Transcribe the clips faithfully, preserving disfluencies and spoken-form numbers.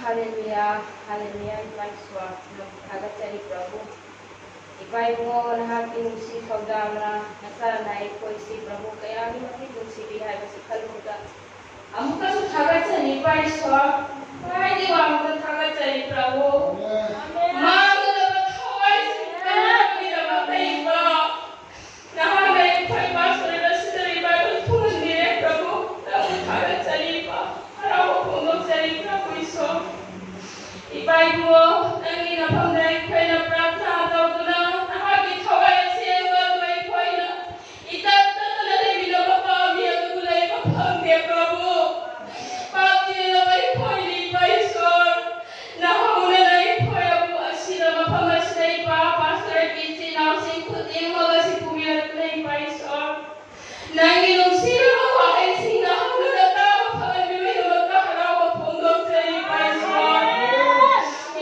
ꯍꯥꯂꯦꯂꯨꯌꯥ, ꯍꯥꯂꯦꯂꯨꯌꯥ, ꯏꯄꯥ ꯏꯁ꯭ꯋꯔ, ꯅꯪꯕꯨ ꯊꯥꯒꯠꯆꯔꯤ ꯄ꯭ꯔꯚꯨ꯫ ꯏꯄꯥ ꯏꯕꯨꯡꯉꯣ, ꯅꯍꯥꯛꯀꯤ ꯅꯨꯡꯁꯤ ꯊꯧꯗꯥꯡꯅ ꯅꯆꯥꯅ ꯑꯩꯈꯣꯏꯁꯤ ꯄ꯭ꯔꯚꯨ ꯀꯌꯥꯒꯤ ꯃꯇꯤꯛ ꯅꯨꯡꯁꯤꯕꯤ ꯍꯥꯏꯕꯁꯤ ꯈꯜꯂꯨꯕꯗ ꯑꯃꯨꯛꯀꯁꯨ ꯊꯥꯒꯠꯆꯔꯤ ꯏꯄꯥ ꯏꯁ꯭ꯋꯔ, ꯈ꯭ꯋꯥꯏꯗꯒꯤ ꯋꯥꯡꯃꯗ ꯊꯥꯒꯠꯆꯔꯤ ꯄ꯭ꯔꯚꯨ꯫ ꯃꯥꯡꯒꯗꯕ ꯊꯋꯥꯏꯁꯤꯡ ꯀꯟꯅꯕꯒꯤꯗꯃꯛꯇ ꯏꯄꯥ ꯅꯍꯥꯛꯅ ꯑꯩꯈꯣꯏ ꯄꯥꯁꯇꯔ ꯑꯁꯤꯗ revival ꯊꯨꯡꯍꯟꯕꯤꯔꯦ ꯄ꯭ꯔꯚꯨ꯫ ꯅꯪꯕꯨ ꯊꯥꯒꯠꯆꯔꯤ ꯏꯄꯥ, ꯍꯔꯥꯎꯕ ꯐꯣꯡꯗꯣꯛꯆꯔꯤ ꯄ꯭ꯔꯚꯨ ꯏꯁ꯭ꯋꯔ꯫ ꯏꯄꯥ ꯏꯕꯨꯡꯉꯣ, ꯅꯪꯒꯤ ꯅꯐꯝꯗ ꯑꯩꯈꯣꯏꯅ ꯄ꯭ꯔꯥꯊꯅꯥ ꯇꯧꯗꯨꯅ ꯅꯍꯥꯛꯀꯤ ꯊꯋꯥꯏ ꯑꯁꯦꯡꯕ ꯑꯗꯨ ꯑꯩꯈꯣꯏꯅ ꯏꯇꯠ ꯇꯠꯇꯅ ꯂꯩꯃꯤꯟꯅꯕ ꯄꯥꯝꯃꯤ, ꯑꯗꯨꯕꯨ ꯂꯩꯕ ꯐꯪꯗꯦ ꯄ꯭ꯔꯚꯨ꯫ ꯄꯥꯞ ꯆꯦꯜꯂꯕ ꯑꯩꯈꯣꯏꯅꯤ ꯏꯄꯥ ꯏꯁ꯭ꯋꯔ꯫ ꯅꯍꯧꯅꯅ ꯑꯩꯈꯣꯏ ꯑꯃꯨꯛ ꯑꯁꯤꯗ ꯃꯐꯝ ꯑꯁꯤꯗ ꯏꯄꯥ ꯄꯥꯁꯇꯔꯒꯤ ꯏꯆꯤꯟ ꯏꯅꯥꯎꯁꯤꯡ ꯈꯨꯗꯤꯡꯃꯛ ꯑꯁꯤ ꯄꯨꯕꯤꯔꯛꯇꯨꯅ ꯏꯄꯥ ꯏꯁ꯭ꯋꯔ꯫ ꯅꯪꯒꯤ ꯅꯨꯡꯁꯤꯔꯕ ꯋꯥꯍꯩꯁꯤꯡ ꯅꯍꯧꯅꯅ ꯇꯥꯕ ꯐꯪꯍꯟꯕꯤꯕꯒꯤꯗꯃꯛꯇ ꯍꯔꯥꯎꯕ ꯐꯣꯡꯗꯣꯛꯆꯔꯤ ꯏꯄꯥ ꯏꯁ꯭ꯋꯔ꯫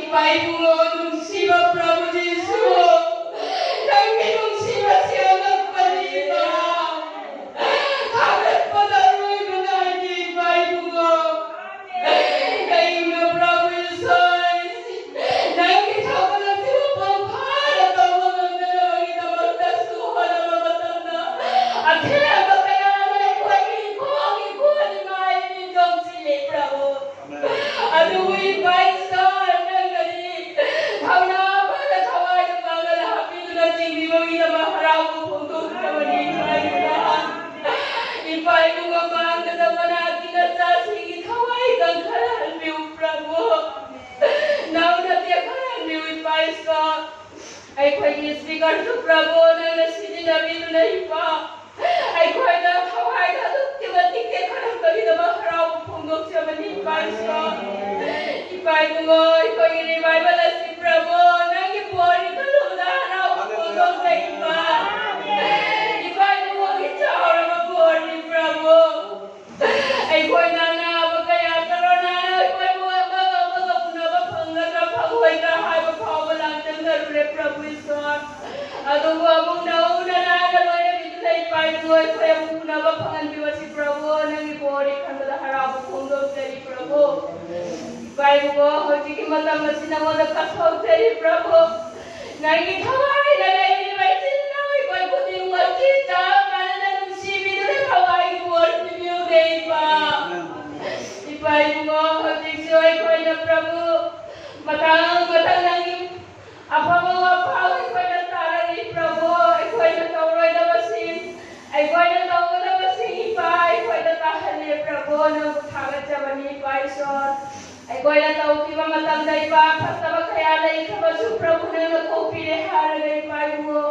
ꯏꯄꯥ ꯏꯕꯨꯡꯉꯣ ꯅꯨꯡꯁꯤꯕ ꯄ꯭ꯔꯚꯨ ꯖꯤꯁꯨ, ꯅꯪꯒꯤ ꯅꯨꯡꯁꯤꯕꯁꯤ ꯑꯉꯛꯄꯅꯤ ꯏꯄꯥ꯫ ꯊꯥꯒꯠꯄꯗ ꯑꯔꯣꯏꯕ ꯅꯥꯏꯗꯦ ꯏꯄꯥ ꯏꯕꯨꯡꯉꯣ꯫ ꯀꯩꯒꯤꯅꯣ ꯄ꯭ꯔꯚꯨ ꯏꯁ꯭ꯋꯔ, ꯅꯪꯒꯤ ꯊꯕꯛ ꯑꯁꯤ ꯃꯄꯨꯡ ꯐꯥꯅ ꯇꯧꯕ ꯉꯝꯅꯅꯕꯒꯤꯗꯃꯛꯇꯁꯨ ꯍꯣꯠꯅꯕ ꯃꯇꯝꯗ ꯑꯊꯦꯡꯕ ꯀꯌꯥꯅ ꯑꯩꯈꯣꯏꯒꯤ ꯏꯈꯣꯡ ꯏꯈꯨꯠ ꯏꯃꯥꯏ ꯃꯤꯠ ꯅꯣꯝꯁꯤꯜꯂꯤ ꯄ꯭ꯔꯚꯨ꯫ ꯑꯗꯨꯕꯨ ꯏꯄꯥ ꯏꯁ꯭ꯋꯔ, ꯅꯪꯅꯗꯤ ꯊꯧꯅꯥ ꯐꯅ ꯊꯋꯥꯏꯗ ꯄꯥꯡꯒꯜ ꯍꯥꯞꯄꯤꯗꯨꯅ ꯆꯤꯡꯕꯤꯕꯒꯤꯗꯃꯛ ꯍꯔꯥꯎꯕ ꯐꯣꯡꯗꯣꯛꯆꯕꯅꯤ ꯏꯄꯥ ꯏꯁ꯭ꯋꯔ꯫ ꯏꯄꯥ ꯏꯕꯨꯡꯉꯣ ꯃꯥꯡꯒꯗꯕ ꯅꯍꯥꯛꯀꯤ ꯅꯆꯥꯁꯤꯡꯒꯤ ꯊꯋꯥꯏ ꯀꯟꯈꯠꯍꯟꯕꯤꯌꯨ ꯄ꯭ꯔꯚꯨ꯫ ꯅꯧꯅ ꯇꯦꯛꯈꯠꯍꯟꯕꯤꯌꯨ ꯏꯄꯥ ꯏꯁ꯭ꯋꯔ꯫ ꯑꯩꯈꯣꯏꯒꯤ speakerꯁꯨ ꯄ꯭ꯔꯚꯨ ꯅꯪꯅ ꯁꯤꯖꯤꯟꯅꯕꯤꯗꯨꯅ ꯏꯄꯥ ꯑꯩꯈꯣꯏꯗ ꯊꯋꯥꯏꯗ ꯑꯗꯨꯛꯀꯤ ꯃꯇꯤꯛ ꯇꯦꯛꯈꯠꯍꯟꯕꯒꯤꯗꯃꯛ ꯍꯔꯥꯎꯕ ꯐꯣꯡꯗꯣꯛꯆꯕꯅꯤ ꯏꯄꯥ ꯏꯁ꯭ꯋꯔ꯫ ꯏꯄꯥ ꯏꯕꯨꯡꯉꯣ ꯑꯩꯈꯣꯏꯒꯤ revival ꯑꯁꯤ ꯄ꯭ꯔꯚꯨ ꯅꯪꯒꯤ ꯕꯣꯔꯒꯤ ꯀꯜꯂꯨꯕꯗ ꯍꯔꯥꯎꯕ ꯐꯣꯡꯗꯣꯛꯆꯩ ꯏꯄꯥ꯫ ꯏꯄꯥ ꯏꯕꯨꯡꯉꯣꯒꯤ ꯆꯥꯎꯔꯕ ꯕꯣꯔꯅꯤ ꯄ꯭ꯔꯚꯨ꯫ ꯑꯩꯈꯣꯏꯅ ꯑꯅꯥꯕ ꯀꯌꯥ ꯀꯣꯔꯣꯅꯥꯅ ꯑꯩꯈꯣꯏꯕꯨ ꯑꯃꯒ ꯑꯃꯒ ꯎꯅꯕ ꯐꯪꯒꯗ꯭ꯔꯥ ꯐꯪꯂꯣꯏꯗ꯭ꯔꯥ ꯍꯥꯏꯕ ꯐꯥꯎꯕ ꯂꯥꯡꯇꯛꯅꯔꯨꯔꯦ ꯄ꯭ꯔꯚꯨ ꯏꯁ꯭ꯋꯔ꯫ ꯑꯗꯨꯕꯨ ꯑꯃꯨꯛ ꯅꯧꯅ ꯅꯍꯥꯛꯅ ꯂꯣꯏꯅꯕꯤꯗꯨꯅ ꯏꯄꯥ ꯏꯕꯨꯡꯉꯣ ꯑꯩꯈꯣꯏ ꯑꯃꯨꯛ ꯎꯅꯕ ꯐꯪꯍꯟꯕꯤꯌꯨ꯫ ꯄ꯭ꯔꯚꯨ, ꯅꯪꯒꯤ ꯕꯣꯔꯗꯤ ꯈꯟꯕꯗ ꯍꯔꯥꯎꯕ ꯐꯣꯡꯗꯣꯛꯆꯔꯤ ꯄ꯭ꯔꯚꯨ꯫ ꯏꯄꯥ ꯏꯕꯨꯡꯉꯣ, ꯍꯧꯖꯤꯛꯀꯤ ꯃꯇꯝ ꯑꯁꯤ ꯅꯉꯣꯟꯗ ꯀꯠꯊꯣꯛꯆꯔꯤ ꯄ꯭ꯔꯚꯨ꯫ ꯅꯪꯒꯤ ꯊꯋꯥꯏꯅ ꯂꯩꯔꯤꯕ ꯏꯆꯤꯟ ꯏꯅꯥꯎ ꯑꯩꯈꯣꯏ ꯈꯨꯗꯤꯡꯃꯛꯀꯤ ꯆꯞ ꯃꯥꯟꯅꯅ ꯅꯨꯡꯁꯤꯕꯤꯗꯨꯅ ꯊꯋꯥꯏꯒꯤ ꯕꯣꯔ ꯄꯤꯕꯤꯌꯨꯅꯦ ꯏꯄꯥ꯫ ꯏꯄꯥ ꯏꯕꯨꯡꯉꯣ, ꯍꯧꯖꯤꯛꯁꯨ ꯑꯩꯈꯣꯏꯅ ꯄ꯭ꯔꯚꯨ ꯃꯊꯪ ꯃꯊꯪ ꯅꯪꯒꯤ ꯑꯐꯕ ꯋꯥꯐꯝ ꯑꯩꯈꯣꯏꯅ ꯇꯥꯔꯅꯤ ꯄ꯭ꯔꯚꯨ꯫ ꯑꯩꯈꯣꯏꯅ ꯇꯧꯔꯣꯏꯗꯕꯁꯤꯡ, ꯑꯩꯈꯣꯏꯅ ꯇꯧꯒꯗꯕꯁꯤꯡ ꯏꯄꯥ ꯑꯩꯈꯣꯏꯗ ꯇꯥꯍꯜꯂꯦ ꯄ꯭ꯔꯚꯨ꯫ ꯅꯪꯕꯨ ꯊꯥꯒꯠꯆꯕꯅꯤ ꯏꯄꯥ ꯏꯁꯣꯔ꯫ ꯑꯩꯈꯣꯏꯅ ꯇꯧꯈꯤꯕ ꯃꯇꯝꯗ ꯏꯄꯥ ꯐꯠꯇꯕ ꯀꯌꯥ ꯂꯩꯈ꯭ꯔꯕꯁꯨ ꯄ꯭ꯔꯚꯨ ꯅꯪꯅ ꯀꯣꯛꯄꯤꯔꯦ ꯍꯥꯏꯔꯒ ꯏꯄꯥ ꯏꯕꯨꯡꯉꯣ,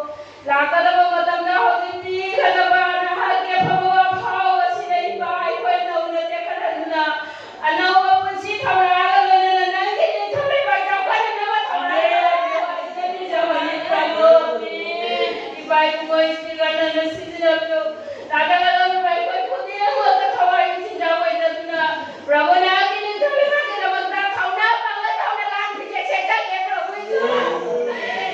ꯂꯥꯛꯀꯗꯕ ꯃꯇꯝꯗ ꯍꯧꯖꯤꯛ ꯄꯤꯒꯗꯕ ꯅꯍꯥꯛꯀꯤ ꯑꯐꯕ ꯋꯥꯐꯝ ꯑꯁꯤꯗ ꯏꯄꯥ ꯑꯩꯈꯣꯏ ꯅꯧꯅ ꯇꯦꯛꯈꯠꯍꯟꯗꯨꯅ ꯑꯅꯧꯕ ꯄꯨꯟꯁꯤ ꯊꯧꯔꯥꯒ ꯂꯣꯏꯅꯅ ꯅꯪꯒꯤ ꯅꯤꯡꯊꯧ ꯂꯩꯕꯥꯛ ꯆꯥꯎꯈꯠꯍꯟꯅꯕ ꯊꯧꯔꯥ ꯂꯧꯔꯤꯕ ꯑꯁꯤꯗ ꯅꯤꯡꯖꯕꯅꯤ ꯄ꯭ꯔꯚꯨ꯫ ꯏꯄꯥ ꯏꯕꯨꯡꯉꯣ ꯏꯁꯄꯤꯀꯔ ꯅꯪꯅ ꯁꯤꯖꯤꯟꯅꯕꯤꯌꯨ꯫ ꯂꯥꯛꯀꯗꯕ ꯑꯩꯈꯣꯏ ꯈꯨꯗꯤꯡꯃꯛꯇ ꯊꯋꯥꯏꯒꯤ ꯆꯤꯟꯖꯥꯛ ꯑꯣꯏꯖꯗꯨꯅ ꯄ꯭ꯔꯚꯨ ꯅꯍꯥꯛꯀꯤ ꯅꯤꯡꯊꯧ ꯂꯩꯕꯥꯛꯀꯤꯗꯃꯛꯇ ꯊꯧꯅꯥ ꯐꯪꯅ ꯊꯧꯅ ꯂꯥꯟ ꯐꯤꯖꯦꯠ ꯁꯦꯠꯆꯒꯦ ꯄ꯭ꯔꯚꯨ ꯏꯁꯣꯔ꯫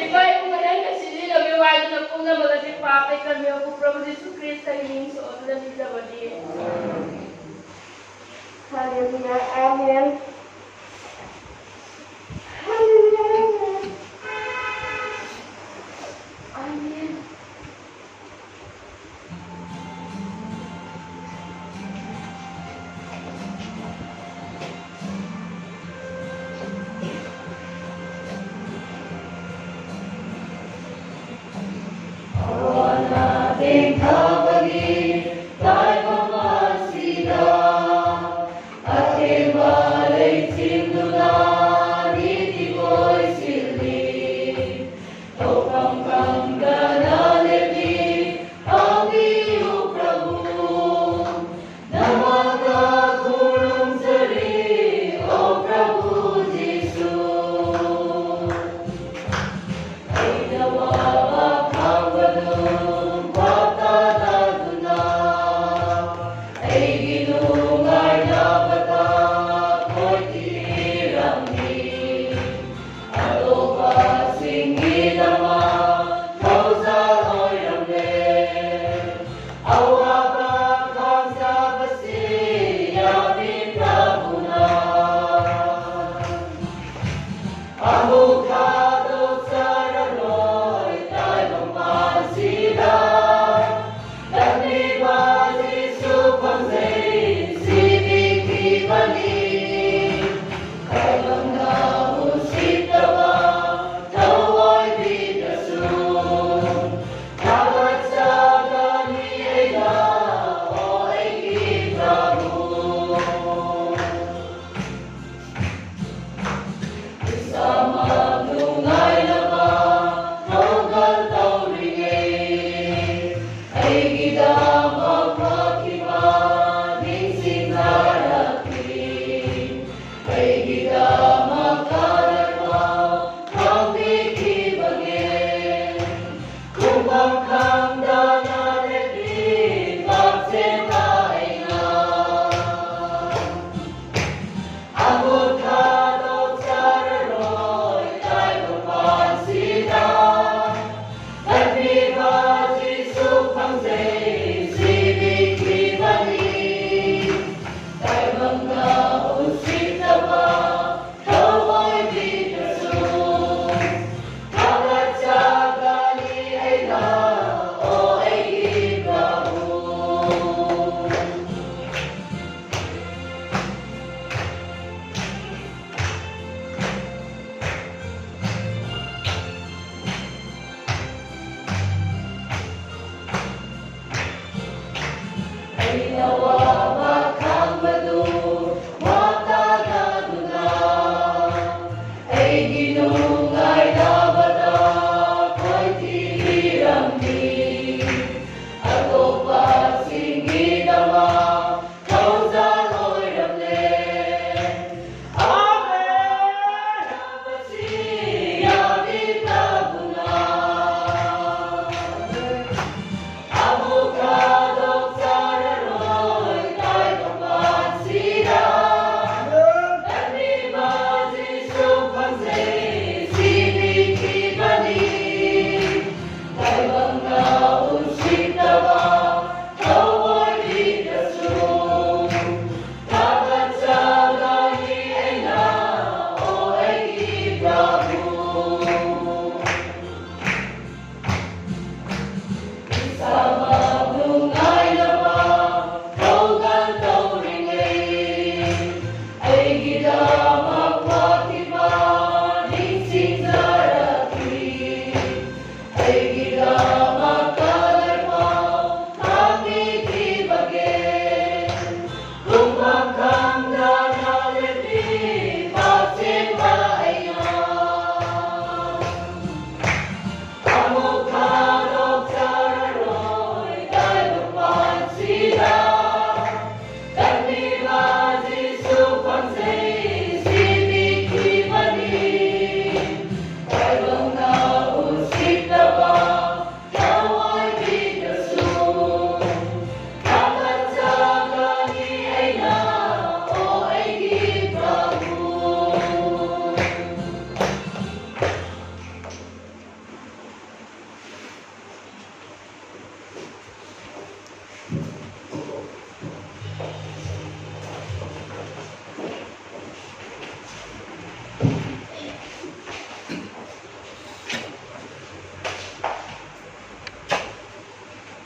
ꯏꯄꯥ ꯏꯕꯨꯡꯉꯣ ꯅꯪꯅ ꯁꯤꯖꯤꯟꯅꯕꯤꯌꯨ ꯍꯥꯏꯗꯨꯅ ꯄꯨꯝꯅꯃꯛ ꯑꯁꯤ ꯄꯥꯞꯇꯒꯤ ꯀꯟꯕꯤꯌꯨ ꯄ꯭ꯔꯚꯨ ꯖꯤꯁꯨ ꯈ꯭ꯔꯤꯁꯇꯒꯤ ꯃꯤꯡ ꯁꯣꯟꯗꯨꯅ ꯅꯤꯖꯕꯅꯤ꯫ Hallelujah. Amen. Hallelujah. Amen. Amen.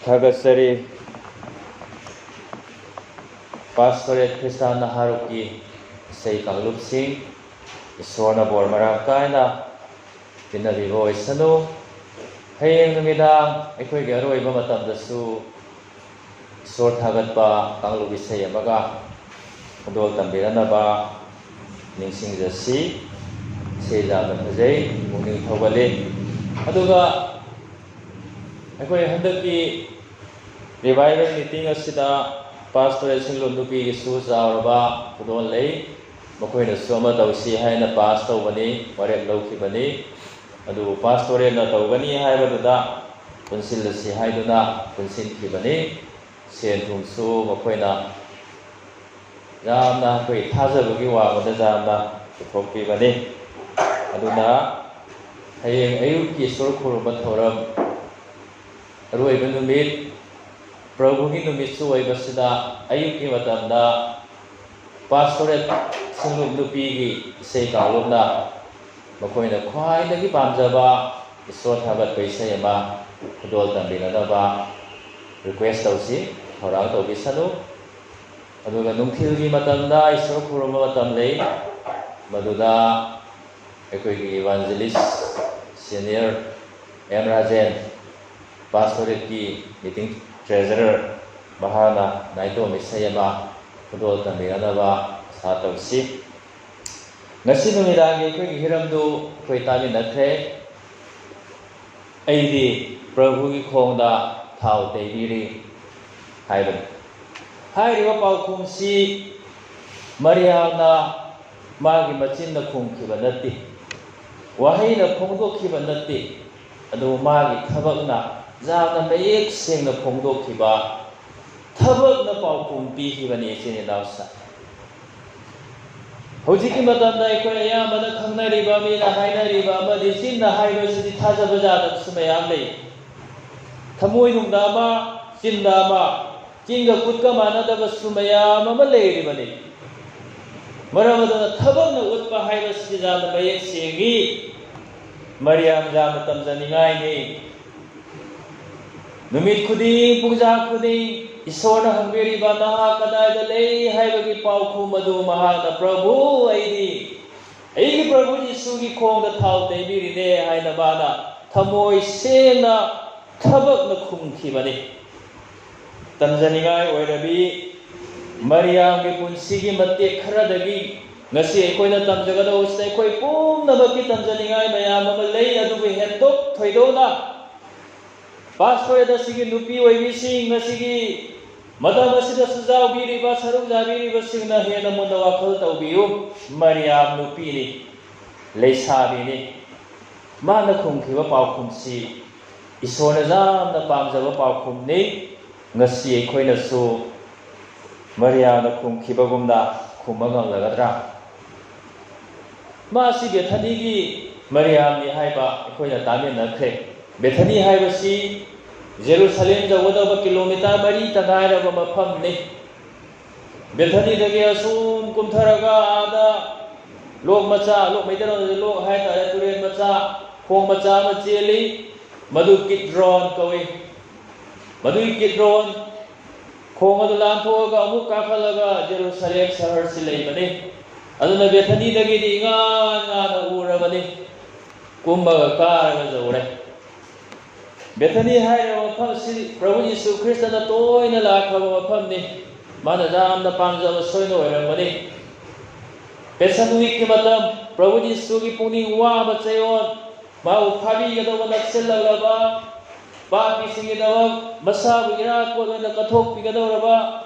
ꯊꯥꯒꯠꯆꯔꯤ꯫ ꯄꯥꯁꯇꯣꯔꯦꯠ ꯈ꯭ꯔꯤꯁꯇꯥꯟ ꯅꯍꯥꯔꯣꯜꯒꯤ ꯏꯁꯩ ꯀꯥꯡꯂꯨꯞꯁꯤꯡ, ꯏꯁꯣꯔꯅ ꯕꯣꯔ ꯃꯔꯥꯡ ꯀꯥꯏꯅ ꯄꯤꯅꯕꯤꯕ ꯑꯣꯏꯁꯅꯨ꯫ ꯍꯌꯦꯡ ꯅꯨꯃꯤꯗꯥꯡ ꯑꯩꯈꯣꯏꯒꯤ ꯑꯔꯣꯏꯕ ꯃꯇꯝꯗꯁꯨ ꯏꯁꯣꯔ ꯊꯥꯒꯠꯄ ꯀꯥꯡꯂꯨꯞ ꯏꯁꯩ ꯑꯃꯒ ꯈꯨꯗꯣꯜ ꯇꯝꯕꯤꯔꯅꯕ ꯅꯤꯡꯁꯤꯡꯖꯁꯤ꯫ ꯏꯁꯩ ꯌꯥꯝꯅ ꯐꯖꯩ, ꯄꯨꯛꯅꯤꯡ ꯊꯧꯒꯠꯂꯤ꯫ ꯑꯗꯨꯒ ꯑꯩꯈꯣꯏ ꯍꯟꯗꯛꯀꯤ ꯔꯤꯚꯥꯏꯕꯦꯜ ꯃꯤꯇꯤꯡ ꯑꯁꯤꯗ ꯄꯥꯁꯇꯣꯔꯦꯠ ꯁꯤꯡꯂꯨꯞ ꯅꯨꯄꯤꯒꯤꯁꯨ ꯆꯥꯎꯔꯕ ꯈꯨꯗꯣꯜ ꯂꯩ꯫ ꯃꯈꯣꯏꯅꯁꯨ ꯑꯃ ꯇꯧꯁꯤ ꯍꯥꯏꯅ ꯄꯥꯁ ꯇꯧꯕꯅꯤ, ꯋꯥꯔꯦꯞ ꯂꯧꯈꯤꯕꯅꯤ꯫ ꯑꯗꯨꯕꯨ ꯄꯥꯁꯇꯣꯔꯦꯠꯅ ꯇꯧꯒꯅꯤ ꯍꯥꯏꯕꯗꯨꯗ ꯄꯨꯟꯁꯤꯜꯂꯁꯤ ꯍꯥꯏꯗꯨꯅ ꯄꯨꯟꯁꯤꯟꯈꯤꯕꯅꯤ꯫ ꯁꯦꯟ ꯊꯨꯝꯁꯨ ꯃꯈꯣꯏꯅ ꯌꯥꯝꯅ ꯑꯩꯈꯣꯏ ꯊꯥꯖꯕꯒꯤ ꯋꯥꯡꯃꯗ ꯌꯥꯝꯅ ꯄꯨꯊꯣꯛꯄꯤꯕꯅꯤ꯫ ꯑꯗꯨꯅ ꯍꯌꯦꯡ ꯑꯌꯨꯛꯀꯤ ꯏꯁꯣꯔ ꯈꯨꯔꯨꯝꯕ ꯊꯧꯔꯝ, ꯑꯔꯣꯏꯕ ꯅꯨꯃꯤꯠ, ꯄ꯭ꯔꯚꯨꯒꯤ ꯅꯨꯃꯤꯠꯁꯨ ꯑꯣꯏꯕꯁꯤꯗ, ꯑꯌꯨꯛꯀꯤ ꯃꯇꯝꯗ ꯄꯥꯁꯇꯣꯔꯦꯠ ꯁꯤꯡꯂꯨꯞ ꯅꯨꯄꯤꯒꯤ ꯏꯁꯩ ꯀꯥꯡꯂꯨꯞꯅ ꯃꯈꯣꯏꯅ ꯈ꯭ꯋꯥꯏꯗꯒꯤ ꯄꯥꯝꯖꯕ ꯏꯁꯣꯔ ꯊꯥꯒꯠꯄ ꯏꯁꯩ ꯑꯃ ꯈꯨꯗꯣꯜ ꯇꯝꯕꯤꯅꯅꯕ ꯔꯤꯀ꯭ꯋꯦꯁ ꯇꯧꯁꯤ, ꯊꯧꯔꯥꯡ ꯇꯧꯕꯤꯁꯅꯨ꯫ ꯑꯗꯨꯒ ꯅꯨꯡꯊꯤꯜꯒꯤ ꯃꯇꯝꯗ ꯏꯁꯣꯔ ꯈꯨꯔꯨꯝꯕ ꯃꯇꯝ ꯂꯩ, ꯃꯗꯨꯗ ꯑꯩꯈꯣꯏꯒꯤ ꯏꯚꯥꯟꯖꯦꯂꯤꯁ ꯁꯦꯅꯤꯌꯔ ꯑꯦꯝ ꯔꯥꯖꯦꯟ, ꯄꯥꯁꯇꯣꯔꯦꯠꯀꯤ ꯃꯤꯇꯤꯡ ꯇ꯭ꯔꯦꯖꯔꯔ, ꯃꯍꯥꯛꯅ ꯅꯥꯏꯇꯣꯝ ꯏꯁꯩ ꯑꯃ ꯈꯨꯗꯣꯜ ꯇꯝꯕꯤꯅꯅꯕ ꯑꯁꯥ ꯇꯧꯁꯤ꯫ ꯉꯁꯤ ꯅꯨꯃꯤꯗꯥꯡꯒꯤ ꯑꯩꯈꯣꯏꯒꯤ ꯍꯤꯔꯝꯗꯨ ꯑꯩꯈꯣꯏ ꯇꯥꯃꯤꯟꯅꯈ꯭ꯔꯦ꯫ "ꯑꯩꯗꯤ ꯄ꯭ꯔꯚꯨꯒꯤ ꯈꯣꯡꯗ ꯊꯥꯎ ꯇꯩꯕꯤꯔꯤ" ꯍꯥꯏꯕꯅꯤ꯫ ꯍꯥꯏꯔꯤꯕ ꯄꯥꯎꯈꯨꯝꯁꯤ ꯃꯔꯤꯌꯥꯝꯅ ꯃꯥꯒꯤ ꯃꯆꯤꯟꯅ ꯈꯨꯝꯈꯤꯕ ꯅꯠꯇꯦ, ꯋꯥꯍꯩꯅ ꯐꯣꯡꯗꯣꯛꯈꯤꯕ ꯅꯠꯇꯦ, ꯑꯗꯨꯕꯨ ꯃꯥꯒꯤ ꯊꯕꯛꯅ ꯌꯥꯝꯅ ꯃꯌꯦꯛ ꯁꯦꯡꯅ ꯐꯣꯡꯗꯣꯛꯈꯤꯕ, ꯊꯕꯛꯅ ꯄꯥꯎꯈꯨꯝ ꯄꯤꯈꯤꯕꯅꯤ, ꯏꯆꯤꯟ ꯏꯅꯥꯎꯁꯤꯡ꯫ ꯍꯧꯖꯤꯛꯀꯤ ꯃꯇꯝꯗ ꯑꯩꯈꯣꯏ ꯑꯌꯥꯝꯕꯅ ꯈꯪꯅꯔꯤꯕ, ꯃꯤꯅ ꯍꯥꯏꯅꯔꯤꯕ ꯑꯃꯗꯤ ꯆꯤꯟꯅ ꯍꯥꯏꯕꯁꯤꯗꯤ ꯊꯥꯖꯕ ꯌꯥꯗꯕꯁꯨ ꯃꯌꯥꯝ ꯂꯩ꯫ ꯊꯃꯣꯏꯅꯨꯡꯗ ꯑꯃ, ꯆꯤꯟꯗ ꯑꯃ, ꯆꯤꯟꯒ ꯈꯨꯠꯀ ꯃꯥꯟꯅꯗꯕꯁꯨ ꯃꯌꯥꯝ ꯑꯃ ꯂꯩꯔꯤꯕꯅꯤ꯫ ꯃꯔꯝ ꯑꯗꯨꯅ ꯊꯕꯛꯅ ꯎꯠꯄ ꯍꯥꯏꯕꯁꯤ ꯌꯥꯝꯅ ꯃꯌꯦꯛ ꯁꯦꯡꯏ꯫ ꯃꯔꯤꯌꯥꯝ ꯌꯥꯝꯅ ꯇꯝꯖꯅꯤꯡꯉꯥꯏꯅꯤ꯫ ꯅꯨꯃꯤꯠ ꯈꯨꯗꯤꯡ, ꯄꯨꯡꯖꯥ ꯈꯨꯗꯤꯡ ꯏꯁꯣꯔꯅ ꯍꯪꯕꯤꯔꯤꯕ "ꯅꯍꯥꯛ ꯀꯗꯥꯏꯗ ꯂꯩ?" ꯍꯥꯏꯕꯒꯤ ꯄꯥꯎꯈꯨꯝ ꯑꯗꯨ ꯃꯍꯥꯛꯅ "ꯄ꯭ꯔꯚꯨ, ꯑꯩꯗꯤ ꯑꯩꯒꯤ ꯄ꯭ꯔꯚꯨ ꯌꯤꯁꯨꯒꯤ ꯈꯣꯡꯗ ꯊꯥꯎ ꯇꯩꯕꯤꯔꯤꯅꯦ" ꯍꯥꯏꯅ ꯃꯥꯅ ꯊꯃꯣꯏ ꯁꯦꯡꯅ ꯊꯕꯛꯅ ꯈꯨꯝꯈꯤꯕꯅꯤ꯫ ꯇꯝꯖꯅꯤꯡꯉꯥꯏ ꯑꯣꯏꯔꯕꯤ ꯃꯔꯤꯌꯥꯝꯒꯤ ꯄꯨꯟꯁꯤꯒꯤ ꯃꯇꯦꯛ ꯈꯔꯗꯒꯤ ꯉꯁꯤ ꯑꯩꯈꯣꯏꯅ ꯇꯝꯖꯒꯗꯧꯕꯁꯤꯗ ꯑꯩꯈꯣꯏ ꯄꯨꯝꯅꯃꯛꯀꯤ ꯇꯝꯖꯅꯤꯡꯉꯥꯏ ꯃꯌꯥꯝ ꯑꯃ ꯂꯩ꯫ ꯑꯗꯨꯕꯨ ꯍꯦꯟꯗꯣꯛ ꯊꯣꯏꯗꯣꯛꯅ ꯄꯥꯁꯇꯣꯔꯦꯠ ꯑꯁꯤꯒꯤ ꯅꯨꯄꯤ ꯑꯣꯏꯕꯤꯁꯤꯡ, ꯉꯁꯤꯒꯤ ꯃꯇꯝ ꯑꯁꯤꯗꯁꯨ ꯌꯥꯎꯕꯤꯔꯤꯕ, ꯁꯔꯨꯛ ꯌꯥꯕꯤꯔꯤꯕꯁꯤꯡꯅ ꯍꯦꯟꯅ ꯃꯨꯟꯅ ꯋꯥꯈꯜ ꯇꯧꯕꯤꯌꯨ꯫ ꯃꯔꯤꯌꯥꯝ ꯅꯨꯄꯤꯅꯤ, ꯂꯩꯁꯥꯕꯤꯅꯤ꯫ ꯃꯥꯅ ꯈꯨꯝꯈꯤꯕ ꯄꯥꯎꯈꯨꯝꯁꯤ ꯏꯁꯣꯔꯅ ꯌꯥꯝꯅ ꯄꯥꯝꯖꯕ ꯄꯥꯎꯈꯨꯝꯅꯤ꯫ ꯉꯁꯤ ꯑꯩꯈꯣꯏꯅꯁꯨ ꯃꯔꯤꯌꯥꯅ ꯈꯨꯝꯈꯤꯕꯒꯨꯝꯅ ꯈꯨꯝꯕ ꯉꯝꯂꯒꯗ꯭ꯔꯥ? ꯃꯥꯁꯤ ꯕꯦꯊꯅꯤꯒꯤ ꯃꯔꯤꯌꯥꯝꯅꯤ ꯍꯥꯏꯕ ꯑꯩꯈꯣꯏꯅ ꯇꯥꯃꯤꯟꯅꯈ꯭ꯔꯦ꯫ ꯕꯦꯊꯅꯤ ꯍꯥꯏꯕꯁꯤ ꯖꯦꯔꯨꯁꯂꯦꯝ ꯌꯧꯒꯗꯕ ꯀꯤꯂꯣꯃꯤꯇꯔ ꯃꯔꯤꯇ ꯉꯥꯏꯔꯕ ꯃꯐꯝꯅꯤ꯫ ꯕꯦꯊꯅꯤꯗꯒꯤ ꯑꯁꯨꯝ ꯀꯨꯝꯊꯔꯒ ꯑꯥꯗ ꯂꯣꯛ ꯃꯆꯥ, ꯂꯣꯛ ꯃꯩꯇꯩꯂꯣꯟꯗꯗꯤ ꯂꯣꯛ ꯍꯥꯏꯇꯥꯔꯦ, ꯇꯨꯔꯦꯜ ꯃꯆꯥ, ꯈꯣꯡ ꯃꯆꯥ ꯑꯃ ꯆꯦꯜꯂꯤ꯫ ꯃꯗꯨ ꯀꯤꯗ꯭ꯔꯣꯟ ꯀꯧꯏ꯫ ꯃꯗꯨꯒꯤ ꯀꯤꯗ꯭ꯔꯣꯟ ꯈꯣꯡ ꯑꯗꯨ ꯂꯥꯟꯊꯣꯛꯑꯒ ꯑꯃꯨꯛ ꯀꯥꯈꯠꯂꯒ ꯖꯦꯔꯨꯁꯂꯦꯝ ꯁꯍꯔꯁꯤ ꯂꯩꯕꯅꯤ꯫ ꯑꯗꯨꯅ ꯕꯦꯊꯅꯤꯗꯒꯤꯗꯤ ꯏꯉꯥꯟ ꯉꯥꯟꯅ ꯎꯔꯕꯅꯤ꯫ ꯀꯨꯝꯃꯒ ꯀꯥꯔꯒ ꯌꯧꯔꯦ꯫ ꯕꯦꯊꯅꯤ ꯍꯥꯏꯔꯤꯕ ꯃꯐꯝꯁꯤ ꯄ꯭ꯔꯚꯨ ꯌꯤꯁꯨ ꯈ꯭ꯔꯤꯁꯇꯅ ꯇꯣꯏꯅ ꯂꯥꯛꯈ꯭ꯔꯕ ꯃꯐꯝꯅꯤ꯫ ꯃꯥꯅ ꯌꯥꯝꯅ ꯄꯥꯝꯖꯕ ꯁꯣꯏꯅ ꯑꯣꯏꯔꯝꯒꯅꯤ꯫ ꯄꯦꯁꯟ ꯋꯤꯛꯀꯤ ꯃꯇꯝ, ꯄ꯭ꯔꯚꯨ ꯌꯤꯁꯨꯒꯤ ꯄꯨꯛꯅꯤꯡ ꯋꯥꯕ ꯆꯌꯣꯜ, ꯃꯥꯕꯨ ꯐꯥꯕꯤꯒꯗꯧꯕ ꯅꯛꯁꯤꯜꯂꯛꯂꯕ, ꯄꯥꯄꯤꯁꯤꯡꯒꯤꯗꯃꯛ ꯃꯁꯥꯕꯨ ꯏꯔꯥ ꯀꯣꯠ ꯑꯣꯏꯅ ꯀꯠꯊꯣꯛꯄꯤꯒꯗꯧꯔꯕ,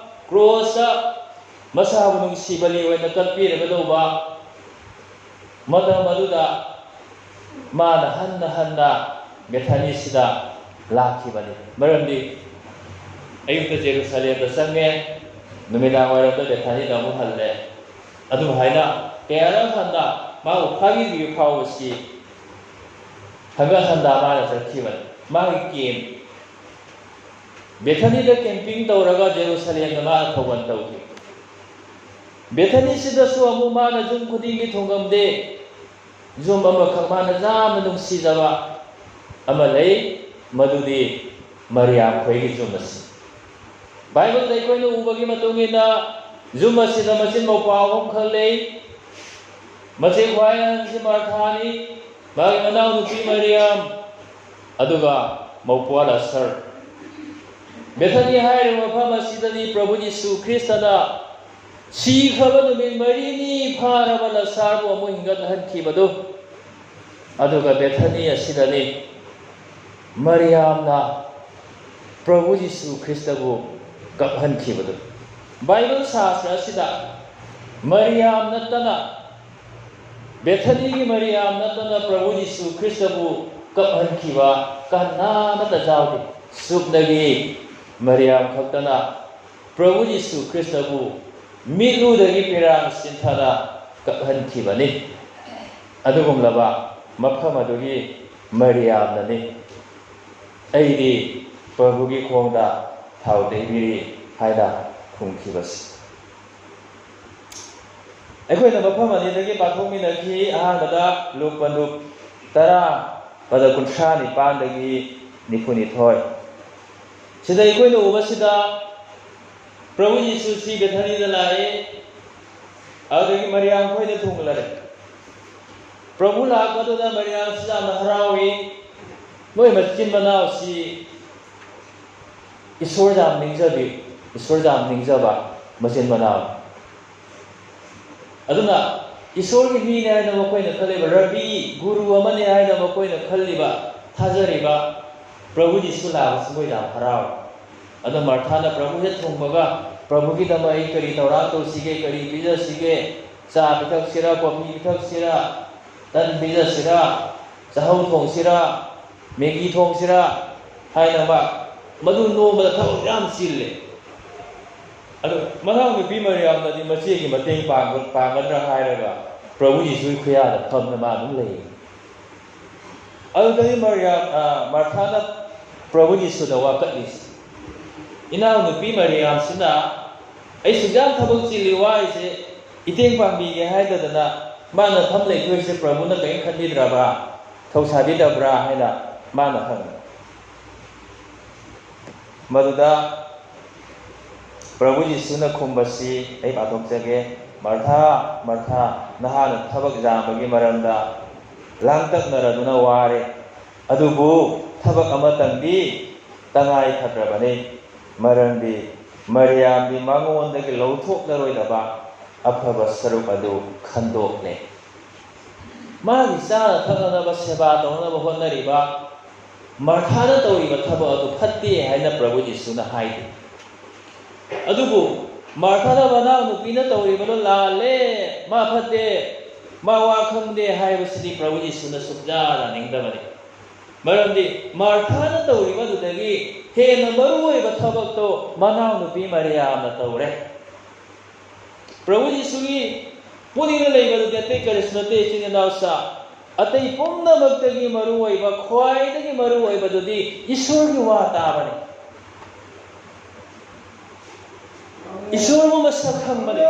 ꯀ꯭ꯔꯣꯁꯇ ꯃꯁꯥꯕꯨ ꯅꯨꯡꯁꯤ ꯕꯂꯤ ꯑꯣꯏꯅ ꯀꯠꯄꯤꯔꯒꯗꯧꯕ ꯃꯇꯝ ꯑꯗꯨꯗ ꯃꯥꯅ ꯍꯟꯅ ꯍꯟꯅ ꯕꯦꯊꯥꯅꯤꯁꯤꯗ ꯂꯥꯛꯈꯤꯕꯅꯤ꯫ ꯃꯔꯝꯗꯤ ꯑꯌꯨꯛꯇ ꯖꯦꯔꯨꯁꯂꯦꯝꯗ ꯆꯪꯉꯦ, ꯅꯨꯃꯤꯗꯥꯡ ꯋꯥꯏꯔꯝꯗ ꯕꯦꯊꯥꯅꯤꯗ ꯑꯃꯨꯛ ꯍꯜꯂꯦ꯫ ꯑꯗꯨꯝ ꯍꯥꯏꯅ ꯀꯌꯥꯔꯛ ꯍꯟꯅ ꯃꯥꯕꯨ ꯐꯥꯕꯤꯗ꯭ꯔꯤꯕ ꯐꯥꯎꯕꯁꯤ ꯍꯟꯒꯠ ꯍꯟꯗ ꯃꯥꯅ ꯆꯠꯈꯤꯕꯅꯤ꯫ ꯃꯥꯒꯤ ꯀꯦꯝ, ꯕꯦꯊꯥꯅꯤꯗ ꯀꯦꯝꯄꯤꯡ ꯇꯧꯔꯒ ꯖꯦꯔꯨꯁꯂꯦꯝꯗ ꯃꯥꯅ ꯊꯧꯒꯜ ꯇꯧꯈꯤ꯫ ꯕꯦꯊꯥꯅꯤꯁꯤꯗꯁꯨ ꯑꯃꯨꯛ ꯃꯥꯅ ꯌꯨꯝ ꯈꯨꯗꯤꯡꯒꯤ ꯊꯨꯡꯉꯝꯗꯦ꯫ ꯌꯨꯝ ꯑꯃꯈꯛ ꯃꯥꯅ ꯌꯥꯝꯅ ꯅꯨꯡꯁꯤꯖꯕ ꯑꯃ ꯂꯩ, ꯃꯗꯨꯗꯤ ꯃꯔꯤꯌꯥꯝ ꯈꯣꯏꯒꯤ ꯌꯨꯝ ꯑꯁꯤ꯫ ꯕꯥꯏꯕꯜꯗ ꯑꯩꯈꯣꯏꯅ ꯎꯕꯒꯤ ꯃꯇꯨꯡ ꯏꯟꯅ, ꯌꯨꯝ ꯑꯁꯤꯗ ꯃꯆꯤꯟ ꯃꯧꯄ꯭ꯋꯥ ꯑꯍꯨꯝꯈꯛ ꯂꯩ꯫ ꯃꯆꯦ ꯈ꯭ꯋꯥꯏ ꯑꯍꯟꯁꯤ ꯃꯥꯔꯊꯥꯅꯤ, ꯃꯥꯒꯤ ꯃꯅꯥꯎꯅꯨꯄꯤ ꯃꯔꯤꯌꯥꯝ, ꯑꯗꯨꯒ ꯃꯧꯄ꯭ꯋꯥ ꯂꯥꯁꯔ꯫ ꯕꯦꯊꯥꯅꯤ ꯍꯥꯏꯔꯤꯕ ꯃꯐꯝ ꯑꯁꯤꯗꯅꯤ ꯄ꯭ꯔꯚꯨ ꯌꯤꯁꯨ ꯈ꯭ꯔꯤꯁꯇꯅ ꯁꯤꯈ꯭ꯔꯕ ꯅꯨꯃꯤꯠ ꯃꯔꯤꯅꯤ ꯐꯥꯔꯕ ꯂꯥꯁꯔꯕꯨ ꯑꯃꯨꯛ ꯍꯤꯡꯒꯠꯍꯟꯈꯤꯕꯗꯨ꯫ ꯑꯗꯨꯒ ꯕꯦꯊꯥꯅꯤ ꯑꯁꯤꯗꯅꯤ ꯃꯔꯤꯌꯥꯝꯅ ꯄ꯭ꯔꯚꯨ ꯌꯤꯁꯨ ꯈ꯭ꯔꯤꯁꯇꯕꯨ ꯀꯞꯍꯟꯈꯤꯕꯗꯨ꯫ ꯕꯥꯏꯕꯜ ꯁꯥꯁꯇ꯭ꯔ ꯑꯁꯤꯗ ꯃꯔꯤꯌꯥꯝ ꯅꯠꯇꯅ, ꯕꯦꯊꯥꯅꯤꯒꯤ ꯃꯔꯤꯌꯥꯝ ꯅꯠꯇꯅ ꯄ꯭ꯔꯚꯨ ꯌꯤꯁꯨ ꯈ꯭ꯔꯤꯁꯇꯕꯨ ꯀꯞꯍꯟꯈꯤꯕ ꯀꯅꯥ ꯑꯃꯠꯇ ꯌꯥꯎꯗꯦ꯫ ꯆꯨꯞꯅꯒꯤ ꯃꯔꯤꯌꯥꯝ ꯈꯛꯇꯅ ꯄ꯭ꯔꯚꯨ ꯌꯤꯁꯨ ꯈ꯭ꯔꯤꯁꯇꯕꯨ ꯃꯤꯠꯂꯨꯗꯒꯤ ꯄꯤꯔꯥꯡ ꯆꯤꯟꯊꯅ ꯀꯞꯍꯟꯈꯤꯕꯅꯤ꯫ ꯑꯗꯨꯒꯨꯝꯂꯕ ꯃꯐꯝ ꯑꯗꯨꯒꯤ ꯃꯔꯤꯌꯥꯝꯅꯅꯤ ꯑꯩꯗꯤ ꯄ꯭ꯔꯚꯨꯒꯤ ꯈꯣꯡꯗ ꯊꯥꯎ ꯇꯩꯕꯤꯔꯤ ꯍꯥꯏꯅ ꯈꯨꯝꯈꯤꯕꯁꯤ꯫ ꯑꯩꯈꯣꯏꯅ ꯃꯐꯝ ꯑꯅꯤꯗꯒꯤ ꯄꯥꯊꯣꯛꯃꯤꯟꯅꯈꯤ꯫ ꯑꯍꯥꯟꯕꯗ ꯂꯨꯛ ꯄꯟꯗꯨꯞ ꯇꯔꯥ, ꯄꯗ ꯀꯨꯟꯊ꯭ꯔꯥ ꯅꯤꯄꯥꯟꯗꯒꯤ ꯅꯤꯐꯨ ꯅꯤꯊꯣꯏ꯫ ꯁꯤꯗ ꯑꯩꯈꯣꯏꯅ ꯎꯕꯁꯤꯗ ꯄ꯭ꯔꯚꯨ ꯌꯤꯁꯨꯁꯤ ꯕꯦꯊꯥꯅꯤꯗ ꯂꯥꯛꯑꯦ, ꯑꯗꯨꯗꯒꯤ ꯃꯔꯤꯌꯥꯝ ꯈꯣꯏꯗ ꯊꯨꯡꯂꯔꯦ꯫ ꯄ꯭ꯔꯚꯨ ꯂꯥꯛꯄꯗꯨꯗ ꯃꯔꯤꯌꯥꯝꯁꯤ ꯌꯥꯝꯅ ꯍꯔꯥꯎꯏ꯫ ꯃꯣꯏ ꯃꯆꯤꯟ ꯃꯅꯥꯎꯁꯤ ꯏꯁꯣꯔ ꯌꯥꯝ ꯅꯤꯡꯖꯕꯤ, ꯏꯁꯣꯔ ꯌꯥꯝ ꯅꯤꯡꯖꯕ ꯃꯆꯤꯟ ꯃꯅꯥꯎ꯫ ꯑꯗꯨꯅ ꯏꯁꯣꯔꯒꯤ ꯃꯤꯅꯤ ꯍꯥꯏꯅ ꯃꯈꯣꯏꯅ ꯈꯜꯂꯤꯕ, ꯔꯕꯤ, ꯒꯨꯔꯨ ꯑꯃꯅꯤ ꯍꯥꯏꯅ ꯃꯈꯣꯏꯅ ꯈꯜꯂꯤꯕ, ꯊꯥꯖꯔꯤꯕ ꯄ꯭ꯔꯚꯨ ꯖꯤꯁꯨ ꯂꯥꯛꯄꯁꯤ ꯃꯣꯏ ꯌꯥꯝ ꯍꯔꯥꯎꯏ꯫ ꯑꯗꯨ ꯃꯥꯔꯊꯥꯅ ꯄ꯭ꯔꯚꯨ ꯍꯦꯛ ꯊꯨꯡꯕꯒ, "ꯄ꯭ꯔꯚꯨꯒꯤꯗꯃꯛ ꯑꯩ ꯀꯔꯤ ꯊꯧꯔꯥꯡ ꯇꯧꯁꯤꯒꯦ, ꯀꯔꯤ ꯄꯤꯖꯁꯤꯒꯦ? ꯆꯥ ꯄꯤꯊꯛꯁꯤꯔꯥ, ꯀꯣꯐꯤ ꯄꯤꯊꯛꯁꯤꯔꯥ, ꯇꯟ ꯄꯤꯖꯁꯤꯔꯥ, ꯆꯥꯍꯧ ꯊꯣꯡꯁꯤꯔꯥ, ꯃꯦꯒꯤ ꯊꯣꯡꯁꯤꯔꯥ?" ꯍꯥꯏꯅ ꯃꯥ ꯃꯗꯨ ꯅꯣꯡꯃꯗ ꯊꯕꯛ ꯌꯥꯝ ꯆꯤꯜꯂꯦ꯫ ꯑꯗꯨ ꯃꯅꯥꯎꯅꯨꯄꯤ ꯃꯔꯤꯌꯥꯝꯅꯗꯤ ꯃꯆꯦꯒꯤ ꯃꯇꯦꯡ ꯄꯥꯡꯕ-, ꯄꯥꯡꯒꯗ꯭ꯔꯥ ꯍꯥꯏꯔꯒ ꯄ꯭ꯔꯚꯨ ꯖꯤꯁꯨꯒꯤ ꯈꯨꯌꯥꯗ ꯐꯝꯅ ꯃꯥ ꯑꯗꯨꯝ ꯂꯩ꯫ ꯑꯗꯨꯗꯒꯤ ꯃꯔꯤꯌꯥꯝ, ꯑ, ꯃꯥꯔꯊꯥꯅ ꯄ꯭ꯔꯚꯨ ꯖꯤꯁꯨꯗ ꯋꯥꯀꯠꯂꯤꯁꯤ, "ꯏꯅꯥꯎꯅꯨꯄꯤ ꯃꯔꯤꯌꯥꯝꯁꯤꯅ ꯑꯩ ꯁꯨꯛꯌꯥꯝ ꯊꯕꯛ ꯆꯤꯜꯂꯤ ꯋꯥꯔꯤꯁꯦ ꯏꯇꯦꯡ ꯄꯥꯡꯕꯤꯒꯦ ꯍꯥꯏꯗꯗꯅ ꯃꯥ ꯅꯐꯝ ꯂꯩꯊꯣꯛꯏꯁꯦ ꯄ꯭ꯔꯚꯨꯅ ꯀꯔꯤꯝ ꯈꯟꯕꯤꯗ꯭ꯔꯕ? ꯊꯧꯁꯥꯕꯤꯗꯕ꯭ꯔꯥ?" ꯍꯥꯏꯅ ꯃꯥꯅ ꯍꯪꯉꯤ꯫ ꯃꯗꯨꯗ ꯄ꯭ꯔꯚꯨ ꯖꯤꯁꯨꯅ ꯈꯨꯝꯕꯁꯤ ꯑꯩ ꯄꯥꯊꯣꯛꯆꯒꯦ꯫ "ꯃꯥꯔꯊꯥ, ꯃꯥꯔꯊꯥ, ꯅꯍꯥꯛꯅ ꯊꯕꯛ ꯌꯥꯝꯕꯒꯤ ꯃꯔꯝꯗ ꯂꯥꯡꯇꯛꯅꯔꯗꯨꯅ ꯋꯥꯔꯦ, ꯑꯗꯨꯕꯨ ꯊꯕꯛ ꯑꯃꯇꯪꯗꯤ ꯇꯉꯥꯏ ꯐꯗ꯭ꯔꯕꯅꯤ, ꯃꯔꯝꯗꯤ ꯃꯔꯤꯌꯥꯝꯗꯤ ꯃꯉꯣꯟꯗꯒꯤ ꯂꯧꯊꯣꯛꯂꯔꯣꯏꯗꯕ ꯑꯐꯕ ꯁꯔꯨꯛ ꯑꯗꯨ ꯈꯟꯗꯣꯛꯂꯦ꯫" ꯃꯥꯒꯤ ꯆꯥꯅ ꯊꯛꯅꯅꯕ ꯁꯦꯕꯥ ꯇꯧꯅꯅꯕ ꯍꯣꯠꯅꯔꯤꯕ ꯃꯥꯔꯊꯥꯅ ꯇꯧꯔꯤꯕ ꯊꯕꯛ ꯑꯗꯨ ꯐꯠꯇꯦ ꯍꯥꯏꯅ ꯄ꯭ꯔꯚꯨ ꯖꯤꯁꯨꯅ ꯍꯥꯏꯗꯦ꯫ ꯑꯗꯨꯕꯨ ꯃꯥꯔꯊꯥꯅ ꯃꯅꯥꯎꯅꯨꯄꯤꯅ ꯇꯧꯔꯤꯕꯗꯨ ꯂꯥꯜꯂꯦ, ꯃꯥ ꯐꯠꯇꯦ, ꯃꯥ ꯋꯥ ꯈꯪꯗꯦ ꯍꯥꯏꯕꯁꯤꯗꯤ ꯄ꯭ꯔꯚꯨ ꯖꯤꯁꯨꯅ ꯁꯨꯛꯌꯥ ꯌꯥꯅꯤꯡꯗꯕꯅꯤ꯫ ꯃꯔꯝꯗꯤ ꯃꯥꯔꯊꯥꯅ ꯇꯧꯔꯤꯕꯗꯨꯗꯒꯤ ꯍꯦꯟꯅ ꯃꯔꯨꯑꯣꯏꯕ ꯊꯕꯛꯇꯣ ꯃꯅꯥꯎꯅꯨꯄꯤ ꯃꯔꯤꯌꯥꯝꯅ ꯇꯧꯔꯦ꯫ ꯄ꯭ꯔꯚꯨ ꯖꯤꯁꯨꯒꯤ ꯄꯨꯛꯅꯤꯡꯗ ꯂꯩꯕꯗꯨꯗꯤ ꯑꯇꯩ ꯀꯔꯤꯁꯨ ꯅꯠꯇꯦ, ꯏꯆꯤꯟ ꯏꯅꯥꯎꯁꯥ꯫ ꯑꯇꯩ ꯄꯨꯝꯅꯃꯛꯇꯒꯤ ꯃꯔꯨꯑꯣꯏꯕ, ꯈ꯭ꯋꯥꯏꯗꯒꯤ ꯃꯔꯨꯑꯣꯏꯕꯗꯨꯗꯤ ꯏꯁꯣꯔꯒꯤ ꯋꯥ ꯇꯥꯕꯅꯤ꯫ ꯏꯁꯣꯔꯕꯨ ꯃꯁꯛ ꯈꯪꯕꯅꯤ꯫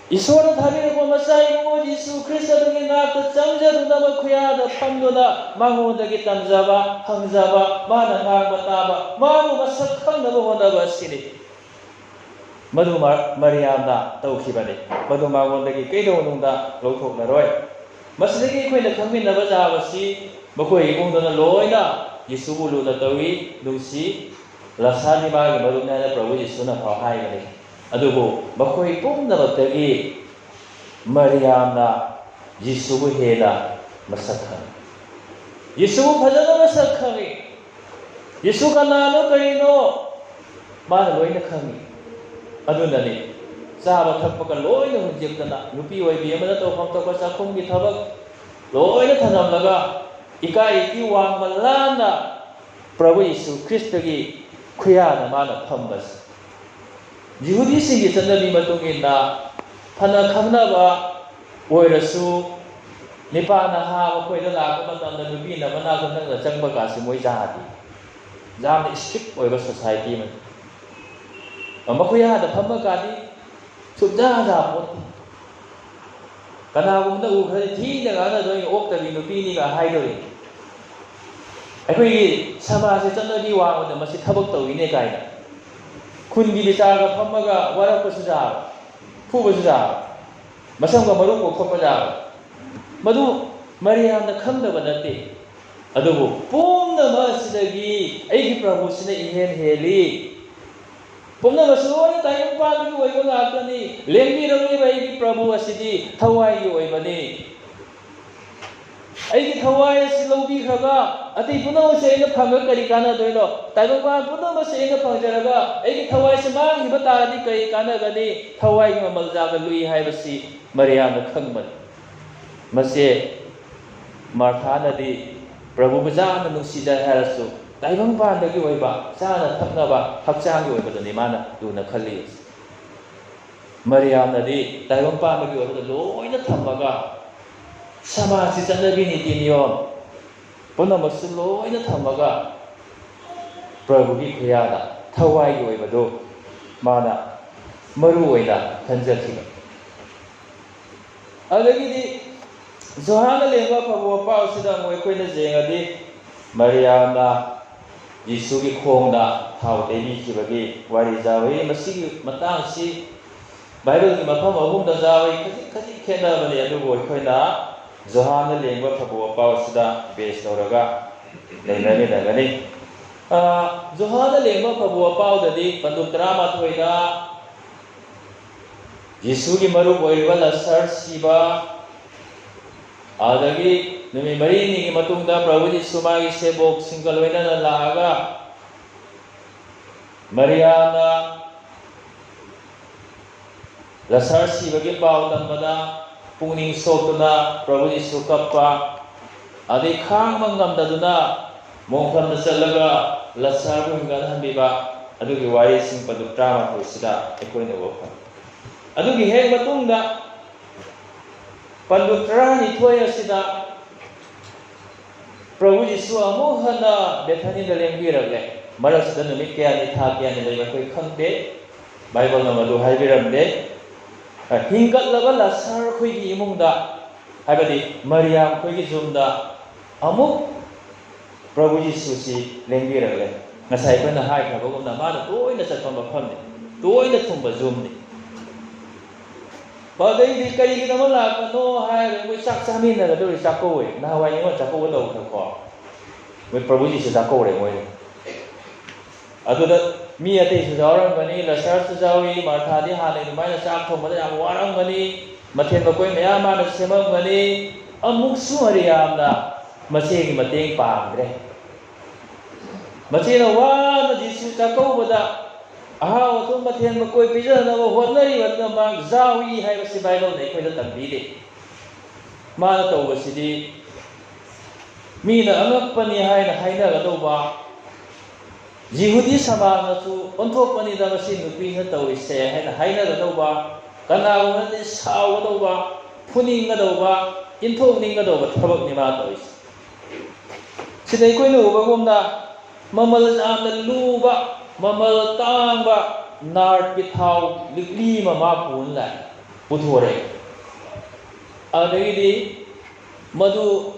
ꯏꯁꯣꯔꯅ ꯊꯥꯕꯤꯔꯛꯄ ꯃꯆꯥ ꯏꯕꯨꯡꯉꯣ ꯖꯤꯁꯨ ꯈ꯭ꯔꯤꯁꯇ ꯑꯗꯨꯒꯤ ꯅꯥꯛꯇ ꯆꯪꯖꯗꯨꯅ, ꯃꯈꯨꯌꯥꯗ ꯐꯝꯗꯨꯅ ꯃꯉꯣꯟꯗꯒꯤ ꯇꯝꯖꯕ, ꯍꯪꯖꯕ, ꯃꯥꯅ ꯉꯥꯡꯕ ꯇꯥꯕ, ꯃꯥꯕꯨ ꯃꯁꯛ ꯈꯪꯅꯕ ꯍꯣꯠꯅꯕ ꯑꯁꯤꯅꯤ꯫ ꯃꯗꯨ ꯃ-, ꯃꯔꯤꯌꯥꯝꯅ ꯇꯧꯈꯤꯕꯅꯤ꯫ ꯃꯗꯨ ꯃꯉꯣꯟꯗꯒꯤ ꯀꯩꯗꯧꯅꯨꯡꯗ ꯂꯧꯊꯣꯛꯂꯔꯣꯏ꯫ ꯃꯁꯤꯗꯒꯤ ꯑꯩꯈꯣꯏꯅ ꯈꯪꯃꯤꯟꯅꯕ ꯌꯥꯕꯁꯤ, ꯃꯈꯣꯏ ꯏꯃꯨꯡꯗꯨꯅ ꯂꯣꯏꯅ ꯖꯤꯁꯨꯕꯨ ꯂꯨꯅ ꯇꯧꯏ, ꯅꯨꯡꯁꯤ꯫ "ꯂꯥꯖꯥꯔꯗꯤ ꯃꯥꯒꯤ ꯃꯔꯨꯞꯅꯤ" ꯍꯥꯏꯅ ꯄ꯭ꯔꯚꯨ ꯖꯤꯁꯨꯅ ꯐꯥꯎ ꯍꯥꯏꯕꯅꯤ꯫ ꯑꯗꯨꯕꯨ ꯃꯈꯣꯏ ꯄꯨꯝꯅꯃꯛꯇꯒꯤ ꯃꯔꯤꯌꯥꯝꯅ ꯖꯤꯁꯨꯕꯨ ꯍꯦꯟꯅ ꯃꯁꯛ ꯈꯪꯉꯤ꯫ ꯖꯤꯁꯨꯕꯨ ꯐꯖꯅ ꯃꯁꯛ ꯈꯪꯉꯤ꯫ ꯖꯤꯁꯨ ꯀꯅꯥꯅꯣ, ꯀꯔꯤꯅꯣ, ꯃꯥꯅ ꯂꯣꯏꯅ ꯈꯪꯉꯤ꯫ ꯑꯗꯨꯅꯅꯤ, ꯆꯥꯕ ꯊꯛꯄꯒ ꯂꯣꯏꯅ ꯍꯨꯟꯖꯤꯟꯗꯅ, ꯅꯨꯄꯤ ꯑꯣꯏꯕꯤ ꯑꯃꯅ ꯇꯧꯐꯝ ꯊꯣꯛꯄ ꯆꯥꯛꯈꯨꯝꯒꯤ ꯊꯕꯛ ꯂꯣꯏꯅ ꯊꯅꯝꯂꯒ, ꯏꯀꯥꯏ ꯏꯊꯤ ꯋꯥꯡꯃꯟ ꯂꯥꯟꯅ ꯄ꯭ꯔꯚꯨ ꯌꯤꯁꯨ ꯈ꯭ꯔꯤꯁꯇꯒꯤ ꯈꯨꯌꯥꯅ ꯃꯥꯅ ꯐꯝꯕꯁꯦ꯫ ꯌꯤꯍꯨꯗꯤꯁꯤꯡꯒꯤ ꯆꯠꯅꯕꯤ ꯃꯇꯨꯡ ꯏꯟꯅ, ꯐꯅ ꯈꯪꯅꯕ ꯑꯣꯏꯔꯁꯨ, ꯅꯤꯄꯥ ꯅꯍꯥ ꯃꯈꯣꯏꯗ ꯂꯥꯛꯄ ꯃꯇꯝꯗ, ꯅꯨꯄꯤꯅ ꯃꯅꯥꯛꯇ ꯅꯪꯅ ꯆꯪꯕ ꯀꯥꯁꯤ ꯃꯣꯏ ꯌꯥꯗꯦ꯫ ꯌꯥꯝꯅ ꯏꯁꯇ꯭ꯔꯤꯛ ꯑꯣꯏꯕ ꯁꯣꯁꯥꯏꯇꯤ ꯑꯃꯅꯤ꯫ ꯃꯈꯣꯏ ꯑꯥꯗ ꯐꯝꯕ ꯀꯥꯗꯤ ꯁꯨꯛꯌꯥ ꯌꯥꯄꯣꯠꯇꯦ꯫ ꯀꯅꯥꯒꯨꯝꯕꯅ ꯎꯈ꯭ꯔꯗꯤ ꯊꯤꯅ ꯉꯥꯡꯅꯗꯣꯏꯅꯤ, "ꯑꯣꯛꯇꯕꯤ ꯅꯨꯄꯤꯅꯤꯒ" ꯍꯥꯏꯗꯣꯏꯅꯤ꯫ ꯑꯩꯈꯣꯏꯒꯤ ꯁꯃꯥꯖꯁꯦ ꯆꯠꯅꯕꯤ ꯋꯥꯡꯃꯗ ꯃꯁꯤ ꯊꯕꯛ ꯇꯧꯏꯅꯦ ꯀꯥꯏꯅ ꯈꯨꯟꯒꯤ ꯕꯤꯆꯥꯔꯒ ꯐꯝꯃꯒ ꯋꯥꯔꯛꯄꯁꯨ ꯌꯥꯕ, ꯐꯨꯕꯁꯨ ꯌꯥꯕ, ꯃꯁꯝꯒ ꯃꯔꯨ ꯀꯣꯛꯊꯣꯛꯄ ꯌꯥꯕ, ꯃꯗꯨ ꯃꯔꯤꯌꯥꯝꯅ ꯈꯪꯗꯕ ꯅꯠꯇꯦ꯫ ꯑꯗꯨꯕꯨ ꯄꯨꯝꯅꯃꯛ ꯑꯁꯤꯗꯒꯤ ꯑꯩꯒꯤ ꯄ꯭ꯔꯚꯨꯁꯤꯅ ꯏꯍꯦꯟ ꯍꯦꯜꯂꯤ꯫ ꯄꯨꯝꯅꯃꯛꯁꯨ ꯂꯣꯏꯅ ꯇꯥꯏꯕꯪꯄꯥꯟꯒꯤ ꯑꯣꯏꯕ ꯉꯥꯛꯇꯅꯤ꯫ ꯂꯦꯡꯕꯤꯔꯛꯂꯤꯕ ꯑꯩꯒꯤ ꯄ꯭ꯔꯚꯨ ꯑꯁꯤꯗꯤ ꯊꯋꯥꯏꯒꯤ ꯑꯣꯏꯕꯅꯤ꯫ ꯑꯩꯒꯤ ꯊꯋꯥꯏ ꯑꯁꯤ ꯂꯧꯕꯤꯈ꯭ꯔꯒ ꯑꯇꯩ ꯄꯨꯝꯅꯃꯛꯁꯦ ꯑꯩꯅ ꯐꯪꯉꯒ ꯀꯔꯤ ꯀꯥꯟꯅꯗꯣꯏꯅꯣ? ꯇꯥꯏꯕꯪꯄꯥꯟ ꯄꯨꯝꯅꯃꯛꯁꯦ ꯑꯩꯅ ꯐꯪꯖꯔꯒ ꯑꯩꯒꯤ ꯊꯋꯥꯏꯁꯦ ꯃꯥꯡꯈꯤꯕ ꯇꯥꯔꯗꯤ ꯀꯔꯤ ꯀꯥꯟꯅꯒꯅꯤ? ꯊꯋꯥꯏꯒꯤ ꯃꯃꯜ ꯌꯥꯝꯅ ꯂꯨꯏ ꯍꯥꯏꯕꯁꯤ ꯃꯔꯤꯌꯥꯝꯅ ꯈꯪꯕꯅꯤ꯫ ꯃꯁꯦ ꯃꯥꯔꯊꯥꯅꯗꯤ ꯄ꯭ꯔꯚꯨꯕꯨ ꯌꯥꯝꯅ ꯅꯨꯡꯁꯤꯖꯩ ꯍꯥꯏꯔꯁꯨ ꯇꯥꯏꯕꯪꯄꯥꯟꯗꯒꯤ ꯑꯣꯏꯕ ꯆꯥꯅ ꯊꯛꯅꯕ ꯍꯛꯆꯥꯡꯒꯤ ꯑꯣꯏꯕꯗꯨꯅꯤ ꯃꯥꯅ ꯂꯨꯅ ꯈꯜꯂꯤ꯫ ꯃꯔꯤꯌꯥꯝꯅꯗꯤ ꯇꯥꯏꯕꯪꯄꯥꯟꯗꯒꯤ ꯑꯣꯏꯕꯗ ꯂꯣꯏꯅ ꯊꯝꯃꯒ ꯁꯃꯥꯖꯀꯤ ꯆꯠꯅꯕꯤ ꯅꯤꯇꯤ ꯅꯤꯌꯣꯝ ꯄꯨꯝꯅꯃꯛꯁꯨ ꯂꯣꯏꯅ ꯊꯝꯃꯒ ꯄ꯭ꯔꯚꯨꯒꯤ ꯈꯨꯌꯥꯗ ꯊꯋꯥꯏꯒꯤ ꯑꯣꯏꯕꯗꯨ ꯃꯥꯅ ꯃꯔꯨ ꯑꯣꯏꯅ ꯈꯟꯖꯈꯤꯕ꯫ ꯑꯗꯒꯤꯗꯤ ꯖꯣꯍꯥꯟꯅ ꯂꯦꯡꯕ ꯐꯕꯨ ꯋꯥꯄꯥꯎꯁꯤꯗ ꯑꯃꯨꯛ ꯑꯩꯈꯣꯏꯅ ꯌꯦꯡꯉꯗꯤ ꯃꯔꯤꯌꯥꯝꯅ ꯖꯤꯁꯨꯒꯤ ꯈꯣꯡꯗ ꯊꯥꯎ ꯇꯩꯕꯤꯈꯤꯕꯒꯤ ꯋꯥꯔꯤ ꯌꯥꯎꯏ꯫ ꯃꯁꯤꯒꯤ ꯃꯇꯥꯡꯁꯤ ꯕꯥꯏꯕꯜꯒꯤ ꯃꯐꯝ ꯑꯍꯨꯝꯗ ꯌꯥꯎꯏ꯫ ꯈꯖꯤꯛ ꯈꯖꯤꯛ ꯈꯦꯠꯅꯕꯅꯤ, ꯑꯗꯨꯕꯨ ꯑꯩꯈꯣꯏꯅ ꯖꯣꯍꯥꯟꯅ ꯂꯦꯡꯕ ꯐꯕꯨ ꯋꯥꯄꯥꯎꯁꯤꯗ ꯕꯦꯁ ꯇꯧꯔꯒ ꯅꯩꯅꯃꯤꯟꯅꯒꯅꯤ꯫ ꯑ, ꯖꯣꯍꯥꯟꯅ ꯂꯦꯡꯕ ꯐꯕꯨ ꯋꯥꯄꯥꯎꯗꯗꯤ ꯄꯟꯗꯨꯞ ꯇꯔꯥꯃꯥꯊꯣꯏꯗ ꯖꯤꯁꯨꯒꯤ ꯃꯔꯨꯞ ꯑꯣꯏꯔꯤꯕ ꯂꯁꯔ ꯁꯤꯕ, ꯑꯗꯒꯤ ꯅꯨꯃꯤꯠ ꯃꯔꯤꯅꯤꯒꯤ ꯃꯇꯨꯡꯗ ꯄ꯭ꯔꯚꯨ ꯖꯤꯁꯨ ꯃꯥꯒꯤ ꯁꯦꯕꯣꯛꯁꯤꯡꯒ ꯂꯣꯏꯅꯅ ꯂꯥꯛꯑꯒ ꯃꯔꯤꯌꯥꯅ ꯂꯁꯔ ꯁꯤꯕꯒꯤ ꯄꯥꯎ ꯇꯝꯕꯗ ꯄꯨꯛꯅꯤꯡ ꯁꯣꯛꯇꯨꯅ ꯄ꯭ꯔꯚꯨ ꯖꯤꯁꯨ ꯀꯞꯄ, ꯑꯗꯩ ꯈꯥꯡꯕ ꯉꯝꯗꯗꯨꯅ ꯃꯣꯡꯐꯝꯗ ꯆꯠꯂꯒ ꯂꯁꯔꯕꯨ ꯍꯤꯡꯒꯠꯍꯟꯕꯤꯕ, ꯑꯗꯨꯒꯤ ꯋꯥꯔꯤꯁꯤꯡ ꯄꯟꯗꯨꯞ ꯇꯔꯥꯃꯥꯊꯣꯏꯁꯤꯗ ꯑꯩꯈꯣꯏꯅ ꯎꯕ ꯐꯪꯏ꯫ ꯑꯗꯨꯒꯤ ꯍꯦꯛ ꯃꯇꯨꯡꯗ ꯄꯟꯗꯨꯞ ꯇꯔꯥꯅꯤꯊꯣꯏ ꯑꯁꯤꯗ ꯄ꯭ꯔꯚꯨ ꯖꯤꯁꯨ ꯑꯃꯨꯛ ꯍꯟꯅ ꯕꯦꯊꯥꯅꯤꯗ ꯂꯦꯡꯕꯤꯔꯛꯂꯦ꯫ ꯃꯔꯛꯁꯤꯗ ꯅꯨꯃꯤꯠ ꯀꯌꯥꯅꯤ, ꯊꯥ ꯀꯌꯥꯅꯤ ꯂꯩꯕ ꯑꯩꯈꯣꯏ ꯈꯪꯗꯦ, ꯕꯥꯏꯕꯜꯅ ꯃꯗꯨ ꯍꯥꯏꯕꯤꯔꯝꯗꯦ꯫ ꯍꯤꯡꯒꯠꯂꯕ ꯂꯥꯁꯥꯔ ꯑꯩꯈꯣꯏꯒꯤ ꯏꯃꯨꯡꯗ, ꯍꯥꯏꯕꯗꯤ ꯃꯔꯤꯌꯥꯝ ꯑꯩꯈꯣꯏꯒꯤ ꯌꯨꯝꯗ ꯑꯃꯨꯛ ꯄ꯭ꯔꯚꯨ ꯖꯤꯁꯨꯁꯤ ꯂꯦꯡꯕꯤꯔꯛꯂꯦ꯫ ꯉꯁꯥꯏ ꯑꯩꯈꯣꯏꯅ ꯍꯥꯏꯈ꯭ꯔꯕꯒꯨꯝꯅ, ꯃꯥꯅ ꯇꯣꯏꯅ ꯆꯠꯄ ꯃꯐꯝꯅꯤ, ꯇꯣꯏꯅ ꯊꯨꯡꯕ ꯌꯨꯝꯅꯤ꯫ ꯑꯗꯩꯗꯤ ꯀꯔꯤꯒꯤꯗꯃꯛ ꯂꯥꯛꯄꯅꯣ ꯍꯥꯏꯔꯒ, ꯃꯣꯏ ꯆꯥꯛ ꯆꯥꯃꯤꯟꯅꯒꯗꯧꯔꯤ, ꯆꯥꯛꯀꯧꯋꯦ꯫ ꯅꯍꯥꯟꯋꯥꯏ ꯅꯤꯉꯣꯜ ꯆꯥꯛꯀꯧꯕ ꯇꯧꯕꯗꯀꯣ, ꯃꯣꯏ ꯄ꯭ꯔꯚꯨ ꯖꯤꯁꯨ ꯆꯥꯛꯀꯧꯔꯦ ꯃꯣꯏꯅ꯫ ꯑꯗꯨꯗ ꯃꯤ ꯑꯇꯩꯁꯨ ꯌꯥꯎꯔꯝꯒꯅꯤ, ꯂꯥꯖꯔꯁꯁꯨ ꯌꯥꯎꯏ꯫ ꯃꯥꯔꯊꯥꯗꯤ ꯍꯥꯟꯅꯒꯤ ꯑꯗꯨꯃꯥꯏꯅ ꯆꯥꯛ ꯊꯣꯡꯕꯗ ꯌꯥꯝ ꯋꯥꯔꯝꯒꯅꯤ, ꯃꯊꯦꯜ ꯃꯀꯣꯏ ꯃꯌꯥꯝ ꯃꯥꯅ ꯁꯦꯝꯃꯝꯒꯅꯤ꯫ ꯑꯃꯨꯛꯁꯨ ꯃꯔꯤꯌꯥꯝꯅ ꯃꯆꯦꯒꯤ ꯃꯇꯦꯡ ꯄꯥꯡꯗ꯭ꯔꯦ꯫ ꯃꯆꯦꯅ ꯋꯥꯅ ꯖꯤꯁꯨ ꯆꯥꯛꯀꯧꯕꯗ ꯑꯍꯥꯎ ꯑꯊꯨꯝ ꯃꯊꯦꯜ ꯃꯀꯣꯏ ꯄꯤꯖꯅꯕ ꯍꯣꯠꯅꯔꯤꯕ ꯑꯗꯨꯅ ꯃꯥ ꯌꯥꯎꯏ ꯍꯥꯏꯕꯁꯤ ꯕꯥꯏꯕꯜꯅ ꯑꯩꯈꯣꯏꯗ ꯇꯝꯕꯤꯔꯤ꯫ ꯃꯥꯅ ꯇꯧꯕꯁꯤꯗꯤ ꯃꯤꯅ ꯑꯉꯛꯄꯅꯤ ꯍꯥꯏꯅ ꯍꯥꯏꯅꯒꯗꯧꯕ, ꯌꯤꯍꯨꯗꯤ ꯁꯃꯥꯖꯅꯁꯨ "ꯑꯣꯟꯊꯣꯛꯄꯅꯤꯗ ꯃꯁꯤ ꯅꯨꯄꯤꯅ ꯇꯧꯔꯤꯁꯦ" ꯍꯥꯏꯅ ꯍꯥꯏꯅꯒꯗꯧꯕ, ꯀꯅꯥꯒꯨꯝꯕꯅꯗꯤ ꯁꯥꯎꯒꯗꯧꯕ, ꯐꯨꯅꯤꯡꯒꯗꯧꯕ, ꯏꯟꯊꯣꯛꯅꯤꯡꯒꯗꯧꯕ ꯊꯕꯛꯅꯤ ꯃꯥ ꯇꯧꯔꯤꯁꯦ꯫ ꯁꯤꯗ ꯑꯩꯈꯣꯏꯅ ꯎꯕꯒꯨꯝꯅ, ꯃꯃꯜ ꯌꯥꯝꯅ ꯂꯨꯕ, ꯃꯃꯜ ꯇꯥꯡꯕ ꯅꯥꯔꯠꯀꯤ ꯊꯥꯎ ꯂꯤꯛꯂꯤ ꯑꯃ ꯃꯥ ꯄꯨꯅ ꯂꯥꯛꯑꯦ, ꯄꯨꯊꯣꯔꯛꯑꯦ꯫ ꯑꯗꯨꯗꯒꯤꯗꯤ ꯃꯗꯨ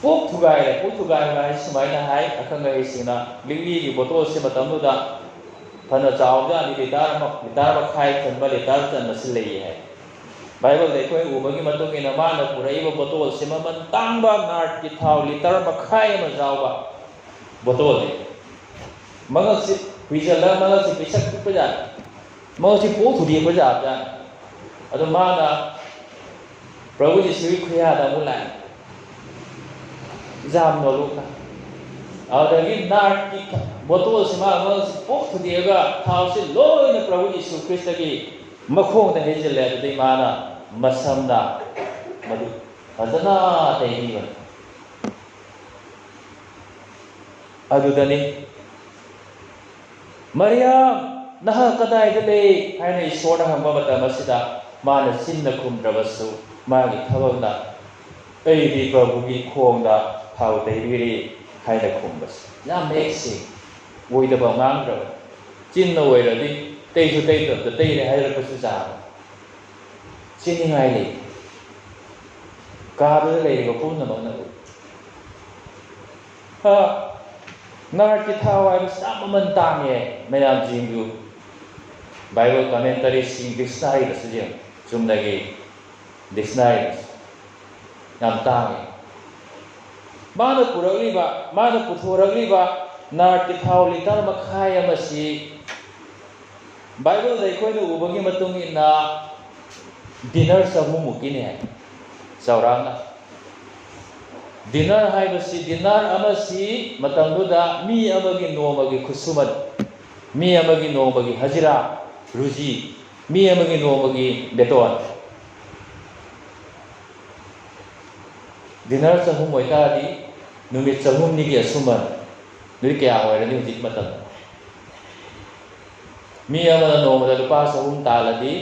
ꯄꯣꯛ ꯊꯨꯒꯥꯏꯔꯦ꯫ ꯄꯣꯛ ꯊꯨꯒꯥꯏꯕ ꯍꯥꯏꯁꯤ ꯁꯨꯃꯥꯏꯅ ꯍꯥꯏ ꯑꯈꯪ ꯑꯍꯩꯁꯤꯡꯅ, ꯂꯤꯛꯂꯤꯒꯤ ꯕꯣꯇꯣꯜꯁꯦ ꯃꯇꯝꯗꯨꯗ ꯐꯅ ꯆꯥꯎꯕꯖꯥꯠꯅꯤ, ꯂꯤꯇꯔ ꯑꯃ, ꯂꯤꯇꯔ ꯃꯈꯥꯏ ꯆꯟꯕ, ꯂꯤꯇꯔ ꯆꯟꯕꯁꯨ ꯂꯩꯌꯦ ꯍꯥꯏ꯫ ꯕꯥꯏꯕꯜꯗ ꯑꯩꯈꯣꯏ ꯎꯕꯒꯤ ꯃꯇꯨꯡ ꯏꯟꯅ, ꯃꯥꯅ ꯄꯨꯔꯛꯏꯕ ꯕꯣꯇꯣꯜꯁꯦ ꯃꯃꯜ ꯇꯥꯡꯕ ꯅꯥꯔꯠꯀꯤ ꯊꯥꯎ ꯂꯤꯇꯔ ꯃꯈꯥꯏ ꯑꯃ ꯌꯥꯎꯕ ꯕꯣꯇꯣꯜꯅꯤ꯫ ꯃꯉꯛꯁꯤ ꯍꯨꯏꯖꯜꯂꯒ ꯃꯉꯛꯁꯤ ꯄꯤꯁꯛ ꯄꯤꯛꯄ ꯖꯥꯠꯅꯤ, ꯃꯉꯛꯁꯤ ꯄꯣꯛ ꯊꯨꯗꯦꯛꯄ ꯖꯥꯠ ꯖꯥꯠꯅꯤ꯫ ꯑꯗꯣ ꯃꯥꯅ ꯄ꯭ꯔꯚꯨ ꯖꯤꯁꯨꯒꯤ ꯈꯨꯌꯥꯗ ꯑꯃꯨꯛ ꯂꯥꯛꯑꯦ, ꯌꯥꯝ ꯅꯣꯂꯨꯛꯅ꯫ ꯑꯗꯨꯗꯒꯤ ꯅꯥꯔꯠꯀꯤ ꯕꯣꯇꯣꯜꯁꯤ ꯃꯥ ꯃꯉꯛꯁꯤ ꯄꯣꯛ ꯊꯨꯗꯦꯛꯑꯒ ꯊꯥꯎꯁꯤ ꯂꯣꯏꯅ ꯄ꯭ꯔꯚꯨ ꯖꯤꯁꯨ ꯈ꯭ꯔꯤꯁꯇꯒꯤ ꯃꯈꯣꯡꯗ ꯍꯩꯖꯤꯜꯂꯦ꯫ ꯑꯗꯨꯗꯩ ꯃꯥꯅ ꯃꯁꯝꯅ ꯃꯗꯨ ꯐꯖꯅ ꯇꯩꯕꯤꯕꯅꯤ꯫ ꯑꯗꯨꯗꯅꯤ, "ꯃꯔꯤꯌꯥꯝ, ꯅꯍꯥꯛ ꯀꯗꯥꯏꯗ ꯂꯩ?" ꯍꯥꯏꯅ ꯏꯁꯣꯔꯅ ꯍꯪꯕ ꯃꯇꯝ ꯑꯁꯤꯗ, ꯃꯥꯅ ꯆꯤꯟꯅ ꯈꯨꯝꯗ꯭ꯔꯕꯁꯨ, ꯃꯥꯒꯤ ꯊꯕꯛꯅ, "ꯑꯩꯗꯤ ꯄ꯭ꯔꯚꯨꯒꯤ ꯈꯣꯡꯗ ꯊꯥꯎ ꯇꯩꯕꯤꯔꯤ" ꯍꯥꯏꯅ ꯈꯨꯝꯕꯁꯤ ꯌꯥꯝ ꯃꯌꯦꯛ ꯁꯦꯡꯉꯤ꯫ ꯑꯣꯏꯗꯕ ꯉꯥꯡꯗ꯭ꯔꯕ꯫ ꯆꯤꯟꯅ ꯑꯣꯏꯔꯗꯤ "ꯇꯩꯁꯨ ꯇꯩꯗꯕꯗ ꯇꯩꯔꯦ" ꯍꯥꯏꯔꯛꯄꯁꯨ ꯌꯥꯕ꯫ ꯆꯦꯟꯅꯤꯡꯉꯥꯏ ꯂꯩ꯫ ꯀꯥꯗꯨꯗ ꯂꯩꯔꯤꯕ ꯄꯨꯝꯅꯃꯛꯅ ꯎꯏ꯫ ꯑ, ꯅꯥꯔꯠꯀꯤ ꯊꯥꯎ ꯍꯥꯏꯕꯁꯤ ꯌꯥꯝ ꯃꯃꯜ ꯇꯥꯡꯉꯦ꯫ ꯃꯌꯥꯝꯁꯤꯡꯗꯨ ꯕꯥꯏꯕꯜ ꯀꯃꯦꯟꯇꯔꯤꯁꯤꯡ, ꯗꯤꯛꯁꯅꯥꯔꯤꯗꯁꯨ ꯌꯦꯡꯉꯨ, ꯆꯨꯝꯅꯒꯤ ꯗꯤꯛꯁꯅꯥꯔꯤꯗꯁꯨ ꯌꯥꯝ ꯇꯥꯡꯉꯦ꯫ ꯃꯥꯅ ꯄꯨꯔꯛꯂꯤꯕ, ꯃꯥꯅ ꯄꯨꯊꯣꯔꯛꯂꯤꯕ ꯅꯥꯔꯠꯀꯤ ꯊꯥꯎ ꯂꯤꯇꯔ ꯃꯈꯥꯏ ꯑꯃꯁꯤ ꯕꯥꯏꯕꯜꯗ ꯑꯩꯈꯣꯏꯅ ꯎꯕꯒꯤ ꯃꯇꯨꯡ ꯏꯟꯅ ꯗꯤꯅꯔ ꯆꯍꯨꯝꯃꯨꯛꯀꯤꯅꯤ ꯍꯥꯏ, ꯆꯥꯎꯔꯥꯛꯅ꯫ ꯗꯤꯅꯔ ꯍꯥꯏꯕꯁꯤ, ꯗꯤꯅꯔ ꯑꯃꯁꯤ ꯃꯇꯝꯗꯨꯗ ꯃꯤ ꯑꯃꯒꯤ ꯅꯣꯡꯃꯒꯤ ꯈꯨꯠꯁꯨꯃꯟ, ꯃꯤ ꯑꯃꯒꯤ ꯅꯣꯡꯃꯒꯤ ꯍꯖꯤꯔꯥ, ꯔꯨꯖꯤ, ꯃꯤ ꯑꯃꯒꯤ ꯅꯣꯡꯃꯒꯤ ꯕꯦꯇꯣꯟ꯫ ꯗꯤꯅꯔ ꯆꯍꯨꯝ ꯑꯣꯏꯇꯥꯔꯗꯤ ꯅꯨꯃꯤꯠ ꯆꯍꯨꯝꯅꯤꯒꯤ ꯑꯁꯨꯃꯟ, ꯅꯨꯃꯤꯠ ꯀꯌꯥ ꯑꯣꯏꯔꯅꯤ ꯍꯧꯖꯤꯛ ꯃꯇꯝꯗ? ꯃꯤ ꯑꯃꯅ ꯅꯣꯡꯃꯗ ꯂꯨꯄꯥ ꯆꯍꯨꯝ ꯇꯥꯜꯂꯗꯤ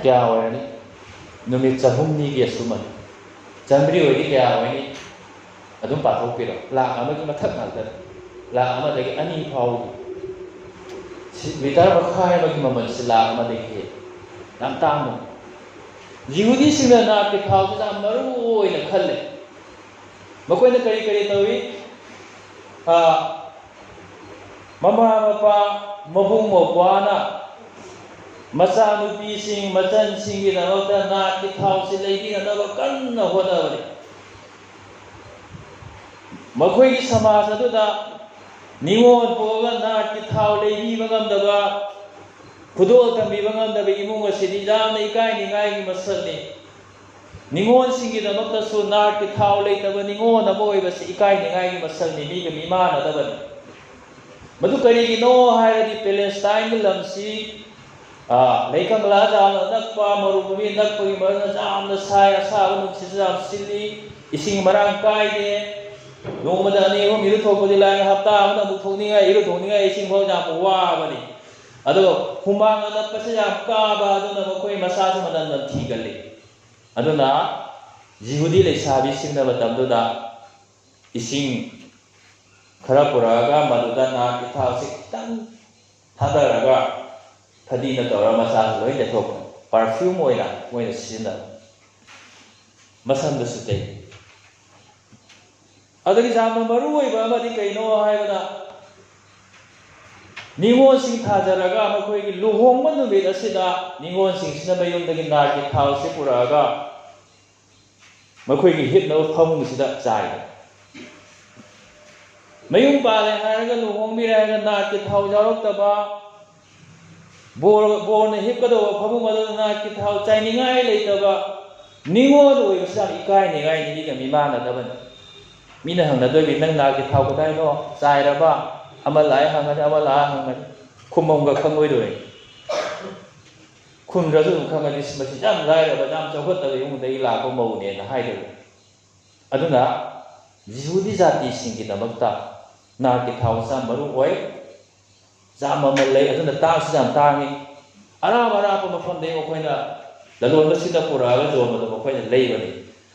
ꯀꯌꯥ ꯑꯣꯏꯔꯅꯤ? ꯅꯨꯃꯤꯠ ꯆꯍꯨꯝꯅꯤꯒꯤ ꯑꯁꯨꯃꯟ꯫ ꯆꯥꯃꯔꯤ ꯑꯣꯏꯗꯤ ꯀꯌꯥ ꯑꯣꯏꯅꯤ? ꯑꯗꯨꯝ ꯄꯥꯊꯣꯛꯄꯤꯔꯣ꯫ ꯂꯥꯛ ꯑꯃꯒꯤ ꯃꯊꯛ ꯉꯥꯛꯇꯅꯤ꯫ ꯂꯥꯛ ꯑꯃꯗꯒꯤ ꯑꯅꯤ ꯐꯥꯎꯕ꯫ ꯁꯤ ꯂꯤꯇꯔ ꯃꯈꯥꯏ ꯑꯃꯒꯤ ꯃꯃꯜꯁꯤ ꯂꯥꯛ ꯑꯃꯗꯒꯤ ꯍꯦꯜꯂꯤ꯫ ꯌꯥꯝ ꯇꯥꯡꯕꯅꯤ꯫ ꯖꯤꯍꯨꯗꯤꯁꯤꯡꯅ ꯅꯥꯠꯀꯤ ꯊꯥꯎꯁꯤ ꯌꯥꯝ ꯃꯔꯨ ꯑꯣꯏꯅ ꯈꯜꯂꯦ꯫ ꯃꯈꯣꯏꯅ ꯀꯔꯤ ꯀꯔꯤ ꯇꯧꯏ? ꯑ, ꯃꯃꯥ ꯃꯄꯥ, ꯃꯕꯨꯡ ꯃꯧꯄ꯭ꯋꯥꯅ ꯃꯆꯥꯅꯨꯄꯤꯁꯤꯡ, ꯃꯆꯟꯁꯤꯡꯒꯤꯗꯃꯛꯇ ꯅꯥꯠꯀꯤ ꯊꯥꯎꯁꯤ ꯂꯩꯕꯤꯅꯅꯕ ꯀꯟꯅ ꯍꯣꯠꯅꯕꯅꯤ꯫ ꯃꯈꯣꯏꯒꯤ ꯁꯃꯥꯖ ꯑꯗꯨꯗ ꯅꯤꯉꯣꯜ ꯄꯣꯛꯑꯒ ꯅꯥꯠꯀꯤ ꯊꯥꯎ ꯂꯩꯕꯤꯕ ꯉꯝꯗꯕ, ꯈꯨꯗꯣꯜ ꯇꯝꯕꯤꯕ ꯉꯝꯗꯕ ꯏꯃꯨꯡ ꯑꯁꯤꯗꯤ ꯌꯥꯝꯅ ꯏꯀꯥꯏꯅꯤꯡꯉꯥꯏꯒꯤ ꯃꯁꯛꯅꯤ꯫ ꯅꯤꯉꯣꯜꯁꯤꯡꯒꯤꯗꯃꯛꯇꯁꯨ ꯅꯥꯠꯀꯤ ꯊꯥꯎ ꯂꯩꯇꯕ ꯅꯤꯉꯣꯜ ꯑꯃ ꯑꯣꯏꯕꯁꯤ ꯏꯀꯥꯏꯅꯤꯡꯉꯥꯏꯒꯤ ꯃꯁꯛꯅꯤ, ꯃꯤꯒ ꯃꯤꯃꯥꯟꯅꯗꯕꯅꯤ꯫ ꯃꯗꯨ ꯀꯔꯤꯒꯤꯅꯣ ꯍꯥꯏꯔꯗꯤ, ꯄꯦꯂꯦꯁꯇꯥꯏꯟꯒꯤ ꯂꯝꯁꯤ, ꯑ, ꯂꯩꯀꯪꯂꯥ ꯌꯥꯝꯅ ꯅꯛꯄ, ꯃꯔꯨꯚꯨꯃꯤ ꯅꯛꯄꯒꯤ ꯃꯔꯝꯅ ꯌꯥꯝꯅ ꯁꯥꯏ, ꯑꯁꯥꯕ ꯅꯨꯡꯁꯤꯠꯁꯨ ꯌꯥꯝ ꯁꯤꯠꯂꯤ, ꯏꯁꯤꯡ ꯃꯔꯥꯡ ꯀꯥꯏꯗꯦ, ꯅꯣꯡꯃꯗ ꯑꯅꯤ ꯑꯍꯨꯝ ꯏꯔꯨꯊꯣꯛꯄꯗꯤ ꯂꯥꯏ, ꯍꯞꯇꯥ ꯑꯃꯗ ꯑꯃꯨꯛ ꯊꯣꯛꯅꯤꯡꯉꯥꯏ, ꯏꯔꯨꯊꯣꯛꯅꯤꯡꯉꯥꯏ ꯏꯁꯤꯡ ꯐꯥꯎ ꯌꯥꯝ ꯋꯥꯕꯅꯤ꯫ ꯑꯗꯣ ꯍꯨꯃꯥꯡ ꯑꯅꯞꯄꯁꯦ ꯌꯥꯝ ꯀꯥꯕ, ꯑꯗꯨꯅ ꯃꯈꯣꯏ ꯃꯁꯥꯁꯦ ꯃꯅꯝ ꯅꯝꯊꯤꯒꯜꯂꯤ꯫ ꯑꯗꯨꯅ ꯖꯤꯍꯨꯗꯤ ꯂꯩꯁꯥꯕꯤꯁꯤꯡꯅ ꯃꯇꯝꯗꯨꯗ ꯏꯁꯤꯡ ꯈꯔ ꯄꯨꯔꯛꯑꯒ ꯃꯗꯨꯗ ꯅꯥꯠꯀꯤ ꯊꯥꯎꯁꯦ ꯈꯤꯇꯪ ꯊꯥꯗꯔꯒ ꯐꯗꯤꯅ ꯇꯧꯔꯒ ꯃꯁꯥꯁꯦ ꯂꯣꯏ ꯇꯩꯊꯣꯛꯄꯅꯤ꯫ ꯄꯔꯐ꯭ꯌꯨꯝ ꯑꯣꯏꯅ ꯃꯣꯏꯅ ꯁꯤꯖꯤꯟꯅꯕ꯫ ꯃꯁꯝꯗꯁꯨ ꯇꯩ꯫ ꯑꯗꯒꯤ ꯌꯥꯝꯅ ꯃꯔꯨ ꯑꯣꯏꯕ ꯑꯃꯗꯤ ꯀꯩꯅꯣ ꯍꯥꯏꯕꯗ, ꯅꯤꯉꯣꯜꯁꯤꯡ ꯊꯥꯖꯔꯒ ꯃꯈꯣꯏꯒꯤ ꯂꯨꯍꯣꯡꯕ ꯅꯨꯃꯤꯠ ꯑꯁꯤꯗ ꯅꯤꯉꯣꯜꯁꯤꯡꯁꯤꯅ ꯃꯌꯨꯝꯗꯒꯤ ꯅꯥꯠꯀꯤ ꯊꯥꯎꯁꯤ ꯄꯨꯔꯛꯑꯒ ꯃꯈꯣꯏꯒꯤ ꯍꯤꯞꯅꯕ ꯐꯃꯨꯡꯁꯤꯗ ꯆꯥꯏ꯫ ꯃꯌꯨꯝ ꯄꯥꯜꯂꯦ ꯍꯥꯏꯔꯒ, ꯂꯨꯍꯣꯡꯕꯤꯔꯦ ꯍꯥꯏꯔꯒ ꯅꯥꯠꯀꯤ ꯊꯥꯎ ꯌꯥꯎꯔꯛꯇꯕ, ꯕꯣꯔ-, ꯕꯣꯔꯅ ꯍꯤꯞꯀꯗꯧꯕ ꯐꯃꯨꯡ ꯑꯗꯨꯗ ꯅꯥꯠꯀꯤ ꯊꯥꯎ ꯆꯥꯏꯅꯤꯡꯉꯥꯏ ꯂꯩꯇꯕ ꯅꯤꯉꯣꯜ ꯑꯣꯏꯕꯁꯤ ꯌꯥꯝ ꯏꯀꯥꯏꯅꯤꯡꯉꯥꯏꯅꯤ, ꯃꯤꯒ ꯃꯤꯃꯥꯟꯅꯗꯕꯅꯤ꯫ ꯃꯤꯅ ꯍꯪꯅꯗꯣꯏꯅꯤ, "ꯅꯪ ꯅꯥꯠꯀꯤ ꯊꯥꯎ ꯀꯗꯥꯏꯅꯣ ꯆꯥꯏꯔꯕ?" ꯑꯃ ꯂꯥꯛꯑꯦ ꯍꯪꯉꯅꯤ, ꯑꯃ ꯂꯥꯛꯑꯦ ꯍꯪꯉꯅꯤ, ꯈꯨꯝꯐꯝꯒ ꯈꯪꯉꯣꯏꯗꯣꯏꯅꯤ꯫ ꯈꯨꯝꯗ꯭ꯔꯁꯨ ꯑꯗꯨꯝ ꯈꯪꯉꯅꯤ, "ꯃꯁꯤ ꯌꯥꯝ ꯂꯥꯏꯔꯕ, ꯌꯥꯝ ꯆꯥꯎꯈꯠꯇꯕ ꯏꯃꯨꯡꯗꯒꯤ ꯂꯥꯛꯄ ꯃꯧꯅꯦꯅ" ꯍꯥꯏꯗꯣꯏꯅꯤ꯫ ꯑꯗꯨꯅ ꯖꯤꯍꯨꯗꯤ ꯖꯥꯇꯤꯁꯤꯡꯒꯤꯗꯃꯛꯇ ꯅꯥꯠꯀꯤ ꯊꯥꯎꯁꯤ ꯌꯥꯝ ꯃꯔꯨ ꯑꯣꯏ, ꯌꯥꯝ ꯃꯃꯜ ꯂꯩ, ꯑꯗꯨꯅ ꯇꯥꯡꯁꯨ ꯌꯥꯝ ꯇꯥꯡꯉꯤ꯫ ꯑꯔꯥꯞ ꯑꯔꯥꯞꯄ ꯃꯐꯝꯗꯒꯤ ꯃꯈꯣꯏꯅ ꯂꯂꯣꯟꯕꯁꯤꯡꯅ ꯄꯨꯔꯛꯑꯒ ꯌꯣꯟꯕꯗꯣ ꯃꯈꯣꯏꯅ ꯂꯩꯕꯅꯤ꯫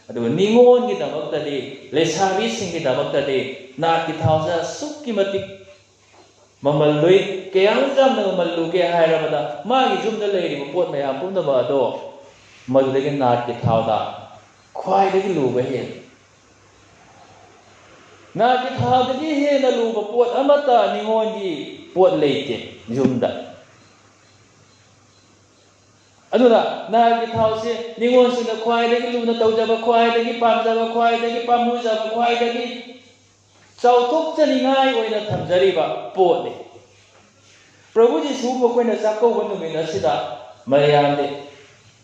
ꯑꯗꯨꯒ ꯅꯤꯉꯣꯜꯒꯤꯗꯃꯛꯇꯗꯤ, ꯂꯩꯁꯥꯕꯤꯁꯤꯡꯒꯤꯗꯃꯛꯇꯗꯤ ꯅꯥꯠꯀꯤ ꯊꯥꯎꯁꯦ ꯑꯁꯨꯛꯀꯤ ꯃꯇꯤꯛ ꯃꯃꯜ ꯂꯨꯏ꯫ ꯀꯌꯥꯝ ꯌꯥꯝꯅ ꯃꯃꯜ ꯂꯨꯒꯦ ꯍꯥꯏꯔꯕꯗ, ꯃꯥꯒꯤ ꯌꯨꯝꯗ ꯂꯩꯔꯤꯕ ꯄꯣꯠ ꯃꯌꯥꯝ ꯄꯨꯝꯅꯃꯛ ꯑꯗꯣ ꯃꯗꯨꯗꯒꯤ ꯅꯥꯠꯀꯤ ꯊꯥꯎꯗ ꯈ꯭ꯋꯥꯏꯗꯒꯤ ꯂꯨꯕ ꯍꯦꯜꯂꯤ꯫ ꯅꯥꯠꯀꯤ ꯊꯥꯎꯗꯒꯤ ꯍꯦꯟꯅ ꯂꯨꯕ ꯄꯣꯠ ꯑꯃꯠꯇ ꯅꯤꯉꯣꯜꯒꯤ ꯄꯣꯠ ꯂꯩꯇꯦ ꯌꯨꯝꯗ꯫ ꯑꯗꯨꯅ ꯅꯥꯠꯀꯤ ꯊꯥꯎꯁꯦ ꯅꯤꯉꯣꯜꯁꯤꯡꯅ ꯈ꯭ꯋꯥꯏꯗꯒꯤ ꯂꯨꯅ ꯇꯧꯖꯕ, ꯈ꯭ꯋꯥꯏꯗꯒꯤ ꯄꯥꯝꯖꯕ, ꯈ꯭ꯋꯥꯏꯗꯒꯤ ꯄꯥꯝꯃꯨꯖꯕ, ꯈ꯭ꯋꯥꯏꯗꯒꯤ ꯆꯥꯎꯊꯣꯛꯆꯅꯤꯡꯉꯥꯏ ꯑꯣꯏꯅ ꯊꯝꯖꯔꯤꯕ ꯄꯣꯠꯅꯤ꯫ ꯄ꯭ꯔꯚꯨ ꯖꯤꯁꯨ ꯃꯈꯣꯏꯅ ꯆꯥꯛꯀꯧꯕ ꯅꯨꯃꯤꯠ ꯑꯁꯤꯗ ꯃꯌꯥꯝꯗꯤ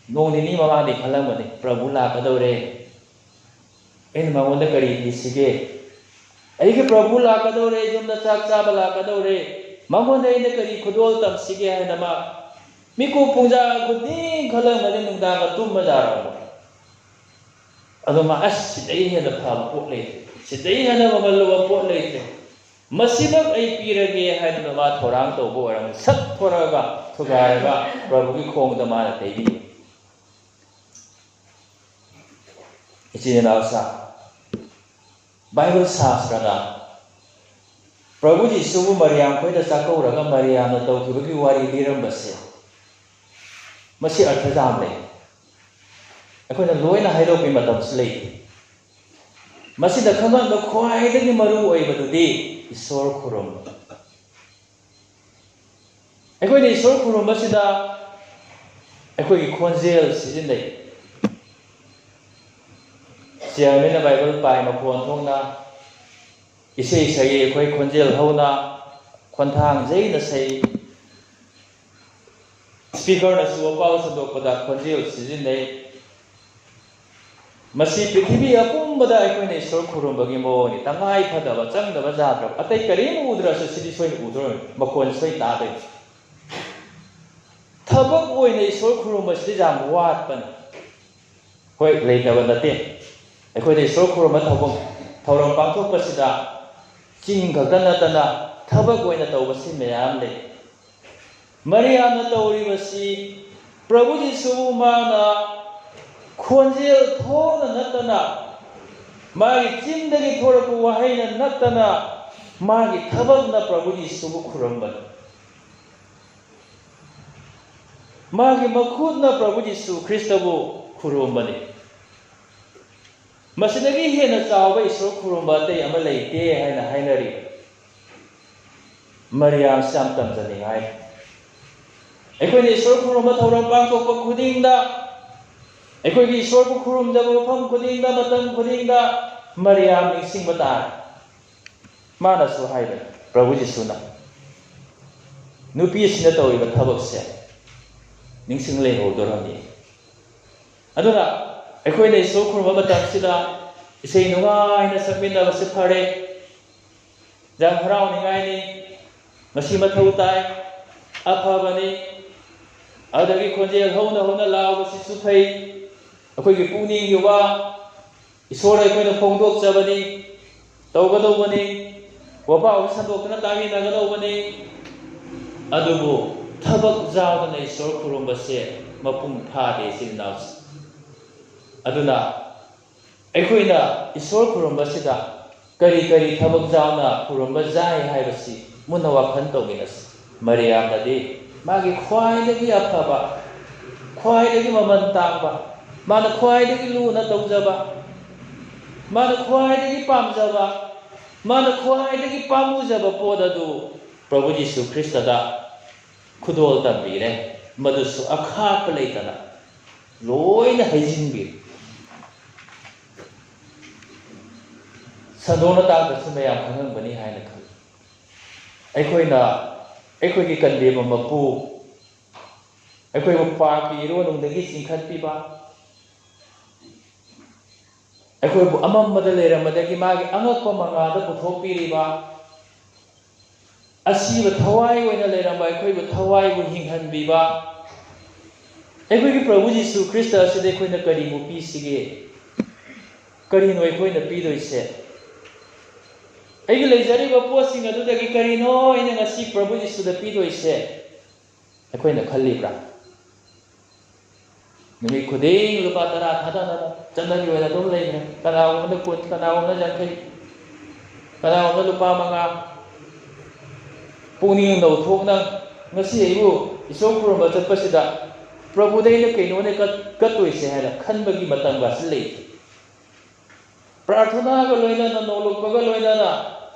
ꯅꯣꯡ ꯅꯤꯅꯤ ꯃꯃꯥꯡꯗꯤ ꯈꯜꯂꯝꯒꯅꯤ, "ꯄ꯭ꯔꯚꯨ ꯂꯥꯛꯀꯗꯧꯔꯦ, ꯑꯩꯅ ꯃꯉꯣꯟꯗ ꯀꯔꯤ ꯄꯤꯁꯤꯒꯦ? ꯑꯩꯒꯤ ꯄ꯭ꯔꯚꯨ ꯂꯥꯛꯀꯗꯧꯔꯦ, ꯌꯨꯝꯗ ꯆꯥꯛ ꯆꯥꯕ ꯂꯥꯛꯀꯗꯧꯔꯦ, ꯃꯉꯣꯟꯗ ꯑꯩꯅ ꯀꯔꯤ ꯈꯨꯗꯣꯜ ꯇꯝꯁꯤꯒꯦ?" ꯍꯥꯏꯅ ꯃꯥ ꯃꯤꯀꯨꯞ ꯄꯨꯡꯖꯥ ꯈꯨꯗꯤꯡ ꯈꯜꯂꯝꯒꯅꯤ, ꯅꯨꯡꯗꯥꯡꯒ ꯇꯨꯝꯕ ꯌꯥꯔꯝꯃꯣꯏ꯫ ꯑꯗꯣ ꯃꯥ, "ꯑꯁ, ꯁꯤꯗꯩ ꯍꯦꯟꯅ ꯐꯕ ꯄꯣꯠ ꯂꯩꯇ꯭ꯔꯦ, ꯁꯤꯗꯩ ꯍꯦꯟꯅ ꯃꯃꯜ ꯂꯨꯕ ꯄꯣꯠ ꯂꯩꯇ꯭ꯔꯦ, ꯃꯁꯤꯃꯛ ꯑꯩ ꯄꯤꯔꯒꯦ" ꯍꯥꯏꯗꯅ ꯃꯥ ꯊꯧꯔꯥꯡ ꯇꯧꯕ ꯑꯣꯏꯔꯝꯃꯤ꯫ ꯁꯠ ꯊꯣꯔꯛꯑꯒ, ꯊꯨꯒꯥꯏꯔꯒ ꯄ꯭ꯔꯚꯨꯒꯤ ꯈꯣꯡꯗ ꯃꯥꯅ ꯇꯩꯕꯤ꯫ ꯏꯆꯤꯟ ꯏꯅꯥꯎꯁꯥ, ꯕꯥꯏꯕꯜ ꯁꯥꯁꯇ꯭ꯔꯅ ꯄ꯭ꯔꯚꯨ ꯖꯤꯁꯨꯕꯨ ꯃꯔꯤꯌꯥꯝ ꯈꯣꯏꯗ ꯆꯥꯛꯀꯧꯔꯒ ꯃꯔꯤꯌꯥꯝꯅ ꯇꯧꯈꯤꯕꯒꯤ ꯋꯥꯔꯤ ꯂꯤꯔꯝꯕꯁꯦ, ꯃꯁꯤ ꯑꯔꯊ ꯌꯥꯝ ꯂꯩ꯫ ꯑꯩꯈꯣꯏꯅ ꯂꯣꯏꯅ ꯍꯥꯏꯗꯣꯛꯄꯒꯤ ꯃꯇꯝꯁꯨ ꯂꯩꯇꯦ꯫ ꯃꯁꯤꯗ ꯈꯪꯍꯟꯕ ꯈ꯭ꯋꯥꯏꯗꯒꯤ ꯃꯔꯨ ꯑꯣꯏꯕꯗꯨꯗꯤ ꯏꯁꯣꯔ ꯈꯨꯔꯨꯝꯕ꯫ ꯑꯩꯈꯣꯏꯅ ꯏꯁꯣꯔ ꯈꯨꯔꯨꯝꯕꯁꯤꯗ ꯑꯩꯈꯣꯏꯒꯤ ꯈꯣꯟꯖꯦꯜ ꯁꯤꯖꯤꯟꯅꯩ꯫ ꯆꯤꯌꯔꯃꯦꯟꯅ ꯕꯥꯏꯕꯜ ꯄꯥꯏ ꯃꯈꯣꯟ ꯊꯣꯛꯅ, ꯏꯁꯩ ꯁꯛꯏ ꯑꯩꯈꯣꯏ ꯈꯣꯟꯖꯦꯜ ꯍꯧꯅ, ꯈꯣꯟꯊꯥꯡ ꯌꯩꯅ ꯁꯛꯏ꯫ ꯁ꯭ꯄꯤꯀꯔꯅꯁꯨ ꯋꯥꯄꯥꯎ ꯁꯟꯗꯣꯛꯄꯗ ꯈꯣꯟꯖꯦꯜ ꯁꯤꯖꯤꯟꯅꯩ꯫ ꯃꯁꯤ ꯄ꯭ꯔꯤꯊꯤꯕꯤ ꯑꯄꯨꯝꯕꯗ ꯑꯩꯈꯣꯏꯅ ꯏꯁꯣꯔ ꯈꯨꯔꯨꯝꯕꯒꯤ ꯃꯑꯣꯡꯅꯤ꯫ ꯇꯉꯥꯏ ꯐꯗꯕ, ꯆꯪꯗꯕ ꯌꯥꯗ꯭ꯔꯕ, ꯑꯇꯩ ꯀꯔꯤꯝ ꯎꯗ꯭ꯔꯁꯨ ꯁꯤꯗꯤ ꯁꯣꯏꯅ ꯎꯗꯣꯏꯅꯤ, ꯃꯈꯣꯟ ꯁꯣꯏ ꯇꯥꯗꯣꯏꯅꯤ꯫ ꯊꯕꯛ ꯑꯣꯏꯅ ꯏꯁꯣꯔ ꯈꯨꯔꯨꯝꯕꯁꯤꯗꯤ ꯌꯥꯝ ꯋꯥꯠꯄꯅꯤ꯫ ꯍꯣꯏ, ꯂꯩꯇꯕ ꯅꯠꯇꯦ꯫ ꯑꯩꯈꯣꯏꯅ ꯏꯁꯣꯔ ꯈꯨꯔꯨꯝꯕ ꯊꯧꯐꯝ, ꯊꯧꯔꯝ ꯄꯥꯡꯊꯣꯛꯄꯁꯤꯗ ꯆꯤꯡ ꯈꯛꯇ ꯅꯠꯇꯅ ꯊꯕꯛ ꯑꯣꯏꯅ ꯇꯧꯕꯁꯤ ꯃꯌꯥꯝ ꯂꯩ꯫ ꯃꯔꯤꯌꯥꯝꯅ ꯇꯧꯔꯤꯕꯁꯤ ꯄ꯭ꯔꯚꯨ ꯖꯤꯁꯨꯕꯨ ꯃꯥꯅ ꯈꯣꯟꯖꯦꯜ ꯊꯣꯛꯅ ꯅꯠꯇꯅ, ꯃꯥꯒꯤ ꯆꯤꯟꯗꯒꯤ ꯊꯣꯔꯛꯄ ꯋꯥꯍꯩꯅ ꯅꯠꯇꯅ, ꯃꯥꯒꯤ ꯊꯕꯛꯅ ꯄ꯭ꯔꯚꯨ ꯖꯤꯁꯨꯕꯨ ꯈꯨꯔꯨꯝꯕꯅꯤ꯫ ꯃꯥꯒꯤ ꯃꯈꯨꯠꯅ ꯄ꯭ꯔꯚꯨ ꯖꯤꯁꯨ ꯈ꯭ꯔꯤꯁꯇꯕꯨ ꯈꯨꯔꯨꯝꯕꯅꯤ꯫ ꯃꯁꯤꯗꯒꯤ ꯍꯦꯟꯅ ꯆꯥꯎꯕ ꯏꯁꯣꯔ ꯈꯨꯔꯨꯝꯕ ꯑꯇꯩ ꯑꯃ ꯂꯩꯇꯦ ꯍꯥꯏꯅ ꯍꯥꯏꯅꯔꯤ꯫ ꯃꯔꯤꯌꯥꯝꯁꯤ ꯌꯥꯝ ꯇꯝꯖꯅꯤꯡꯉꯥꯏ꯫ ꯑꯩꯈꯣꯏꯅ ꯏꯁꯣꯔ ꯈꯨꯔꯨꯝꯕ ꯊꯧꯔꯝ ꯄꯥꯡꯊꯣꯛꯄ ꯈꯨꯗꯤꯡꯗ, ꯑꯩꯈꯣꯏꯒꯤ ꯏꯁꯣꯔꯕꯨ ꯈꯨꯔꯨꯝꯖꯕ ꯃꯐꯝ ꯈꯨꯗꯤꯡꯗ, ꯃꯇꯝ ꯈꯨꯗꯤꯡꯗ ꯃꯔꯤꯌꯥꯝ ꯅꯤꯡꯁꯤꯡꯕ ꯇꯥꯏ꯫ ꯃꯥꯅꯁꯨ ꯍꯥꯏꯕꯅꯤ, ꯄ꯭ꯔꯚꯨ ꯖꯤꯁꯨꯅ, "ꯅꯨꯄꯤ ꯑꯁꯤꯅ ꯇꯧꯔꯤꯕ ꯊꯕꯛꯁꯦ ꯅꯤꯡꯁꯤꯡ ꯂꯩꯍꯧꯗꯣꯔꯝꯃꯤ"꯫ ꯑꯗꯨꯅ ꯑꯩꯈꯣꯏꯅ ꯏꯁꯣꯔ ꯈꯨꯔꯨꯝꯕ ꯃꯇꯝꯁꯤꯗ ꯏꯁꯩ ꯅꯨꯡꯉꯥꯏꯅ ꯁꯛꯃꯤꯟꯅꯕꯁꯤ ꯐꯔꯦ, ꯌꯥꯝ ꯍꯔꯥꯎꯅꯤꯡꯉꯥꯏꯅꯤ, ꯃꯁꯤ ꯃꯊꯧ ꯇꯥꯏ, ꯑꯐꯕꯅꯤ꯫ ꯑꯗꯨꯗꯒꯤ ꯈꯣꯟꯖꯦꯜ ꯍꯧꯅ ꯍꯧꯅ ꯂꯥꯎꯕꯁꯤꯁꯨ ꯐꯩ꯫ ꯑꯩꯈꯣꯏꯒꯤ ꯄꯨꯛꯅꯤꯡꯒꯤ ꯋꯥ ꯏꯁꯣꯔꯗ ꯑꯩꯈꯣꯏꯅ ꯐꯣꯡꯗꯣꯛꯆꯕꯅꯤ, ꯇꯧꯒꯗꯧꯕꯅꯤ, ꯋꯥꯄꯥꯎꯁꯤ ꯁꯟꯗꯣꯛꯇꯨꯅ ꯇꯥꯃꯤꯟꯅꯒꯗꯧꯕꯅꯤ꯫ ꯑꯗꯨꯕꯨ ꯊꯕꯛ ꯌꯥꯎꯗꯅ ꯏꯁꯣꯔ ꯈꯨꯔꯨꯝꯕꯁꯦ ꯃꯄꯨꯡ ꯐꯥꯗꯦ, ꯏꯆꯤꯜ ꯏꯅꯥꯎꯁꯤꯡ꯫ ꯑꯗꯨꯅ ꯑꯩꯈꯣꯏꯅ ꯏꯁꯣꯔ ꯈꯨꯔꯨꯝꯕꯁꯤꯗ ꯀꯔꯤ ꯀꯔꯤ ꯊꯕꯛ ꯌꯥꯎꯅ ꯈꯨꯔꯨꯝꯕ ꯌꯥꯏ ꯍꯥꯏꯕꯁꯤ ꯃꯨꯟꯅ ꯋꯥꯈꯜ ꯇꯧꯃꯤꯟꯅꯁꯤ꯫ ꯃꯔꯤꯌꯥꯝꯅꯗꯤ ꯃꯥꯒꯤ ꯈ꯭ꯋꯥꯏꯗꯒꯤ ꯑꯐꯕ, ꯈ꯭ꯋꯥꯏꯗꯒꯤ ꯃꯃꯜ ꯇꯥꯡꯕ, ꯃꯥꯅ ꯈ꯭ꯋꯥꯏꯗꯒꯤ ꯂꯨꯅ ꯇꯧꯖꯕ, ꯃꯥꯅ ꯈ꯭ꯋꯥꯏꯗꯒꯤ ꯄꯥꯝꯖꯕ, ꯃꯥꯅ ꯈ꯭ꯋꯥꯏꯗꯒꯤ ꯄꯥꯝꯃꯨꯖꯕ ꯄꯣꯠ ꯑꯗꯨ ꯄ꯭ꯔꯚꯨ ꯖꯤꯁꯨ ꯈ꯭ꯔꯤꯁꯇꯗ ꯈꯨꯗꯣꯜ ꯇꯝꯕꯤꯔꯦ꯫ ꯃꯗꯨꯁꯨ ꯑꯈꯥꯛꯄ ꯂꯩꯇꯅ ꯂꯣꯏꯅ ꯍꯩꯖꯤꯟꯕꯤꯔꯦ꯫ ꯁꯟꯗꯣꯛꯅ ꯇꯥꯛꯄꯁꯤ ꯃꯌꯥꯝ ꯈꯪꯉꯝꯒꯅꯤ ꯍꯥꯏꯅ ꯈꯜꯂꯤ꯫ ꯑꯩꯈꯣꯏꯅ ꯑꯩꯈꯣꯏꯒꯤ ꯀꯟꯕꯤꯕ ꯃꯄꯨ, ꯑꯩꯈꯣꯏꯕꯨ ꯄꯥꯞꯀꯤ ꯏꯔꯣꯟꯅꯨꯡꯗꯒꯤ ꯆꯤꯡꯈꯠꯄꯤꯕ, ꯑꯩꯈꯣꯏꯕꯨ ꯑꯃꯝꯕꯗ ꯂꯩꯔꯝꯕꯗꯒꯤ ꯃꯥꯒꯤ ꯑꯉꯛꯄ ꯃꯉꯥꯜꯗ ꯄꯨꯊꯣꯛꯄꯤꯔꯤꯕ, ꯑꯁꯤꯕ ꯊꯋꯥꯏ ꯑꯣꯏꯅ ꯂꯩꯔꯝꯕ ꯑꯩꯈꯣꯏꯕꯨ ꯊꯋꯥꯏꯕꯨ ꯍꯤꯡꯍꯟꯕꯤꯕ ꯑꯩꯈꯣꯏꯒꯤ ꯄ꯭ꯔꯚꯨ ꯖꯤꯁꯨ ꯈ꯭ꯔꯤꯁꯇ ꯑꯁꯤꯗ ꯑꯩꯈꯣꯏꯅ ꯀꯔꯤꯕꯨ ꯄꯤꯁꯤꯒꯦ? ꯀꯔꯤꯅꯣ ꯑꯩꯈꯣꯏꯅ ꯄꯤꯗꯣꯏꯁꯦ? ꯑꯩꯒꯤ ꯂꯩꯖꯔꯤꯕ ꯄꯣꯠꯁꯤꯡ ꯑꯗꯨꯗꯒꯤ ꯀꯔꯤꯅꯣ ꯑꯩꯅ ꯉꯁꯤ ꯄ꯭ꯔꯚꯨ ꯖꯤꯁꯨꯗ ꯄꯤꯗꯣꯏꯁꯦ? ꯑꯩꯈꯣꯏꯅ ꯈꯜꯂꯤꯕ꯭ꯔꯥ? ꯅꯨꯃꯤꯠ ꯈꯨꯗꯤꯡ ꯂꯨꯄꯥ ꯇꯔꯥ ꯊꯥꯗꯅꯕ ꯆꯠꯅꯕꯤ ꯑꯣꯏꯅ ꯑꯗꯨꯝ ꯂꯩꯈ꯭ꯔꯦ꯫ ꯀꯅꯥꯒꯨꯝꯕꯅ ꯀꯨꯟ, ꯀꯅꯥꯒꯨꯝꯕꯅ ꯌꯥꯡꯈꯩ, ꯀꯅꯥꯒꯨꯝꯕꯅ ꯂꯨꯄꯥ ꯃꯉꯥ꯫ ꯄꯨꯛꯅꯤꯡ ꯅꯧꯊꯣꯛꯅ ꯉꯁꯤ ꯑꯩꯕꯨ ꯏꯁꯣꯔ ꯈꯨꯔꯨꯝꯕ ꯆꯠꯄꯁꯤꯗ ꯄ꯭ꯔꯚꯨꯗ ꯑꯩꯅ ꯀꯩꯅꯣꯅꯦ ꯀꯠ-, ꯀꯠꯇꯣꯏꯁꯦ ꯍꯥꯏꯅ ꯈꯟꯕꯒꯤ ꯃꯇꯝꯒꯁꯤ ꯂꯩ꯫ ꯄ꯭ꯔꯥꯔꯊꯅꯥꯒ ꯂꯣꯏꯅꯅ, ꯅꯣꯂꯨꯛꯄꯒ ꯂꯣꯏꯅꯅ,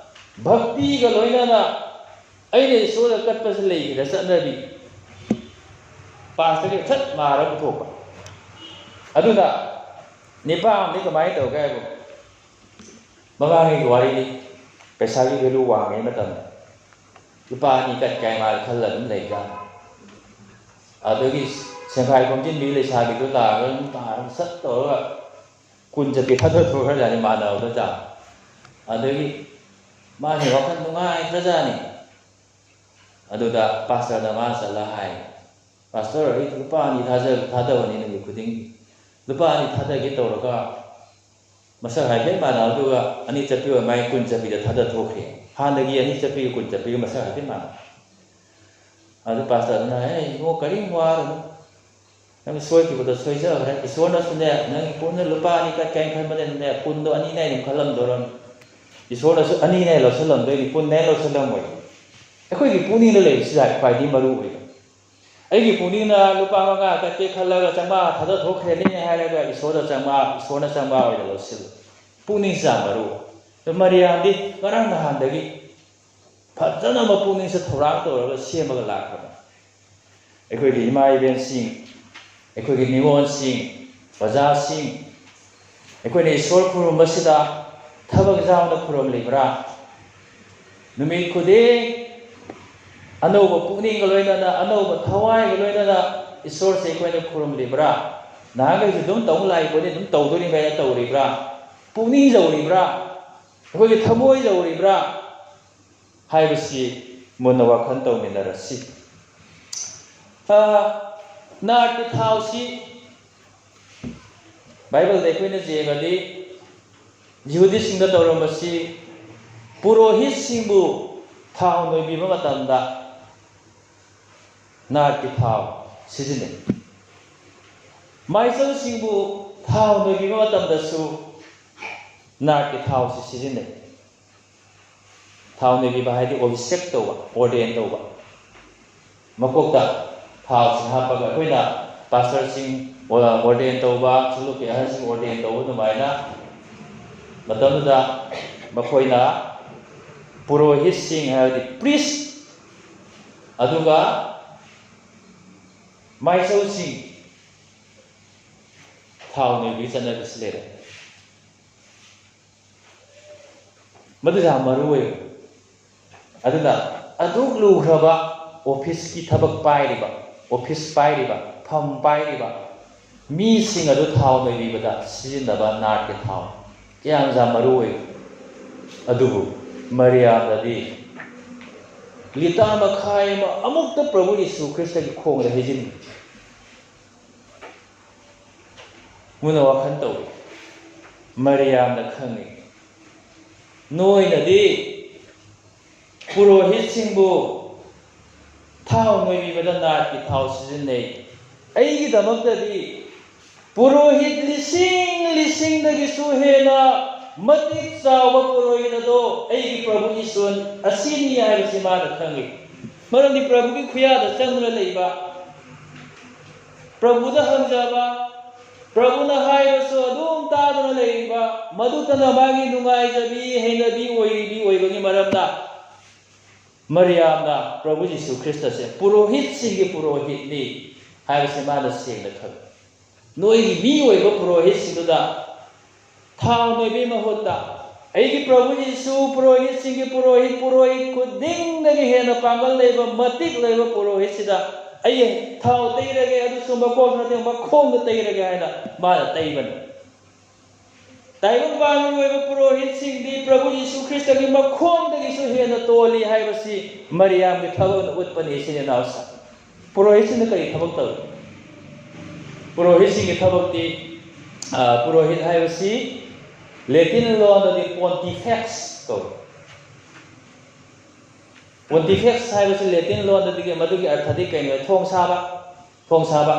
ꯚꯛꯇꯤꯒ ꯂꯣꯏꯅꯅ ꯑꯩꯅ ꯏꯁꯣꯔꯗ ꯀꯠꯄꯁꯤ ꯂꯩꯈꯤꯗ ꯆꯠꯅꯕꯤ꯫ ꯄꯥꯁꯇꯒꯤ ꯁꯠ ꯃꯥꯔ ꯄꯨꯊꯣꯛꯄ꯫ ꯑꯗꯨꯅ ꯅꯤꯄꯥ ꯑꯃꯗꯤ ꯀꯃꯥꯏꯅ ꯇꯧꯒꯦ ꯍꯥꯏꯕ? ꯃꯃꯥꯡꯉꯩꯒꯤ ꯋꯥꯔꯤꯅꯤ꯫ ꯄꯩꯁꯥꯒꯤ value ꯋꯥꯡꯉꯩ ꯃꯇꯝꯗ ꯂꯨꯄꯥ ꯑꯅꯤ ꯀꯠ ꯀꯥꯏ ꯃꯥꯔ ꯈꯜꯂ ꯑꯗꯨꯝ ꯂꯩꯖꯥꯠꯅꯤ꯫ ꯑꯗꯨꯗꯒꯤ ꯁꯦꯡꯈꯥꯏ ꯈꯣꯝꯖꯤꯟꯕꯤ ꯂꯩꯁꯥꯕꯤꯗꯣ ꯂꯥꯛꯑꯒ ꯑꯗꯨꯝ ꯇꯥꯔꯒ ꯁꯠ ꯇꯧꯔꯒ ꯀꯨꯟ ꯆꯠꯄꯤ ꯊꯥꯗꯊꯣꯛꯈ꯭ꯔꯖꯥꯠꯅꯤ, ꯃꯥꯟꯅꯕꯗ ꯆꯥ꯫ ꯑꯗꯨꯗꯒꯤ ꯃꯥꯁꯦ ꯋꯥꯈꯜ ꯅꯨꯡꯉꯥꯏꯈ꯭ꯔꯖꯥꯠꯅꯤ꯫ ꯑꯗꯨꯗ ꯄꯥꯁꯇꯔꯗ ꯃꯥ ꯆꯠꯂ ꯍꯥꯏ, "ꯄꯥꯁꯇꯔ, ꯑꯩ ꯂꯨꯄꯥ ꯑꯅꯤ ꯊꯥꯖ-, ꯊꯥꯗꯕꯅꯤ ꯅꯨꯃꯤꯠ ꯈꯨꯗꯤꯡꯒꯤ꯫ ꯂꯨꯄꯥ ꯑꯅꯤ ꯊꯥꯗꯒꯦ ꯇꯧꯔꯒ ꯃꯁꯛ ꯍꯥꯏꯐꯦꯠ ꯃꯥꯟꯅ, ꯑꯗꯨꯒ ꯑꯅꯤ ꯆꯠꯄꯤ ꯑꯣꯏ ꯃꯥꯏ ꯀꯨꯟ ꯆꯠꯄꯤꯗ ꯊꯥꯗ ꯊꯣꯛꯈ꯭ꯔꯦ꯫ ꯍꯥꯟꯅꯒꯤ ꯑꯅꯤ ꯆꯠꯄꯤꯒ ꯀꯨꯟ ꯆꯠꯄꯤꯒ ꯃꯁꯛ ꯍꯥꯏꯐꯦꯠ ꯃꯥꯟꯅ"꯫ ꯑꯗꯨ ꯄꯥꯁꯇꯔꯗꯨꯅ, "ꯑꯦ ꯏꯕꯨꯡꯉꯣ, ꯀꯔꯤꯝ ꯋꯥꯔꯨꯅꯨ꯫ ꯅꯪ ꯁꯣꯏꯈꯤꯕꯗꯣ ꯁꯣꯏꯖꯈ꯭ꯔꯦ꯫ ꯏꯁꯣꯔꯅꯁꯨꯅꯦ, ꯅꯪꯒꯤ ꯄꯨꯟꯅ ꯂꯨꯄꯥ ꯑꯅꯤ ꯀꯠꯀꯦ ꯍꯥꯏꯅ ꯈꯟꯕꯗꯅꯦ, ꯀꯨꯟꯗꯣ ꯑꯅꯤꯅꯦ ꯑꯗꯨꯝ ꯈꯜꯂꯝꯗꯣꯔꯝꯅꯤ꯫ ꯏꯁꯣꯔꯅꯁꯨ ꯑꯅꯤꯅꯦ ꯂꯧꯁꯜꯂꯝꯗꯣꯏꯅꯤ, ꯀꯨꯟꯅꯦ ꯂꯧꯁꯜꯂꯝꯃꯣꯏ"꯫ ꯑꯩꯈꯣꯏꯒꯤ ꯄꯨꯛꯅꯤꯡꯗ ꯂꯩꯕꯁꯤꯗ ꯈ꯭ꯋꯥꯏꯗꯒꯤ ꯃꯔꯨ ꯑꯣꯏꯕ꯫ ꯑꯩꯒꯤ ꯄꯨꯛꯅꯤꯡꯅ ꯂꯨꯄꯥ ꯃꯉꯥ ꯀꯠꯀꯦ ꯈꯜꯂꯒ ꯆꯥꯝꯃꯉꯥ ꯊꯥꯗꯊꯣꯛꯈ꯭ꯔꯦꯅꯦ ꯍꯥꯏꯔꯒ ꯏꯁꯣꯔꯗ ꯆꯥꯝꯃꯉꯥ, ꯏꯁꯣꯔꯅ ꯆꯥꯝꯃꯉꯥ ꯑꯣꯏꯅ ꯂꯧꯁꯤꯜꯂꯨ꯫ ꯄꯨꯛꯅꯤꯡꯁꯦ ꯌꯥꯝ ꯃꯔꯨ ꯑꯣꯏ꯫ ꯑꯗꯣ ꯃꯔꯤꯌꯥꯝꯗꯤ ꯉꯔꯥꯡ ꯅꯍꯥꯟꯗꯒꯤ ꯐꯖꯅ ꯃꯄꯨꯛꯅꯤꯡꯁꯦ ꯊꯧꯔꯥꯡ ꯇꯧꯔꯒ ꯁꯦꯝꯃꯒ ꯂꯥꯛꯄꯅꯤ꯫ ꯑꯩꯈꯣꯏꯒꯤ ꯏꯃꯥ ꯏꯕꯦꯟꯁꯤꯡ, ꯑꯩꯈꯣꯏꯒꯤ ꯅꯤꯉꯣꯜꯁꯤꯡ, ꯑꯣꯖꯥꯁꯤꯡ, ꯑꯩꯈꯣꯏꯅ ꯏꯁꯣꯔ ꯈꯨꯔꯨꯝꯕꯁꯤꯗ ꯊꯕꯛ ꯌꯥꯎꯅ ꯈꯨꯔꯨꯝꯂꯤꯕ꯭ꯔꯥ? ꯅꯨꯃꯤꯠ ꯈꯨꯗꯤꯡ ꯑꯅꯧꯕ ꯄꯨꯛꯅꯤꯡꯒ ꯂꯣꯏꯅꯅ, ꯑꯅꯧꯕ ꯊꯋꯥꯏꯒ ꯂꯣꯏꯅꯅ ꯏꯁꯣꯔꯁꯦ ꯑꯩꯈꯣꯏꯅ ꯈꯨꯔꯨꯝꯂꯤꯕ꯭ꯔꯥ? ꯅꯍꯥꯟꯈꯩꯁꯨ ꯑꯗꯨꯝ ꯇꯧ ꯂꯥꯛꯏꯕꯅꯤ, ꯑꯗꯨꯝ ꯇꯧꯗꯣꯔꯤꯕꯅ ꯇꯧꯔꯤꯕ꯭ꯔꯥ? ꯄꯨꯛꯅꯤꯡ ꯌꯧꯔꯤꯕ꯭ꯔꯥ? ꯑꯩꯈꯣꯏꯒꯤ ꯊꯃꯣꯏ ꯌꯧꯔꯤꯕ꯭ꯔꯥ ꯍꯥꯏꯕꯁꯤ ꯃꯨꯟꯅ ꯋꯥꯈꯜ ꯇꯧꯃꯤꯟꯅꯔꯁꯤ꯫ ꯑ, ꯅꯥꯠꯀꯤ ꯊꯥꯎꯁꯤ ꯕꯥꯏꯕꯜꯗ ꯑꯩꯈꯣꯏꯅ ꯌꯦꯡꯉꯗꯤ, ꯌꯤꯍꯨꯗꯤꯁꯤꯡꯗ ꯇꯧꯔꯝꯕꯁꯤ, ꯄꯨꯔꯣꯍꯤꯠꯁꯤꯡꯕꯨ ꯊꯥꯎ ꯅꯣꯏꯕꯤꯕ ꯃꯇꯝꯗ ꯅꯥꯠꯀꯤ ꯊꯥꯎ ꯁꯤꯖꯤꯟꯅꯩ꯫ ꯃꯥꯏꯁꯧꯁꯤꯡꯕꯨ ꯊꯥꯎ ꯅꯣꯏꯕꯤꯕ ꯃꯇꯝꯗꯁꯨ ꯅꯥꯠꯀꯤ ꯊꯥꯎꯁꯤ ꯁꯤꯖꯤꯟꯅꯩ꯫ ꯊꯥꯎ ꯅꯣꯏꯕꯤꯕ ꯍꯥꯏꯗꯤ ꯑꯣꯕꯤꯁꯦꯛ ꯇꯧꯕ, ꯑꯣꯔꯗꯦꯟ ꯇꯧꯕ꯫ ꯃꯀꯣꯛꯇ ꯊꯥꯎꯁꯤ ꯍꯥꯞꯄꯒ ꯑꯩꯈꯣꯏꯅ ꯄꯥꯁꯇꯔꯁꯤꯡ ꯑꯣꯔꯗꯦꯟ ꯇꯧꯕ, ꯁꯨꯂꯨꯛꯀꯤ ꯑꯍꯜꯁꯤꯡ ꯑꯣꯔꯗꯦꯟ ꯇꯧꯕ ꯑꯗꯨꯃꯥꯏꯅ ꯃꯇꯝꯗꯨꯗ ꯃꯈꯣꯏꯅ ꯄꯨꯔꯣꯍꯤꯠꯁꯤꯡ, ꯍꯥꯏꯕꯗꯤ ꯄ꯭ꯔꯤꯁ, ꯑꯗꯨꯒ ꯃꯥꯏꯁꯧꯁꯤꯡ ꯊꯥꯎ ꯅꯣꯏꯕꯒꯤ ꯆꯠꯅꯕꯤꯁꯤ ꯂꯩꯔꯦ꯫ ꯃꯗꯨ ꯌꯥꯝ ꯃꯔꯨ ꯑꯣꯏ꯫ ꯑꯗꯨꯅ ꯑꯗꯨꯛ ꯂꯨꯈ꯭ꯔꯕ ꯑꯣꯐꯤꯁꯀꯤ ꯊꯕꯛ ꯄꯥꯏꯔꯤꯕ, ꯑꯣꯐꯤꯁ ꯄꯥꯏꯔꯤꯕ, ꯐꯝ ꯄꯥꯏꯔꯤꯕ ꯃꯤꯁꯤꯡ ꯑꯗꯨ ꯊꯥꯎ ꯅꯣꯏꯕꯤꯕꯗ ꯁꯤꯖꯤꯟꯅꯕ ꯅꯥꯠꯀꯤ ꯊꯥꯎ ꯀꯌꯥꯝ ꯌꯥꯝ ꯃꯔꯨ ꯑꯣꯏ꯫ ꯑꯗꯨꯕꯨ ꯃꯔꯤꯌꯥꯝꯅꯗꯤ ꯂꯤꯇꯔ ꯃꯈꯥꯏ ꯑꯃ ꯑꯃꯨꯛꯇ ꯄ꯭ꯔꯚꯨ ꯌꯤꯁꯨ ꯈ꯭ꯔꯤꯁꯇꯒꯤ ꯈꯣꯡꯗ ꯍꯩꯖꯤꯟꯈꯤ꯫ ꯃꯨꯟꯅ ꯋꯥꯈꯜ ꯇꯧꯏ꯫ ꯃꯔꯤꯌꯥꯝꯅ ꯈꯪꯏ, ꯅꯣꯏꯅꯗꯤ ꯄꯨꯔꯣꯍꯤꯠꯁꯤꯡꯕꯨ ꯊꯥꯎ ꯅꯣꯏꯕꯤꯕꯗ ꯅꯥꯠꯀꯤ ꯊꯥꯎ ꯁꯤꯖꯤꯟꯅꯩ꯫ ꯑꯩꯒꯤꯗꯃꯛꯇꯗꯤ ꯄꯨꯔꯣꯍꯤꯠ ꯂꯤꯁꯤꯡ ꯂꯤꯁꯤꯡꯗꯒꯤꯁꯨ ꯍꯦꯟꯅ ꯃꯇꯤꯛ ꯆꯥꯎꯕ ꯄꯨꯔꯣꯍꯤꯠ ꯑꯗꯣ ꯑꯩꯒꯤ ꯄ꯭ꯔꯚꯨ ꯏꯁꯣꯔ ꯑꯁꯤꯅꯤ ꯍꯥꯏꯕꯁꯤ ꯃꯥꯅ ꯈꯪꯏ꯫ ꯃꯔꯝꯗꯤ ꯄ꯭ꯔꯚꯨꯒꯤ ꯈꯨꯌꯥꯗ ꯆꯪꯗꯨꯅ ꯂꯩꯕ ꯄ꯭ꯔꯚꯨꯗ ꯍꯪꯖꯕ, ꯄ꯭ꯔꯚꯨꯅ ꯍꯥꯏꯕꯁꯨ ꯑꯗꯨꯝ ꯇꯥꯗꯨꯅ ꯂꯩꯔꯤꯕ, ꯃꯗꯨꯇꯅ ꯃꯥꯒꯤ ꯅꯨꯡꯉꯥꯏꯖꯕꯤ, ꯍꯩꯅꯕꯤ ꯑꯣꯏꯔꯤꯕꯤ ꯑꯣꯏꯕꯒꯤ ꯃꯔꯝꯅ ꯃꯔꯤꯌꯥꯝꯅ ꯄ꯭ꯔꯚꯨ ꯖꯤꯁꯨ ꯈ꯭ꯔꯤꯁꯇꯁꯦ ꯄꯨꯔꯣꯍꯤꯠꯁꯤꯡꯒꯤ ꯄꯨꯔꯣꯍꯤꯠꯅꯤ ꯍꯥꯏꯕꯁꯤ ꯃꯥꯅ ꯁꯦꯡꯅ ꯈꯪꯏ꯫ ꯅꯣꯏꯒꯤ ꯃꯤ ꯑꯣꯏꯕ ꯄꯨꯔꯣꯍꯤꯠꯁꯤꯡꯗꯨꯗ ꯊꯥꯎ ꯅꯣꯏꯕꯒꯤ ꯃꯍꯨꯠꯇ ꯑꯩꯒꯤ ꯄ꯭ꯔꯚꯨ ꯖꯤꯁꯨ ꯄꯨꯔꯣꯍꯤꯠꯁꯤꯡꯒꯤ ꯄꯨꯔꯣꯍꯤꯠ, ꯄꯨꯔꯣꯍꯤꯠ ꯈꯨꯗꯤꯡꯗꯒꯤ ꯍꯦꯟꯅ ꯄꯥꯡꯒꯜ ꯂꯩꯕ, ꯃꯇꯤꯛ ꯂꯩꯕ ꯄꯨꯔꯣꯍꯤꯠꯁꯤꯗ ꯑꯩ ꯊꯥꯎ ꯇꯩꯔꯒꯦ, ꯑꯗꯨꯁꯨ ꯃꯀꯣꯛ ꯅꯠꯇꯦ, ꯃꯈꯣꯡꯗ ꯇꯩꯔꯒꯦ ꯍꯥꯏꯅ ꯃꯥꯅ ꯇꯩꯕꯅꯤ꯫ ꯇꯥꯏꯕꯪꯄꯥꯟꯒꯤ ꯑꯣꯏꯕ ꯄꯨꯔꯣꯍꯤꯠꯁꯤꯡꯗꯤ ꯄ꯭ꯔꯚꯨ ꯌꯤꯁꯨ ꯈ꯭ꯔꯤꯁꯇꯒꯤ ꯃꯈꯣꯡꯗꯒꯤꯁꯨ ꯍꯦꯟꯅ ꯇꯣꯜꯂꯤ ꯍꯥꯏꯕꯁꯤ ꯃꯔꯤꯌꯥꯝꯒꯤ ꯊꯕꯛꯅ ꯎꯠꯄꯅꯤ, ꯏꯆꯤꯟ ꯏꯅꯥꯎꯁꯤꯡ꯫ ꯄꯨꯔꯣꯍꯤꯠꯁꯤꯡꯅ ꯀꯔꯤ ꯊꯕꯛ ꯇꯧꯏ? ꯄꯨꯔꯣꯍꯤꯠꯁꯤꯡꯒꯤ ꯊꯕꯛꯇꯤ, ꯑ, ꯄꯨꯔꯣꯍꯤꯠ ꯍꯥꯏꯕꯁꯤ ꯂꯦꯇꯤꯟ ꯂꯣꯟꯗꯗꯤ ꯄꯣꯟꯇꯤꯐꯦꯛꯁ ꯀꯧꯏ꯫ ꯄꯣꯟꯇꯤꯐꯦꯛꯁ ꯍꯥꯏꯕꯁꯤ ꯂꯦꯇꯤꯟ ꯂꯣꯟꯗꯗꯤ ꯃꯗꯨꯒꯤ ꯑꯔꯊꯗꯤ ꯀꯩꯅꯣ? ꯊꯣꯡ ꯁꯥꯕ, ꯊꯣꯡ ꯁꯥꯕ,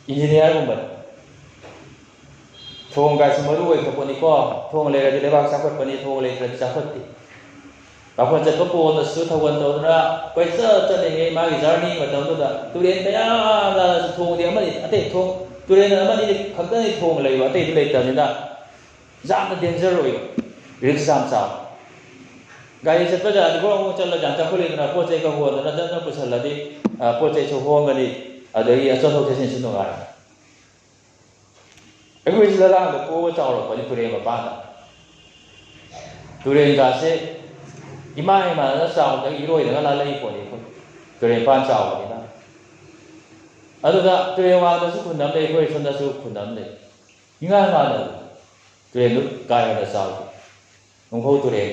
ꯏꯟꯖꯤꯅꯤꯌꯥꯔꯒꯨꯝꯕꯅꯤ꯫ ꯊꯣꯡ ꯀꯥꯏꯁꯤ ꯃꯔꯨ ꯑꯣꯏꯈ꯭ꯔ ꯄꯣꯠꯅꯤꯀꯣ꯫ ꯊꯣꯡ ꯂꯩꯔꯗꯤ ꯂꯩꯕꯥꯛ ꯆꯥꯎꯈꯠꯄꯅꯤ, ꯊꯣꯡ ꯂꯩꯇ꯭ꯔꯗꯤ ꯆꯥꯎꯈꯠꯇꯦ꯫ ꯄꯥꯈꯣꯟ ꯆꯠꯄ ꯄꯣꯜꯗꯁꯨ ꯊꯧꯒꯜ ꯇꯧꯗꯅ ꯀꯣꯏꯆꯠ ꯆꯠꯂꯤꯉꯩ ꯃꯥꯒꯤ ꯖꯔꯅꯤ ꯃꯇꯝꯗꯨꯗ ꯇꯨꯔꯦꯟ ꯃꯌꯥꯝ ꯂꯥꯜꯂꯁꯨ ꯊꯣꯡꯗꯤ ꯑꯃꯅꯤ, ꯑꯇꯩ ꯊꯣꯡ, ꯇꯨꯔꯦꯟ ꯑꯃꯅꯤꯗꯤ ꯈꯛꯇꯅꯤ ꯊꯣꯡ ꯂꯩꯕ, ꯑꯇꯩꯗꯤ ꯂꯩꯇꯕꯅꯤꯅ ꯌꯥꯝꯅ ꯗꯦꯟꯖꯔ ꯑꯣꯏꯕ, ꯔꯤꯛꯁ ꯌꯥꯝ ꯆꯥꯎꯕ꯫ ꯒꯥꯔꯤ ꯆꯠꯄ ꯖꯒꯥꯗꯤ ꯒ꯭ꯔꯣꯡ ꯒ꯭ꯔꯣꯡ ꯆꯠꯂꯒ ꯌꯥꯝ ꯆꯥꯎꯈꯠꯂꯤꯗꯅ, ꯄꯣꯠ ꯆꯩꯒ ꯍꯣꯟꯗꯅ ꯆꯠꯅ ꯄꯨꯁꯜꯂꯗꯤ, ꯑ, ꯄꯣꯠ ꯆꯩꯁꯨ ꯍꯣꯡꯒꯅꯤ, ꯑꯗꯒꯤ ꯆꯠꯊꯣꯛ ꯆꯠꯁꯤꯟꯁꯨ ꯅꯨꯡꯉꯥꯏ꯫ ꯑꯩꯈꯣꯏꯁꯤ ꯂꯂꯥꯡꯗ ꯄꯣꯛꯑꯒ ꯆꯥꯎꯔꯛꯄꯅꯤ ꯇꯨꯔꯦꯟ ꯃꯄꯥꯟꯗ꯫ ꯇꯨꯔꯦꯟꯒꯥꯁꯦ ꯏꯃꯥ ꯏꯃꯥꯅ ꯆꯥꯎꯕꯗꯒꯤ ꯏꯔꯣꯏꯔꯒ ꯂꯥꯜꯂꯛꯏ ꯄꯣꯠꯅꯤ ꯑꯩꯈꯣꯏ꯫ ꯇꯨꯔꯦꯟ ꯃꯄꯥꯟ ꯆꯥꯎꯕꯅꯤꯅ꯫ ꯑꯗꯨꯗ ꯇꯨꯔꯦꯟ ꯋꯥꯡꯗꯁꯨ ꯈꯨꯟ ꯑꯃ ꯂꯩ, ꯑꯩꯈꯣꯏ ꯁꯣꯝꯗꯁꯨ ꯈꯨꯟ ꯑꯃ ꯂꯩ꯫ ꯏꯉꯥꯟ ꯃꯥꯟꯅꯕ ꯇꯨꯔꯦꯟꯗꯨ ꯀꯥ ꯍꯦꯟꯅ ꯆꯥꯎꯗꯦ꯫ ꯅꯣꯡꯐꯧ ꯇꯨꯔꯦꯟ꯫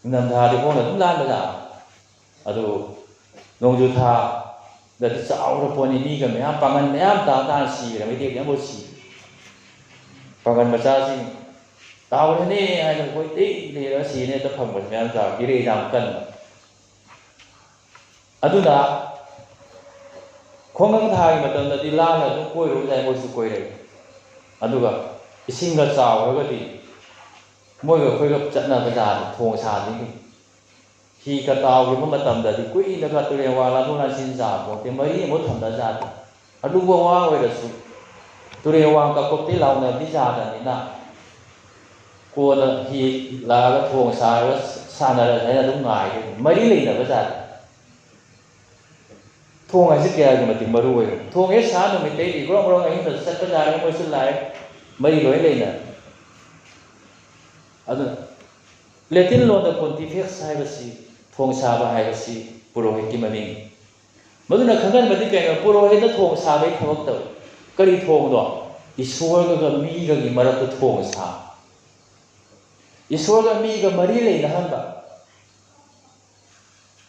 ꯅꯤꯡꯊꯝꯊꯥꯗꯤ ꯈꯣꯡꯅ ꯑꯗꯨꯝ ꯂꯥꯟꯕ ꯖꯥꯠꯅꯤ꯫ ꯑꯗꯨ ꯅꯣꯡꯖꯨ ꯊꯥꯗꯗꯤ ꯆꯥꯎꯔ ꯄꯣꯠꯅꯤ, ꯃꯤꯒ ꯃꯌꯥꯝ, ꯄꯥꯡꯒꯜ ꯃꯌꯥꯝ ꯇꯥ ꯇꯥꯅ ꯁꯤꯈ꯭ꯔꯦ, ꯃꯩꯇꯩ ꯃꯌꯥꯝꯕꯨ ꯁꯤ꯫ ꯄꯥꯡꯒꯜ ꯃꯆꯥꯁꯤꯡ ꯇꯥꯍꯧꯔꯅꯤ ꯍꯥꯏꯅ ꯀꯣꯏ ꯂꯩ ꯂꯩꯔꯒ ꯁꯤꯅꯦ, ꯍꯦꯛꯇ ꯐꯪꯕꯁꯨ ꯃꯌꯥꯝ ꯆꯥꯎ, ꯏꯔꯩ ꯌꯥꯝ ꯀꯟꯕ꯫ ꯑꯗꯨꯅ ꯈꯣꯡꯒꯪ ꯊꯥꯒꯤ ꯃꯇꯝꯗꯗꯤ ꯂꯥꯟꯅ ꯑꯗꯨꯝ ꯀꯣꯏꯔꯨꯕ ꯌꯥꯏ, ꯃꯣꯏꯁꯨ ꯀꯣꯏꯔꯛꯏ꯫ ꯑꯗꯨꯒ ꯏꯁꯤꯡꯒ ꯆꯥꯎꯔꯒꯗꯤ ꯃꯣꯏꯒ ꯑꯩꯈꯣꯏꯒ ꯆꯠꯅꯕ ꯖꯥꯠꯅꯤ, ꯊꯣꯡ ꯁꯥꯗ꯭ꯔꯤꯉꯩ꯫ ꯍꯤꯒ ꯇꯥꯎꯈꯤꯕ ꯃꯇꯝꯗꯗꯤ ꯀꯨꯏꯅꯒ ꯇꯨꯔꯦꯜ ꯋꯥꯡ ꯂꯥꯟꯊꯣꯛ ꯂꯥꯟꯁꯤꯟ ꯌꯥꯄꯣꯠꯇꯦ, ꯃꯔꯤ ꯑꯃꯨꯛ ꯊꯝꯅꯖꯥꯠꯅꯤ꯫ ꯑꯔꯨꯕ ꯋꯥ ꯑꯣꯏꯔꯁꯨ ꯇꯨꯔꯦꯜ ꯋꯥꯡ ꯀꯥꯡꯄꯣꯛꯇꯩ ꯂꯥꯎꯅꯕꯤ ꯌꯥꯗꯕꯅꯤꯅ ꯀꯣꯟꯅ ꯍꯤ ꯂꯥꯛꯑꯒ ꯊꯣꯡ ꯁꯥꯔꯒ ꯁꯥꯟꯅꯔꯁꯦ ꯍꯥꯏꯅ ꯑꯗꯨꯝ ꯉꯥꯏꯗꯣꯏꯅꯤ꯫ ꯃꯔꯤ ꯂꯩꯅꯕ ꯖꯥꯠꯅꯤ꯫ ꯊꯣꯡ ꯍꯥꯏꯁꯦ ꯀꯌꯥꯒꯤ ꯃꯇꯤꯛ ꯃꯔꯨ ꯑꯣꯏꯕꯅꯣ? ꯊꯣꯡ ꯍꯦꯛ ꯁꯥ ꯅꯨꯃꯤꯠꯇꯩꯗꯤ ꯒ꯭ꯔꯣꯡ ꯒ꯭ꯔꯣꯡ ꯑꯍꯤꯡꯗ ꯆꯠꯄ ꯌꯥꯔꯦ, ꯃꯣꯏꯁꯨ ꯂꯥꯛꯑꯦ, ꯃꯔꯤ ꯂꯣꯏ ꯂꯩꯅꯔꯦ꯫ ꯑꯗꯨꯅ ꯂꯦꯇꯤꯟ ꯂꯣꯟꯗ ꯄꯣꯟꯇꯤꯐꯦꯛꯁ ꯍꯥꯏꯕꯁꯤ, ꯊꯣꯡ ꯁꯥꯕ ꯍꯥꯏꯕꯁꯤ ꯄꯨꯔꯣꯍꯤꯠꯀꯤ ꯃꯃꯤꯡꯅꯤ꯫ ꯃꯗꯨꯅ ꯈꯪꯍꯟꯕꯗꯤ ꯀꯩꯅꯣ? ꯄꯨꯔꯣꯍꯤꯠꯅ ꯊꯣꯡ ꯁꯥꯕꯒꯤ ꯊꯕꯛ ꯇꯧꯏ꯫ ꯀꯔꯤ ꯊꯣꯡꯅꯣ? ꯏꯁꯣꯔꯒ ꯃꯤꯒꯒꯤ ꯃꯔꯛꯇ ꯊꯣꯡ ꯁꯥꯕ꯫ ꯏꯁꯣꯔꯒ ꯃꯤꯒ ꯃꯔꯤ ꯂꯩꯅꯍꯟꯕ꯫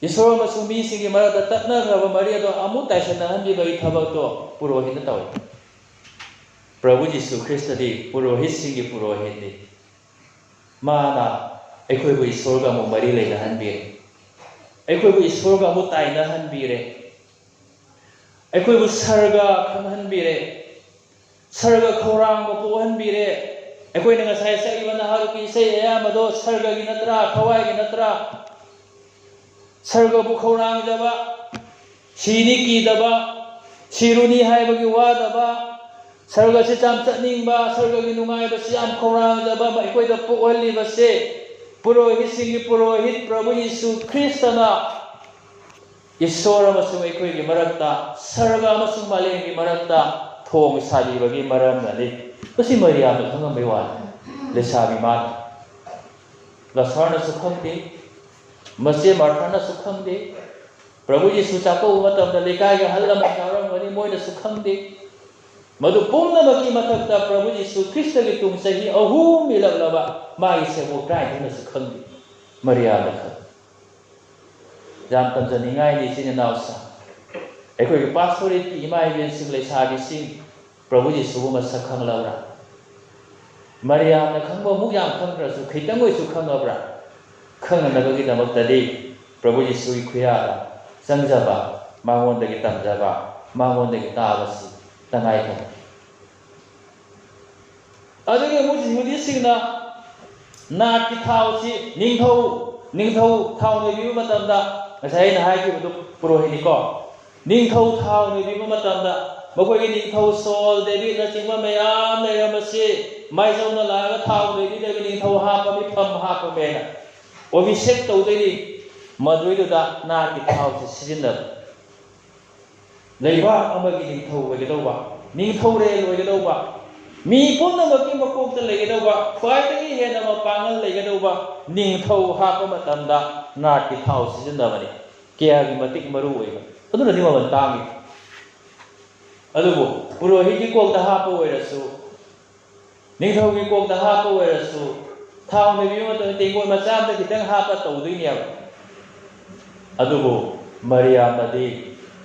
ꯏꯁꯣꯔ ꯑꯃꯁꯨꯡ ꯃꯤꯁꯤꯡꯒꯤ ꯃꯔꯛꯇ ꯇꯠꯅꯈ꯭ꯔꯕ ꯃꯔꯤ ꯑꯗꯣ ꯑꯃꯨꯛ ꯇꯥꯏꯁꯟꯅꯍꯟꯕꯤꯕꯒꯤ ꯊꯕꯛꯇꯣ ꯄꯨꯔꯣꯍꯤꯠꯅ ꯇꯧꯏ꯫ ꯄ꯭ꯔꯚꯨ ꯖꯤꯁꯨ ꯈ꯭ꯔꯤꯁꯇꯗꯤ ꯄꯨꯔꯣꯍꯤꯠꯁꯤꯡꯒꯤ ꯄꯨꯔꯣꯍꯤꯠꯅꯤ꯫ ꯃꯥꯅ ꯑꯩꯈꯣꯏꯕꯨ ꯏꯁꯣꯔꯒ ꯑꯃꯨꯛ ꯃꯔꯤ ꯂꯩꯅꯍꯟꯕꯤꯔꯦ꯫ ꯑꯩꯈꯣꯏꯕꯨ ꯏꯁꯣꯔꯒ ꯑꯃꯨꯛ ꯇꯥꯏꯅꯍꯟꯕꯤꯔꯦ꯫ ꯑꯩꯈꯣꯏꯕꯨ ꯁꯔꯒ ꯈꯪꯍꯟꯕꯤꯔꯦ꯫ ꯁꯔꯒ ꯈꯧꯔꯥꯡꯕ ꯄꯣꯛꯍꯟꯕꯤꯔꯦ꯫ ꯑꯩꯈꯣꯏꯅ ꯉꯁꯥꯏ ꯁꯛꯏꯕ ꯅꯍꯥꯔꯣꯜꯒꯤ ꯏꯁꯩ ꯑꯌꯥꯝꯕꯗꯣ ꯁꯔꯒꯒꯤ ꯅꯠꯇ꯭ꯔꯥ, ꯊꯋꯥꯏꯒꯤ ꯅꯠꯇ꯭ꯔꯥ? ꯁꯔꯒꯕꯨ ꯈꯧꯔꯥꯡꯖꯕ, ꯁꯤꯅꯤ ꯀꯤꯗꯕ, ꯁꯤꯔꯨꯅꯤ ꯍꯥꯏꯕꯒꯤ ꯋꯥꯗꯕ, ꯁꯔꯒꯁꯤ ꯌꯥꯝ ꯆꯠꯅꯤꯡꯕ, ꯁꯔꯒꯒꯤ ꯅꯨꯡꯉꯥꯏꯕꯁꯤ ꯌꯥꯝ ꯈꯧꯔꯥꯡꯖꯕ ꯑꯃ ꯑꯩꯈꯣꯏꯗ ꯄꯣꯛꯍꯜꯂꯤꯕꯁꯦ ꯄꯨꯔꯣꯍꯤꯠꯁꯤꯡꯒꯤ ꯄꯨꯔꯣꯍꯤꯠ ꯄ꯭ꯔꯚꯨ ꯌꯤꯁꯨ ꯈ꯭ꯔꯤꯁꯇꯅ ꯏꯁꯣꯔ ꯑꯃꯁꯨꯡ ꯑꯩꯈꯣꯏꯒꯤ ꯃꯔꯛꯇ, ꯁꯔꯒ ꯑꯃꯁꯨꯡ ꯃꯥꯂꯦꯝꯒꯤ ꯃꯔꯛꯇ ꯊꯣꯡ ꯁꯥꯕꯤꯕꯒꯤ ꯃꯔꯝꯅꯅꯤ꯫ ꯃꯁꯤ ꯃꯔꯤꯌꯥꯝꯅ ꯈꯪꯉꯝꯕꯩ ꯋꯥꯅꯤ꯫ ꯂꯩꯁꯥꯕꯤ ꯃꯥꯅ, ꯂꯥꯖꯔꯅꯁꯨ ꯈꯪꯗꯦ, ꯃꯆꯦ ꯃꯥꯔꯊꯥꯅꯁꯨ ꯈꯪꯗꯦ꯫ ꯄ꯭ꯔꯚꯨ ꯌꯤꯁꯨ ꯆꯥꯛꯀꯧꯕ ꯃꯇꯝꯗ ꯂꯩꯀꯥꯏꯒꯤ ꯑꯍꯜ ꯂꯃꯟ ꯌꯥꯎꯔꯝꯒꯅꯤ, ꯃꯣꯏꯅꯁꯨ ꯈꯪꯗꯦ꯫ ꯃꯗꯨ ꯄꯨꯝꯅꯃꯛꯀꯤ ꯃꯊꯛꯇ ꯄ꯭ꯔꯚꯨ ꯌꯤꯁꯨ ꯈ꯭ꯔꯤꯁꯇꯒꯤ ꯇꯨꯡ ꯆꯍꯤ ꯑꯍꯨꯝ ꯏꯜꯂꯛꯂꯕ ꯃꯥꯒꯤ ꯁꯦꯕꯣꯛ ꯇꯔꯥꯅꯤꯊꯣꯏꯅꯁꯨ ꯈꯪꯗꯦ꯫ ꯃꯔꯤꯌꯥꯝꯅ ꯈꯪꯉꯤ꯫ ꯌꯥꯝ ꯇꯝꯖꯅꯤꯡꯉꯥꯏꯅꯤ, ꯏꯆꯤꯟ ꯏꯅꯥꯎꯁꯤꯡ꯫ ꯑꯩꯈꯣꯏꯒꯤ ꯄꯥꯁꯇꯣꯔꯦꯠꯀꯤ ꯏꯃꯥ ꯏꯕꯦꯟꯁꯤꯡ, ꯂꯩꯁꯥꯕꯤꯁꯤꯡ, ꯄ꯭ꯔꯚꯨ ꯌꯤꯁꯨꯕꯨ ꯃꯁꯛ ꯈꯪꯂꯕ꯭ꯔꯥ? ꯃꯔꯤꯌꯥꯝꯅ ꯈꯪꯕꯃꯨꯛ ꯌꯥꯝ ꯈꯪꯗ꯭ꯔꯁꯨ, ꯈꯤꯇꯪ ꯑꯣꯏꯁꯨ ꯈꯪꯉꯕ꯭ꯔꯥ? ꯈꯪꯅꯅꯕꯒꯤꯗꯃꯛꯇꯗꯤ ꯄ꯭ꯔꯚꯨ ꯌꯤꯁꯨꯒꯤ ꯈꯨꯌꯥꯗ ꯆꯪꯖꯕ, ꯃꯉꯣꯟꯗꯒꯤ ꯇꯝꯖꯕ, ꯃꯉꯣꯟꯗꯒꯤ ꯇꯥꯕꯁꯤ ꯇꯉꯥꯏ ꯐꯗꯦ꯫ ꯑꯗꯨꯒꯤ ꯑꯃꯨꯛ ꯌꯤꯍꯨꯗꯤꯁꯤꯡꯅ ꯅꯥꯠꯀꯤ ꯊꯥꯎꯁꯤ ꯅꯤꯡꯊꯧ ꯅꯤꯡꯊꯧ ꯊꯥꯎ ꯅꯣꯏꯕꯤꯕ ꯃꯇꯝꯗ, ꯉꯁꯥꯏ ꯑꯩꯅ ꯍꯥꯏꯈꯤꯕꯗꯨ ꯄꯨꯔꯣꯍꯤꯠꯅꯤꯀꯣ, ꯅꯤꯡꯊꯧ ꯊꯥꯎ ꯅꯣꯏꯕꯤꯕ ꯃꯇꯝꯗ ꯃꯈꯣꯏꯒꯤ ꯅꯤꯡꯊꯧ ꯁꯣꯜ, ꯗꯦꯕꯤꯠꯅꯆꯤꯡꯕ ꯃꯌꯥꯝ ꯂꯩꯔꯝꯕꯁꯤ ꯃꯥꯏꯁꯧꯅ ꯂꯥꯛꯑꯒ ꯊꯥꯎ ꯅꯣꯏꯕꯤꯗꯕꯤ ꯅꯤꯡꯊꯧ ꯍꯥꯞꯄ, ꯃꯤꯐꯝ ꯍꯥꯞꯄ ꯃꯦꯅ ꯑꯣꯕꯤꯁꯦꯛ ꯇꯧꯗꯣꯏꯅꯤ꯫ ꯃꯗꯨꯏꯗꯨꯗ ꯅꯥꯠꯀꯤ ꯊꯥꯎꯁꯤ ꯁꯤꯖꯤꯟꯅꯕ꯫ ꯂꯩꯕꯥꯛ ꯑꯃꯒꯤ ꯅꯤꯡꯊꯧ ꯑꯣꯏꯒꯗꯧꯕ, ꯅꯤꯡꯊꯧꯔꯦꯜ ꯑꯣꯏꯒꯗꯧꯕ, ꯃꯤ ꯄꯨꯝꯅꯃꯛꯀꯤ ꯃꯀꯣꯛꯇ ꯂꯩꯒꯗꯧꯕ, ꯈ꯭ꯋꯥꯏꯗꯒꯤ ꯍꯦꯟꯅ ꯃꯄꯥꯡꯒꯜ ꯂꯩꯒꯗꯧꯕ ꯅꯤꯡꯊꯧ ꯍꯥꯞꯄ ꯃꯇꯝꯗ ꯅꯥꯠꯀꯤ ꯊꯥꯎ ꯁꯤꯖꯤꯟꯅꯕꯅꯤ꯫ ꯀꯌꯥꯒꯤ ꯃꯇꯤꯛ ꯃꯔꯨ ꯑꯣꯏꯕ, ꯑꯗꯨꯅꯗꯤ ꯃꯃꯜ ꯇꯥꯡꯉꯤ꯫ ꯑꯗꯨꯕꯨ ꯄꯨꯔꯣꯍꯤꯠꯀꯤ ꯀꯣꯛꯇ ꯍꯥꯞꯄ ꯑꯣꯏꯔꯁꯨ, ꯅꯤꯡꯊꯧꯒꯤ ꯀꯣꯛꯇ ꯍꯥꯞꯄ ꯑꯣꯏꯔꯁꯨ, ꯊꯥꯎ ꯅꯣꯏꯕꯤꯕ ꯃꯇꯝꯗ ꯇꯦꯡꯀꯣꯠ ꯃꯆꯥ ꯑꯃꯗ ꯈꯤꯇꯪ ꯍꯥꯞꯄ ꯇꯧꯗꯣꯏꯅꯦꯕ꯫ ꯑꯗꯨꯕꯨ ꯃꯔꯤꯌꯥꯝꯅꯗꯤ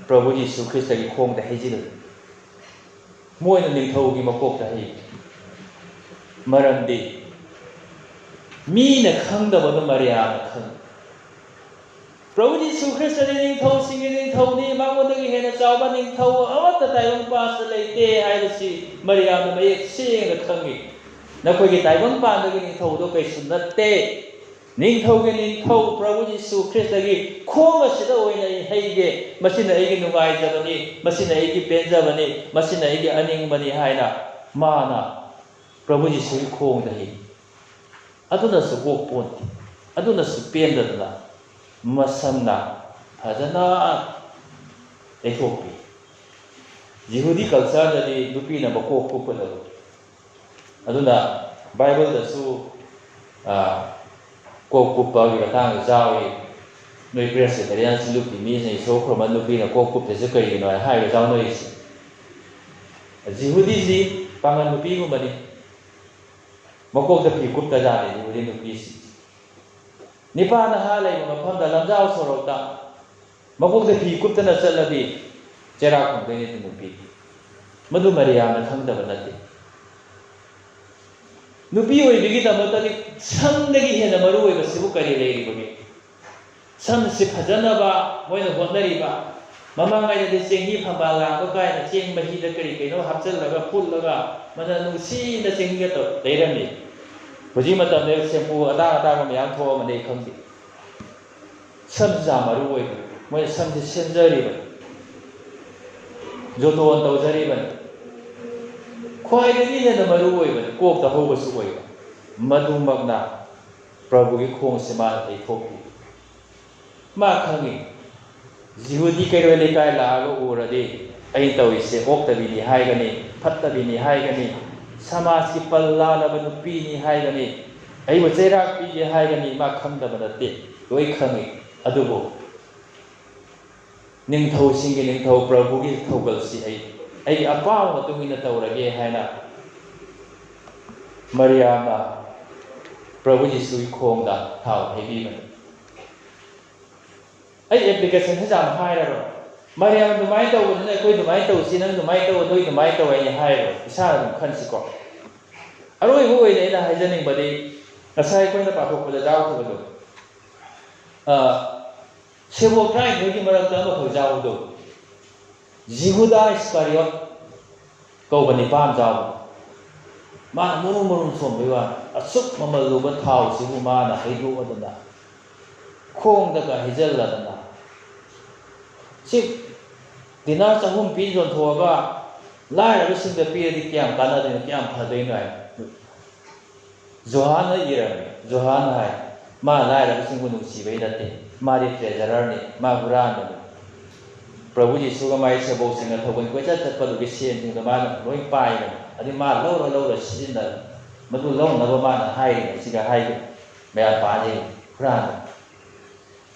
ꯄ꯭ꯔꯚꯨ ꯖꯤꯁꯨ ꯈ꯭ꯔꯤꯁꯇꯒꯤ ꯈꯣꯡꯗ ꯍꯩꯖꯤꯜꯂꯤ꯫ ꯃꯣꯏꯅ ꯅꯤꯡꯊꯧꯒꯤ ꯃꯀꯣꯛꯇ ꯍꯩ꯫ ꯃꯔꯝꯗꯤ ꯃꯤꯅ ꯈꯪꯗꯕꯗꯣ ꯃꯔꯤꯌꯥꯝꯅ ꯈꯪꯉꯤ꯫ ꯄ꯭ꯔꯚꯨ ꯖꯤꯁꯨ ꯈ꯭ꯔꯤꯁꯇꯗꯤ ꯅꯤꯡꯊꯧꯁꯤꯡꯒꯤ ꯅꯤꯡꯊꯧꯅꯤ, ꯃꯉꯣꯟꯗꯒꯤ ꯍꯦꯟꯅ ꯆꯥꯎꯕ ꯅꯤꯡꯊꯧ ꯑꯃꯠꯇ ꯇꯥꯏꯕꯪ ꯄꯥꯟꯕꯗ ꯂꯩꯇꯦ ꯍꯥꯏꯕꯁꯤ ꯃꯔꯤꯌꯥꯝꯅ ꯃꯌꯦꯛ ꯁꯦꯡꯅ ꯈꯪꯉꯤ꯫ ꯅꯈꯣꯏꯒꯤ ꯇꯥꯏꯕꯪ ꯄꯥꯟꯕꯒꯤ ꯅꯤꯡꯊꯧꯗꯣ ꯀꯩꯁꯨ ꯅꯠꯇꯦ꯫ ꯅꯤꯡꯊꯧꯒꯤ ꯅꯤꯡꯊꯧ ꯄ꯭ꯔꯚꯨ ꯖꯤꯁꯨ ꯈ꯭ꯔꯤꯁꯇꯒꯤ ꯈꯣꯡ ꯑꯁꯤꯗ ꯑꯣꯏꯅ ꯑꯩ ꯍꯩꯒꯦ, ꯃꯁꯤꯅ ꯑꯩꯒꯤ ꯅꯨꯡꯉꯥꯏꯖꯕꯅꯤ, ꯃꯁꯤꯅ ꯑꯩꯒꯤ ꯄꯦꯟꯖꯕꯅꯤ, ꯃꯁꯤꯅ ꯑꯩꯒꯤ ꯑꯅꯤꯡꯕꯅꯤ ꯍꯥꯏꯅ ꯃꯥꯅ ꯄ꯭ꯔꯚꯨ ꯖꯤꯁꯨꯒꯤ ꯈꯣꯡꯗ ꯍꯩ꯫ ꯑꯗꯨꯅꯁꯨ ꯑꯣꯛ ꯄꯣꯟꯇꯦ, ꯑꯗꯨꯅꯁꯨ ꯄꯦꯟꯗꯗꯅ ꯃꯁꯝꯅ ꯐꯖꯅ ꯇꯩꯊꯣꯛꯄꯤ꯫ ꯖꯤꯍꯨꯗꯤ ꯀꯜꯆꯔꯗꯗꯤ ꯅꯨꯄꯤꯅ ꯃꯀꯣꯛ ꯀꯨꯞꯀꯗꯕ꯫ ꯑꯗꯨꯅ ꯕꯥꯏꯕꯜꯗꯁꯨ, ꯑ, ꯀꯣꯛ ꯀꯨꯞꯄꯒꯤ ꯃꯇꯥꯡꯗ ꯌꯥꯎꯏ꯫ ꯅꯣꯏ ꯄ꯭ꯔꯦꯁꯕꯤꯇꯦꯔꯤꯌꯥꯟ ꯁꯤꯂꯨꯛꯀꯤ ꯃꯤꯁꯤꯡ ꯏꯁꯣꯔ ꯈꯨꯔꯨꯝꯕ ꯅꯨꯄꯤꯅ ꯀꯣꯛ ꯀꯨꯞꯇ꯭ꯔꯤꯁꯦ ꯀꯔꯤꯒꯤꯅꯣ ꯍꯥꯏꯅ ꯍꯥꯏꯕ ꯌꯥꯎꯅꯔꯤꯁꯦ꯫ ꯖꯤꯍꯨꯗꯤꯁꯤ ꯄꯥꯉꯜ ꯅꯨꯄꯤꯒꯨꯝꯕꯅꯤ꯫ ꯃꯀꯣꯛꯇ ꯐꯤ ꯀꯨꯞꯇꯖꯥꯠꯅꯤ ꯖꯤꯍꯨꯗꯤ ꯅꯨꯄꯤꯁꯤ꯫ ꯅꯤꯄꯥ ꯅꯍꯥ ꯂꯩꯕ ꯃꯐꯝꯗ ꯂꯝꯖꯥꯎ ꯁꯣꯔꯣꯛꯇ ꯃꯀꯣꯛꯇ ꯐꯤ ꯀꯨꯞꯇꯅ ꯆꯠꯂꯗꯤ ꯆꯩꯔꯥꯛ ꯐꯪꯗꯣꯏꯅꯤ ꯑꯗꯨ ꯅꯨꯄꯤ꯫ ꯃꯗꯨ ꯃꯔꯤꯌꯥꯝꯅ ꯈꯪꯗꯕ ꯅꯠꯇꯦ꯫ ꯅꯨꯄꯤ ꯑꯣꯏꯕꯒꯤꯗꯃꯛꯇꯗꯤ ꯁꯝꯗꯒꯤ ꯍꯦꯟꯅ ꯃꯔꯨ ꯑꯣꯏꯕꯁꯤꯕꯨ ꯀꯔꯤ ꯂꯩꯔꯤꯕꯒꯦ? ꯁꯝꯁꯤ ꯐꯖꯅꯕ ꯃꯣꯏꯅ ꯍꯣꯠꯅꯔꯤꯕ꯫ ꯃꯃꯥꯡꯉꯩꯗꯗꯤ ꯆꯦꯡꯍꯤ ꯐꯝꯕꯥꯜ ꯂꯥꯡꯕ ꯀꯥꯏꯅ ꯆꯦꯡ ꯃꯍꯤꯗ ꯀꯔꯤ ꯀꯩꯅꯣ ꯍꯥꯞꯆꯤꯜꯂꯒ ꯐꯨꯠꯂꯒ ꯃꯅꯝ ꯅꯨꯡꯁꯤꯅ ꯆꯦꯡꯍꯤꯒ ꯇꯧ ꯂꯩꯔꯝꯃꯤ꯫ ꯍꯧꯖꯤꯛ ꯃꯇꯝꯗ ꯁꯦꯝꯄꯨ ꯑꯇꯥꯡ ꯑꯇꯥꯡꯕ ꯃꯌꯥꯝ ꯊꯣꯛꯑꯕꯅꯤ ꯈꯪꯗꯦ꯫ ꯁꯝꯁꯤ ꯌꯥꯝ ꯃꯔꯨ ꯑꯣꯏꯕ, ꯃꯣꯏꯅ ꯁꯝꯁꯤ ꯁꯦꯝꯖꯔꯤꯕꯅꯤ, ꯖꯣꯇꯣꯟ ꯇꯧꯖꯔꯤꯕꯅꯤ꯫ ꯈ꯭ꯋꯥꯏꯗꯒꯤ ꯍꯦꯟꯅ ꯃꯔꯨ ꯑꯣꯏꯕꯅꯤ, ꯀꯣꯛꯇ ꯍꯧꯕꯁꯨ ꯑꯣꯏꯕ꯫ ꯃꯗꯨꯃꯛꯅ ꯄ꯭ꯔꯚꯨꯒꯤ ꯈꯣꯡꯁꯦ ꯃꯥꯅ ꯇꯩꯊꯣꯛꯄꯤ꯫ ꯃꯥ ꯈꯪꯉꯤ, ꯖꯤꯍꯨꯗꯤ ꯀꯩꯔꯣꯏ ꯂꯩꯀꯥꯏ ꯂꯥꯛꯑꯒ ꯎꯔꯗꯤ ꯑꯩꯅ ꯇꯧꯔꯤꯁꯦ ꯑꯣꯛꯇꯕꯤꯅꯤ ꯍꯥꯏꯒꯅꯤ, ꯐꯠꯇꯕꯤꯅꯤ ꯍꯥꯏꯒꯅꯤ, ꯁꯃꯥꯖꯀꯤ ꯄꯜ ꯂꯥꯜꯂꯕ ꯅꯨꯄꯤꯅꯤ ꯍꯥꯏꯒꯅꯤ, ꯑꯩꯕꯨ ꯆꯩꯔꯥꯛ ꯄꯤꯒꯦ ꯍꯥꯏꯒꯅꯤ꯫ ꯃꯥ ꯈꯪꯗꯕ ꯅꯠꯇꯦ, ꯂꯣꯏ ꯈꯪꯉꯤ꯫ ꯑꯗꯨꯕꯨ ꯅꯤꯡꯊꯧꯁꯤꯡꯒꯤ ꯅꯤꯡꯊꯧ ꯄ꯭ꯔꯚꯨꯒꯤ ꯊꯧꯒꯜꯁꯤ ꯑꯩ ꯑꯩꯒꯤ ꯑꯄꯥꯝꯕ ꯃꯇꯨꯡ ꯏꯟꯅ ꯇꯧꯔꯒꯦ ꯍꯥꯏꯅ ꯃꯔꯤꯌꯥꯝꯅ ꯄ꯭ꯔꯚꯨ ꯖꯤꯁꯨꯒꯤ ꯈꯣꯡꯗ ꯊꯥꯎ ꯍꯩꯕꯤꯕꯅꯤ꯫ ꯑꯩ ꯑꯦꯄ꯭ꯂꯤꯀꯦꯁꯟꯁꯦ ꯌꯥꯝ ꯍꯥꯏꯔꯔꯣꯏ꯫ ꯃꯔꯤꯌꯥꯝ ꯑꯗꯨꯃꯥꯏꯅ ꯇꯧꯕꯅꯤꯅ ꯑꯩꯈꯣꯏ ꯑꯗꯨꯃꯥꯏꯅ ꯇꯧꯁꯤ, ꯅꯪ ꯑꯗꯨꯃꯥꯏꯅ ꯇꯧ, ꯅꯣꯏ ꯑꯗꯨꯃꯥꯏꯅ ꯇꯧ ꯍꯥꯏꯅ ꯍꯥꯏꯔꯔꯣꯏ꯫ ꯏꯁꯥꯅ ꯑꯗꯨꯝ ꯈꯟꯁꯤꯀꯣ꯫ ꯑꯔꯣꯏꯕ ꯑꯣꯏꯅ ꯑꯩꯅ ꯍꯥꯏꯖꯅꯤꯡꯕꯗꯤ ꯉꯁꯥꯏ ꯑꯩꯈꯣꯏꯅ ꯄꯥꯊꯣꯛꯄꯗ ꯌꯥꯎꯈꯤꯕꯗꯣ, ꯑ, ꯁꯦꯕꯣꯛ ꯇꯔꯥꯅꯤꯊꯣꯏꯒꯤ ꯃꯔꯛꯇ ꯑꯃꯈꯛ ꯌꯥꯎꯕꯗꯣ, ꯖꯤꯍꯨꯗꯥ ꯏꯁꯀꯥꯔꯤꯌꯣꯠ ꯀꯧꯕ ꯅꯤꯄꯥ ꯑꯃ ꯌꯥꯎꯕꯗꯣ, ꯃꯥꯅ ꯃꯔꯨꯝ ꯃꯔꯨꯝ ꯁꯣꯟꯕꯩ ꯋꯥꯅꯤ꯫ ꯑꯁꯨꯛ ꯃꯃꯜ ꯂꯨꯕ ꯊꯥꯎꯁꯤꯕꯨ ꯃꯥꯅ ꯍꯩꯗꯣꯛꯑꯗꯅ, ꯈꯣꯡꯗꯒ ꯍꯩꯖꯤꯜꯂꯗꯅ, ꯁꯤ ꯗꯤꯅꯥꯔ ꯆꯍꯨꯝ ꯄꯤ ꯌꯣꯟꯊꯣꯛꯑꯒ ꯂꯥꯏꯔꯕꯁꯤꯡꯗ ꯄꯤꯔꯗꯤ ꯀꯌꯥꯝ ꯀꯥꯟꯅꯗꯣꯏꯅꯣ, ꯀꯌꯥꯝ ꯐꯗꯣꯏꯅꯣ ꯍꯥꯏ꯫ ꯖꯣꯍꯥꯟꯅ ꯏꯔꯝꯃꯤ꯫ ꯖꯣꯍꯥꯟꯅ ꯍꯥꯏ, ꯃꯥ ꯂꯥꯏꯔꯕꯁꯤꯡꯕꯨ ꯅꯨꯡꯁꯤꯕꯩ ꯅꯠꯇꯦ, ꯃꯥꯗꯤ ꯇ꯭ꯔꯦꯖꯔꯔꯅꯤ, ꯃꯥ ꯍꯨꯔꯥꯟꯕꯅꯤ꯫ ꯄ꯭ꯔꯚꯨ ꯖꯤꯁꯨꯒ ꯃꯥꯒꯤ ꯁꯦꯕꯣꯛꯁꯤꯡꯅ ꯊꯧꯒꯜ ꯀꯣꯏꯆꯠ ꯆꯠꯄꯗꯨꯒꯤ ꯁꯦꯟꯁꯤꯡꯗꯣ ꯃꯥꯅ ꯂꯣꯏ ꯄꯥꯏꯕꯅꯤ꯫ ꯑꯗꯨ ꯃꯥ ꯂꯧꯔ ꯂꯧꯔ ꯁꯤꯖꯤꯟꯅꯔ, ꯃꯗꯨ ꯂꯧꯅꯕ ꯃꯥꯅ ꯍꯥꯏꯔꯤꯅꯤ꯫ ꯁꯤꯒ ꯍꯥꯏꯒꯦ, ꯃꯌꯥꯝ ꯄꯥꯖꯩ, ꯍꯨꯔꯥꯟꯕꯅꯤ꯫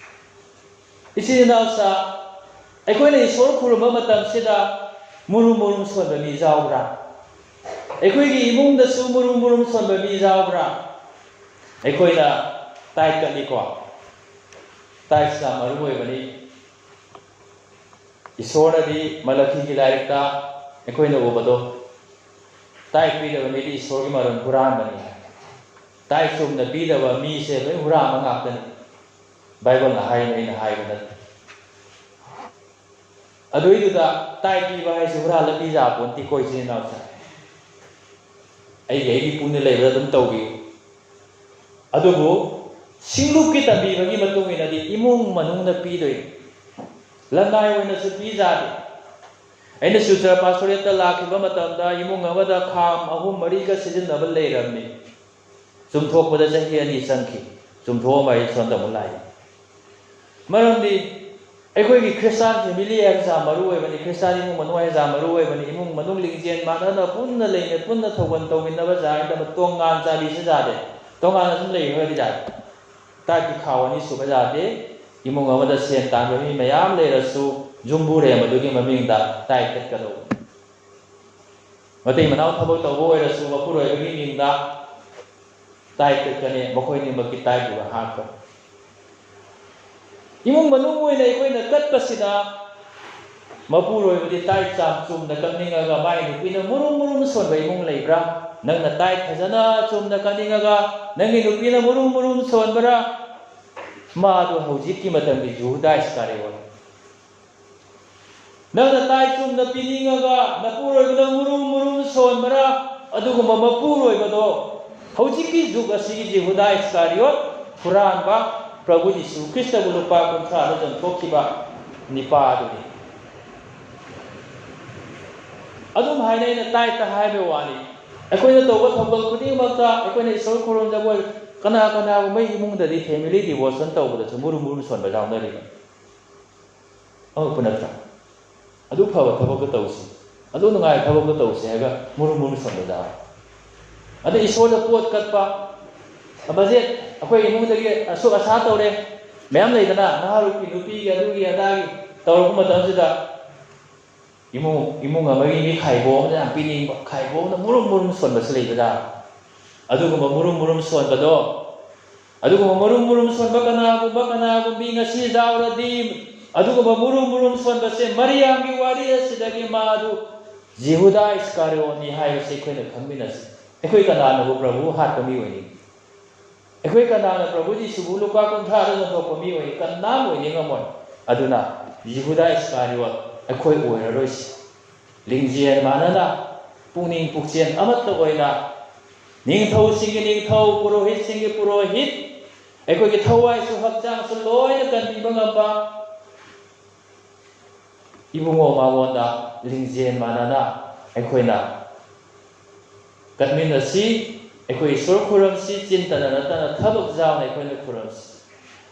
ꯏꯆꯤꯟ ꯏꯅꯥꯎꯁꯥ, ꯑꯩꯈꯣꯏꯅ ꯏꯁꯣꯔ ꯈꯨꯔꯨꯝꯕ ꯃꯇꯝꯁꯤꯗ ꯃꯨꯔꯨꯝ ꯃꯨꯔꯨꯝ ꯁꯣꯟꯕ ꯃꯤ ꯌꯥꯎꯕ꯭ꯔꯥ? ꯑꯩꯈꯣꯏꯒꯤ ꯏꯃꯨꯡꯗꯁꯨ ꯃꯨꯔꯨꯝ ꯃꯨꯔꯨꯝ ꯁꯣꯟꯕ ꯃꯤ ꯌꯥꯎꯕ꯭ꯔꯥ? ꯑꯩꯈꯣꯏꯅ ꯇꯥꯏꯠ ꯀꯠꯂꯤꯀꯣ꯫ ꯇꯥꯏꯠꯁꯤ ꯌꯥꯝ ꯃꯔꯨ ꯑꯣꯏꯕꯅꯤ꯫ ꯏꯁꯣꯔꯅꯗꯤ ꯃꯂꯥꯈꯤꯒꯤ ꯂꯥꯏꯔꯤꯛꯇ ꯑꯩꯈꯣꯏꯅ ꯎꯕꯗꯣ, ꯇꯥꯏꯠ ꯄꯤꯗꯕ ꯃꯤꯗꯤ ꯏꯁꯣꯔꯒꯤ ꯃꯔꯜ ꯍꯨꯔꯥꯟꯕꯅꯤ ꯍꯥꯏ꯫ ꯇꯥꯏꯠ ꯆꯨꯝꯅ ꯄꯤꯗꯕ ꯃꯤꯁꯦ ꯂꯣꯏ ꯍꯨꯔꯥꯟꯕ ꯉꯥꯛꯇꯅꯤ꯫ ꯕꯥꯏꯕꯜꯅ ꯍꯥꯏꯅ ꯑꯩꯅ ꯍꯥꯏꯕ ꯅꯠꯇꯦ꯫ ꯑꯗꯨꯏꯗꯨꯗ ꯇꯥꯏꯠ ꯄꯤꯕ ꯍꯥꯏꯁꯦ ꯍꯨꯔꯥꯜꯂ ꯄꯤ ꯌꯥꯄꯣꯟꯇꯦꯀꯣ, ꯏꯆꯤꯟ ꯏꯅꯥꯎꯁꯦ꯫ ꯑꯩꯒꯤ ꯑꯩꯒꯤ ꯄꯨꯛꯅꯤꯡ ꯂꯩꯕꯗ ꯑꯗꯨꯝ ꯇꯧꯕꯤꯌꯨ꯫ ꯑꯗꯨꯕꯨ ꯁꯤꯡꯂꯨꯞꯀꯤ ꯇꯝꯕꯤꯕꯒꯤ ꯃꯇꯨꯡ ꯏꯟꯅꯗꯤ ꯏꯃꯨꯡ ꯃꯅꯨꯡꯅ ꯄꯤꯗꯣꯏꯅꯤ꯫ ꯂꯅꯥꯏ ꯑꯣꯏꯅꯁꯨ ꯄꯤꯖꯥꯗꯦ꯫ ꯑꯩꯅ ꯁꯤꯜꯆꯔ ꯄꯥꯁꯇꯣꯔꯦꯠꯇ ꯂꯥꯛꯈꯤꯕ ꯃꯇꯝꯗ ꯏꯃꯨꯡ ꯑꯃꯗ ꯈꯥꯝ ꯑꯍꯨꯝ ꯃꯔꯤꯒ ꯁꯤꯖꯤꯟꯅꯕ ꯂꯩꯔꯝꯃꯤ꯫ ꯆꯨꯝꯊꯣꯛꯄꯗ ꯆꯍꯤ ꯑꯅꯤ ꯆꯪꯈꯤ꯫ ꯆꯨꯝꯊꯣꯛꯑꯝꯕ ꯑꯩ ꯁꯣꯝꯗ ꯑꯃꯨꯛ ꯂꯥꯛꯏ꯫ ꯃꯔꯝꯗꯤ ꯑꯩꯈꯣꯏꯒꯤ ꯈ꯭ꯔꯤꯁꯇꯥꯟ ꯐꯦꯃꯤꯂꯤ ꯍꯥꯏꯕꯁꯤ ꯌꯥꯝ ꯃꯔꯨ ꯑꯣꯏꯕꯅꯤ, ꯈ꯭ꯔꯤꯁꯇꯥꯟ ꯏꯃꯨꯡ ꯃꯅꯨꯡ ꯍꯥꯏꯕꯁꯤ ꯌꯥꯝ ꯃꯔꯨ ꯑꯣꯏꯕꯅꯤ꯫ ꯏꯃꯨꯡ ꯃꯅꯨꯡ ꯂꯤꯡꯖꯦꯜ ꯃꯥꯟꯅꯅ ꯄꯨꯟꯅ ꯂꯩꯅ ꯄꯨꯟꯅ ꯊꯧꯒꯜ ꯇꯧꯃꯤꯟꯅꯕ ꯖꯥꯠ ꯅꯠꯇꯕ ꯇꯣꯉꯥꯟ ꯆꯥꯕꯤꯁꯤ ꯖꯥꯠ ꯅꯠꯇꯦ꯫ ꯇꯣꯉꯥꯟꯅ ꯁꯨꯝ ꯂꯩꯈ꯭ꯔꯒꯗꯤ ꯖꯥꯠ ꯇꯥꯏꯠꯀꯤ ꯈꯥꯎ ꯑꯅꯤ ꯁꯨꯕ ꯖꯥꯠ ꯅꯠꯇꯦ꯫ ꯏꯃꯨꯡ ꯑꯃꯗ ꯁꯦꯟ ꯇꯥꯟꯕ ꯃꯤ ꯃꯌꯥꯝ ꯂꯩꯔꯁꯨ ꯌꯨꯝꯕꯨꯔꯦꯝ ꯑꯗꯨꯒꯤ ꯃꯃꯤꯡꯗ ꯇꯥꯏꯠ ꯀꯠꯀꯗꯧꯕꯅꯤ꯫ ꯃꯇꯩ ꯃꯅꯥꯎ ꯊꯕꯛ ꯇꯧꯕ ꯑꯣꯏꯔꯁꯨ ꯃꯄꯨꯔꯣꯏꯕꯒꯤ ꯃꯤꯡꯗ ꯇꯥꯏꯠ ꯀꯠꯀꯅꯤ, ꯃꯈꯣꯏ ꯑꯅꯤꯃꯛꯀꯤ ꯇꯥꯏꯠꯇꯨꯒ ꯍꯥꯞꯀꯅꯤ꯫ ꯏꯃꯨꯡ ꯃꯅꯨꯡ ꯑꯣꯏꯅ ꯑꯩꯈꯣꯏꯅ ꯀꯠꯄꯁꯤꯗ ꯃꯄꯨꯔꯣꯏꯕꯗꯤ ꯇꯥꯏꯠ ꯆꯥꯝ ꯆꯨꯝꯅ ꯀꯠꯅꯤꯡꯉꯒ ꯃꯥꯒꯤ ꯅꯨꯄꯤꯅ ꯃꯨꯔꯨꯝ ꯃꯨꯔꯨꯝ ꯁꯣꯟꯕ ꯏꯃꯨꯡ ꯂꯩꯕ꯭ꯔꯥ? ꯅꯪꯅ ꯇꯥꯏꯠ ꯐꯖꯅ ꯆꯨꯝꯅ ꯀꯠꯅꯤꯡꯉꯒ ꯅꯪꯒꯤ ꯅꯨꯄꯤꯅ ꯃꯨꯔꯨꯝ ꯃꯨꯔꯨꯝ ꯁꯣꯟꯕ꯭ꯔꯥ? ꯃꯥꯗꯨ ꯍꯧꯖꯤꯛꯀꯤ ꯃꯇꯝꯒꯤ ꯖꯨꯍꯨꯗꯥ ꯏꯁꯀꯥꯔꯤꯑꯣꯠ꯫ ꯅꯪꯅ ꯇꯥꯏꯠ ꯆꯨꯝꯅ ꯄꯤꯅꯤꯡꯉꯒ ꯅꯄꯨꯔꯣꯏꯕꯅ ꯃꯨꯔꯨꯝ ꯃꯨꯔꯨꯝ ꯁꯣꯟꯕ꯭ꯔꯥ? ꯑꯗꯨꯒꯨꯝꯕ ꯃꯄꯨꯔꯣꯏꯕꯗꯣ ꯍꯧꯖꯤꯛꯀꯤ ꯖꯨꯒ ꯑꯁꯤꯒꯤ ꯖꯤꯍꯨꯗꯥ ꯏꯁꯀꯥꯔꯤꯌꯣꯠ ꯍꯨꯔꯥꯟꯕ, ꯄ꯭ꯔꯚꯨ ꯌꯤꯁꯨ ꯈ꯭ꯔꯤꯁꯇꯕꯨ ꯂꯨꯄꯥ ꯀꯨꯟꯊ꯭ꯔꯥꯗ ꯌꯣꯟꯊꯣꯛꯈꯤꯕ ꯅꯤꯄꯥꯗꯨꯅꯤ꯫ ꯑꯗꯨꯝ ꯍꯥꯏꯅ ꯑꯩꯅ ꯇꯥꯏꯠꯇ ꯍꯥꯏꯕ ꯋꯥꯅꯤ꯫ ꯑꯩꯈꯣꯏꯅ ꯇꯧꯕ ꯊꯧꯒꯜ ꯈꯨꯗꯤꯡꯃꯛꯇ ꯑꯩꯈꯣꯏꯅ ꯏꯁꯣꯔ ꯈꯨꯔꯨꯝꯖꯕ ꯑꯣꯏ-, ꯀꯅꯥ ꯀꯅꯥꯒꯨꯝꯕ ꯏꯃꯨꯡꯗꯗꯤ ꯐꯦꯃꯤꯂꯤ ꯗꯤꯚꯣꯁꯟ ꯇꯧꯕꯗꯁꯨ ꯃꯨꯔꯨꯝ ꯃꯨꯔꯨꯝ ꯁꯣꯟꯕ ꯌꯥꯎꯅꯔꯤꯕ꯫ ꯑꯉꯛꯄ ꯅꯠꯇ꯭ꯔꯥ? ꯑꯗꯨ ꯐꯕ ꯊꯕꯛꯇ ꯇꯧꯁꯤ, ꯑꯗꯨ ꯅꯨꯡꯉꯥꯏꯕ ꯊꯕꯛꯇ ꯇꯧꯁꯤ ꯍꯥꯏꯔꯒ ꯃꯨꯔꯨꯝ ꯃꯨꯔꯨꯝ ꯁꯣꯟꯕꯗ꯫ ꯑꯗꯩ ꯏꯁꯣꯔꯗ ꯄꯣꯠ ꯀꯠꯄ, ꯕꯖꯦꯠ ꯑꯩꯈꯣꯏ ꯏꯃꯨꯡꯗꯒꯤ ꯑꯁꯨꯛ ꯑꯁꯥ ꯇꯧꯔꯦ, ꯃꯌꯥꯝ ꯂꯩꯗꯅ, ꯅꯍꯥꯔꯣꯜꯒꯤ, ꯅꯨꯄꯤꯒꯤ, ꯑꯗꯨꯒꯤ ꯑꯗꯥꯒꯤ ꯇꯧꯔꯛꯄ ꯃꯇꯝꯁꯤꯗ ꯏꯃꯨꯡ, ꯏꯃꯨꯡ ꯑꯃꯒꯤ ꯃꯤ ꯈꯥꯏꯕꯣꯛ ꯑꯃꯗ ꯌꯥꯝ ꯄꯤꯅꯤꯡꯕ, ꯈꯥꯏꯕꯣꯛ ꯑꯃꯅ ꯃꯨꯔꯨꯝ ꯃꯨꯔꯨꯝ ꯁꯣꯟꯕꯁꯨ ꯂꯩꯕꯗ꯫ ꯑꯗꯨꯒꯨꯝꯕ ꯃꯨꯔꯨꯝ ꯃꯨꯔꯨꯝ ꯁꯣꯟꯕꯗꯣ, ꯑꯗꯨꯒꯨꯝꯕ ꯃꯨꯔꯨꯝ ꯃꯨꯔꯨꯝ ꯁꯣꯟꯕ ꯀꯅꯥꯒꯨꯝꯕ, ꯀꯅꯥꯒꯨꯝꯕꯤ ꯉꯁꯤ ꯌꯥꯎꯔꯗꯤ, ꯑꯗꯨꯒꯨꯝꯕ ꯃꯨꯔꯨꯝ ꯃꯨꯔꯨꯝ ꯁꯣꯟꯕꯁꯦ ꯃꯔꯤꯌꯥꯝꯒꯤ ꯋꯥꯔꯤ ꯑꯁꯤꯗꯒꯤ ꯃꯥꯗꯨ ꯖꯤꯍꯨꯗꯥ ꯏꯁꯀꯥꯔꯤꯌꯣꯠꯅꯤ ꯍꯥꯏꯕꯁꯤ ꯑꯩꯈꯣꯏꯅ ꯈꯪꯃꯤꯟꯅꯁꯤ꯫ ꯑꯩꯈꯣꯏ ꯀꯅꯥꯅꯕꯨ ꯄ꯭ꯔꯚꯨ ꯍꯥꯠꯄ ꯃꯤ ꯑꯣꯏꯅꯤꯡ? ꯑꯩꯈꯣꯏ ꯀꯅꯥꯅ ꯄ꯭ꯔꯚꯨ ꯖꯤꯁꯨꯕꯨ ꯂꯨꯄꯥ ꯀꯨꯟꯊ꯭ꯔꯥꯗ ꯌꯣꯟꯊꯣꯛꯄ ꯃꯤ ꯑꯣꯏꯅꯤꯡ? ꯀꯅꯥꯝ ꯑꯣꯏꯅꯤꯡꯉꯝꯃꯣꯏ꯫ ꯑꯗꯨꯅ ꯖꯤꯍꯨꯗꯥ ꯏꯁꯀꯥꯔꯤꯌꯣꯠ ꯑꯩꯈꯣꯏ ꯑꯣꯏꯔꯔꯣꯏꯁꯤ꯫ ꯂꯤꯡꯖꯦꯜ ꯃꯥꯟꯅꯅ, ꯄꯨꯛꯅꯤꯡ ꯄꯨꯛꯆꯦꯜ ꯑꯃꯠꯇ ꯑꯣꯏꯅ, ꯅꯤꯡꯊꯧꯁꯤꯡꯒꯤ ꯅꯤꯡꯊꯧ, ꯄꯨꯔꯣꯍꯤꯠꯁꯤꯡꯒꯤ ꯄꯨꯔꯣꯍꯤꯠ, ꯑꯩꯈꯣꯏꯒꯤ ꯊꯋꯥꯏꯁꯨ ꯍꯛꯆꯥꯡꯁꯨ ꯂꯣꯏꯅ ꯀꯟꯕꯤꯕ ꯉꯝꯕ ꯏꯕꯨꯡꯉꯣ ꯃꯉꯣꯟꯗ ꯂꯤꯡꯖꯦꯜ ꯃꯥꯟꯅꯅ ꯑꯩꯈꯣꯏꯅ ꯀꯠꯃꯤꯟꯅꯁꯤ꯫ ꯑꯩꯈꯣꯏ ꯏꯁꯣꯔ ꯈꯨꯔꯨꯝꯁꯤ, ꯆꯤꯟꯇꯅ ꯅꯠꯇꯅ ꯊꯕꯛ ꯌꯥꯎꯅ ꯑꯩꯈꯣꯏꯅ ꯈꯨꯔꯨꯝꯁꯤ꯫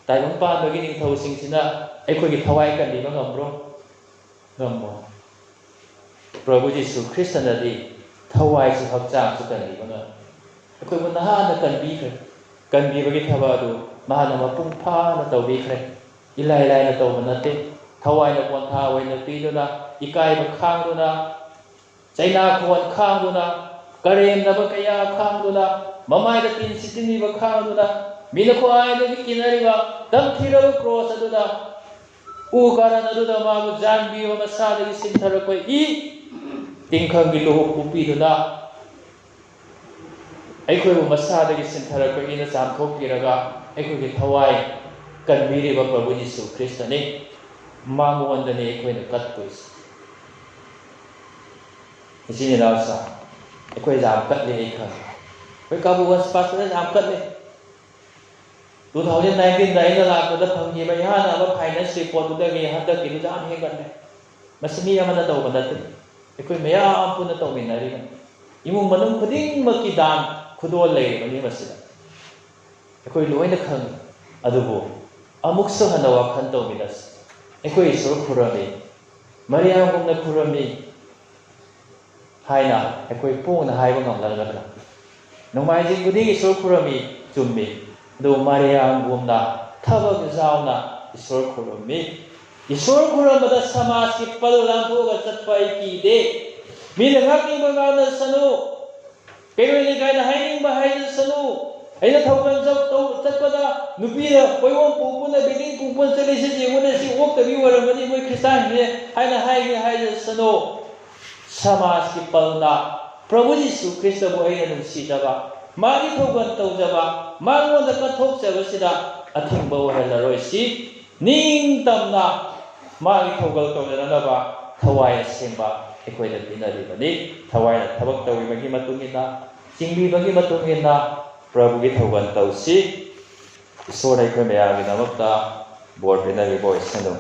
ꯇꯥꯏꯕꯪ ꯄꯥꯟꯕꯒꯤ ꯅꯤꯡꯊꯧꯁꯤꯡꯁꯤꯅ ꯑꯩꯈꯣꯏꯒꯤ ꯊꯋꯥꯏ ꯀꯟꯕꯤꯕ ꯉꯝꯕ꯭ꯔꯣ? ꯉꯝꯃꯣ꯫ ꯄ꯭ꯔꯚꯨ ꯖꯤꯁꯨ ꯈ꯭ꯔꯤꯁꯇꯅꯗꯤ ꯊꯋꯥꯏꯁꯨ ꯍꯛꯆꯥꯡꯁꯨ ꯀꯟꯕꯤꯕ ꯉꯝꯃꯤ꯫ ꯑꯩꯈꯣꯏꯕꯨ ꯅꯍꯥꯟꯅ ꯀꯟꯕꯤꯈ꯭ꯔꯦ꯫ ꯀꯟꯕꯤꯕꯒꯤ ꯊꯕꯛ ꯑꯗꯨ ꯃꯍꯥꯛꯅ ꯃꯄꯨꯡ ꯐꯥꯅ ꯇꯧꯕꯤꯈ꯭ꯔꯦ꯫ ꯏꯂꯥꯏ ꯂꯥꯏꯅ ꯇꯧꯕ ꯅꯠꯇꯦ꯫ ꯊꯋꯥꯏꯅ ꯄꯣꯟꯊꯥ ꯑꯣꯏꯅ ꯄꯤꯗꯨꯅ, ꯏꯀꯥꯏꯕ ꯈꯥꯡꯗꯨꯅ, ꯆꯩꯅꯥ ꯈꯣꯟ ꯈꯥꯡꯗꯨꯅ, ꯀꯔꯦꯝꯅꯕ ꯀꯌꯥ ꯈꯥꯡꯗꯨꯅ, ꯃꯃꯥꯏꯗ ꯇꯤꯟ ꯁꯤꯠꯆꯤꯟꯕꯤꯕ ꯈꯥꯡꯗꯨꯅ, ꯃꯤꯅ ꯈ꯭ꯋꯥꯏꯗꯒꯤ ꯀꯤꯅꯔꯤꯕ ꯇꯝꯊꯤꯔꯕ ꯀ꯭ꯔꯣꯁ ꯑꯗꯨꯗ, ꯎ ꯀꯥꯔꯟ ꯑꯗꯨꯗ ꯃꯥꯕꯨ ꯌꯥꯟꯕꯤꯕ ꯃꯁꯥꯗꯒꯤ ꯁꯤꯟꯊꯔꯛꯄ ꯏ ꯇꯤꯡꯈꯪꯒꯤ ꯂꯨꯍꯨꯞ ꯀꯨꯞꯄꯤꯗꯨꯅ, ꯑꯩꯈꯣꯏꯕꯨ ꯃꯁꯥꯗꯒꯤ ꯁꯤꯟꯊꯔꯛꯄꯒꯤꯅ ꯆꯥꯝꯊꯣꯛꯄꯤꯔꯒ ꯑꯩꯈꯣꯏꯒꯤ ꯊꯋꯥꯏ ꯀꯟꯕꯤꯔꯤꯕ ꯄ꯭ꯔꯚꯨ ꯖꯤꯁꯨ ꯈ꯭ꯔꯤꯁꯇꯅꯤ꯫ ꯃꯉꯣꯟꯗꯅꯤ ꯑꯩꯈꯣꯏꯅ ꯀꯠꯇꯣꯏꯁꯦ꯫ ꯏꯆꯤꯟ ꯏꯅꯥꯎꯁꯥ, ꯑꯩꯈꯣꯏ ꯌꯥꯝ ꯀꯠꯂꯤ, ꯑꯩ ꯈꯪꯉꯤ꯫ ꯑꯩꯈꯣꯏ ꯀꯥꯕꯨꯒꯟꯁ ꯄꯥꯁꯇꯔ ꯌꯥꯝ ꯀꯠꯂꯤ꯫ Two thousand nineteenꯗ ꯑꯩꯅ ꯂꯥꯛꯄꯗ ꯐꯪꯈꯤꯕ ꯏꯍꯥꯟ ꯍꯥꯟꯕ finance reportꯇꯨꯗꯒꯤ ꯍꯟꯗꯛꯀꯤꯗꯨ ꯌꯥꯝ ꯍꯦꯟꯒꯠꯂꯦ꯫ ꯃꯁꯤ ꯃꯤ ꯑꯃꯅ ꯇꯧꯕ ꯅꯠꯇꯦ, ꯑꯩꯈꯣꯏ ꯃꯌꯥꯝ ꯄꯨꯟꯅ ꯇꯧꯃꯤꯟꯅꯔꯤꯕꯅꯤ꯫ ꯏꯃꯨꯡ ꯃꯅꯨꯡ ꯈꯨꯗꯤꯡꯃꯛꯀꯤ ꯗꯥꯟ ꯈꯨꯗꯣꯜ ꯂꯩꯔꯤꯕꯅꯤ ꯃꯁꯤꯗ꯫ ꯑꯩꯈꯣꯏ ꯂꯣꯏꯅ ꯈꯪꯏ꯫ ꯑꯗꯨꯕꯨ ꯑꯃꯨꯛꯁꯨ ꯍꯟꯅ ꯋꯥꯈꯜ ꯇꯧꯃꯤꯟꯅꯁꯤ꯫ ꯑꯩꯈꯣꯏ ꯏꯁꯣꯔ ꯈꯨꯔꯨꯝꯃꯤ, ꯃꯔꯤꯌꯥꯝꯒꯨꯝꯅ ꯈꯨꯔꯨꯝꯃꯤ ꯍꯥꯏꯅ ꯑꯩꯈꯣꯏ ꯄꯣꯡꯅ ꯍꯥꯏꯕ ꯉꯝꯂꯒꯗ꯭ꯔꯥ? ꯅꯣꯡꯃꯥꯏꯖꯤꯡ ꯈꯨꯗꯤꯡ ꯏꯁꯣꯔ ꯈꯨꯔꯨꯝꯃꯤ, ꯆꯨꯝꯃꯤ꯫ ꯑꯗꯨꯕꯨ ꯃꯔꯤꯌꯥꯝꯒꯨꯝꯅ ꯊꯕꯛ ꯌꯥꯎꯅ ꯏꯁꯣꯔ ꯈꯨꯔꯨꯝꯃꯤ꯫ ꯏꯁꯣꯔ ꯈꯨꯔꯨꯝꯕꯗ ꯁꯃꯥꯖꯀꯤ ꯄꯜ ꯂꯥꯟꯊꯣꯛꯑꯒ ꯆꯠꯄ ꯑꯩ ꯀꯤꯗꯦ꯫ ꯃꯤꯅ ꯉꯥꯡꯅꯤꯡꯕ ꯉꯥꯡꯅꯁꯅꯨ, ꯀꯩꯔꯣꯏ ꯂꯩꯀꯥꯏꯅ ꯍꯥꯏꯅꯤꯡꯕ ꯍꯥꯏꯖꯁꯅꯨ꯫ ꯑꯩꯅ ꯊꯧꯒꯜ ꯆꯠ-, ꯇꯧ-, ꯆꯠꯄꯗ ꯅꯨꯄꯤꯅ ꯄꯣꯏꯌꯣꯝ ꯄꯨ ꯄꯨꯅ, ꯕꯤꯜꯗꯤꯡ ꯄꯨ ꯄꯨꯅ ꯆꯠꯂꯤꯁꯤ ꯌꯦꯡꯉꯨꯅꯦ, ꯁꯤ ꯑꯣꯛꯇꯕꯤ ꯑꯣꯏꯔꯝꯒꯅꯤ, ꯃꯣꯏ ꯈ꯭ꯔꯤꯁꯇꯥꯟꯁꯤꯡꯁꯦ ꯍꯥꯏꯅ ꯍꯥꯏꯒꯦ ꯍꯥꯏꯖꯁꯅꯨ꯫ ꯁꯃꯥꯖꯀꯤ ꯄꯜꯅ ꯄ꯭ꯔꯚꯨ ꯖꯤꯁꯨ ꯈ꯭ꯔꯤꯁꯇꯕꯨ ꯑꯩꯅ ꯅꯨꯡꯁꯤꯖꯕ, ꯃꯥꯒꯤ ꯊꯧꯒꯜ ꯇꯧꯖꯕ, ꯃꯉꯣꯟꯗ ꯀꯠꯊꯣꯛꯆꯕꯁꯤꯗ ꯑꯊꯤꯡꯕ ꯑꯣꯏꯍꯜꯂꯔꯣꯏꯁꯤ꯫ ꯅꯤꯡꯇꯝꯅ ꯃꯥꯒꯤ ꯊꯧꯒꯜ ꯇꯧꯖꯅꯅꯕ ꯊꯋꯥꯏ ꯑꯁꯦꯡꯕ ꯑꯩꯈꯣꯏꯗ ꯄꯤꯅꯔꯤꯕꯅꯤ꯫ ꯊꯋꯥꯏꯅ ꯊꯕꯛ ꯇꯧꯔꯤꯕꯒꯤ ꯃꯇꯨꯡ ꯏꯟꯅ, ꯆꯤꯡꯕꯤꯕꯒꯤ ꯃꯇꯨꯡ ꯏꯟꯅ ꯄ꯭ꯔꯚꯨꯒꯤ ꯊꯧꯒꯜ ꯇꯧꯁꯤ꯫ ꯏꯁꯣꯔꯅ ꯑꯩꯈꯣꯏ ꯃꯌꯥꯝꯒꯤꯗꯃꯛꯇ ꯕꯣꯔ ꯄꯤꯅꯕꯤꯕ ꯑꯣꯏꯁꯅꯨ꯫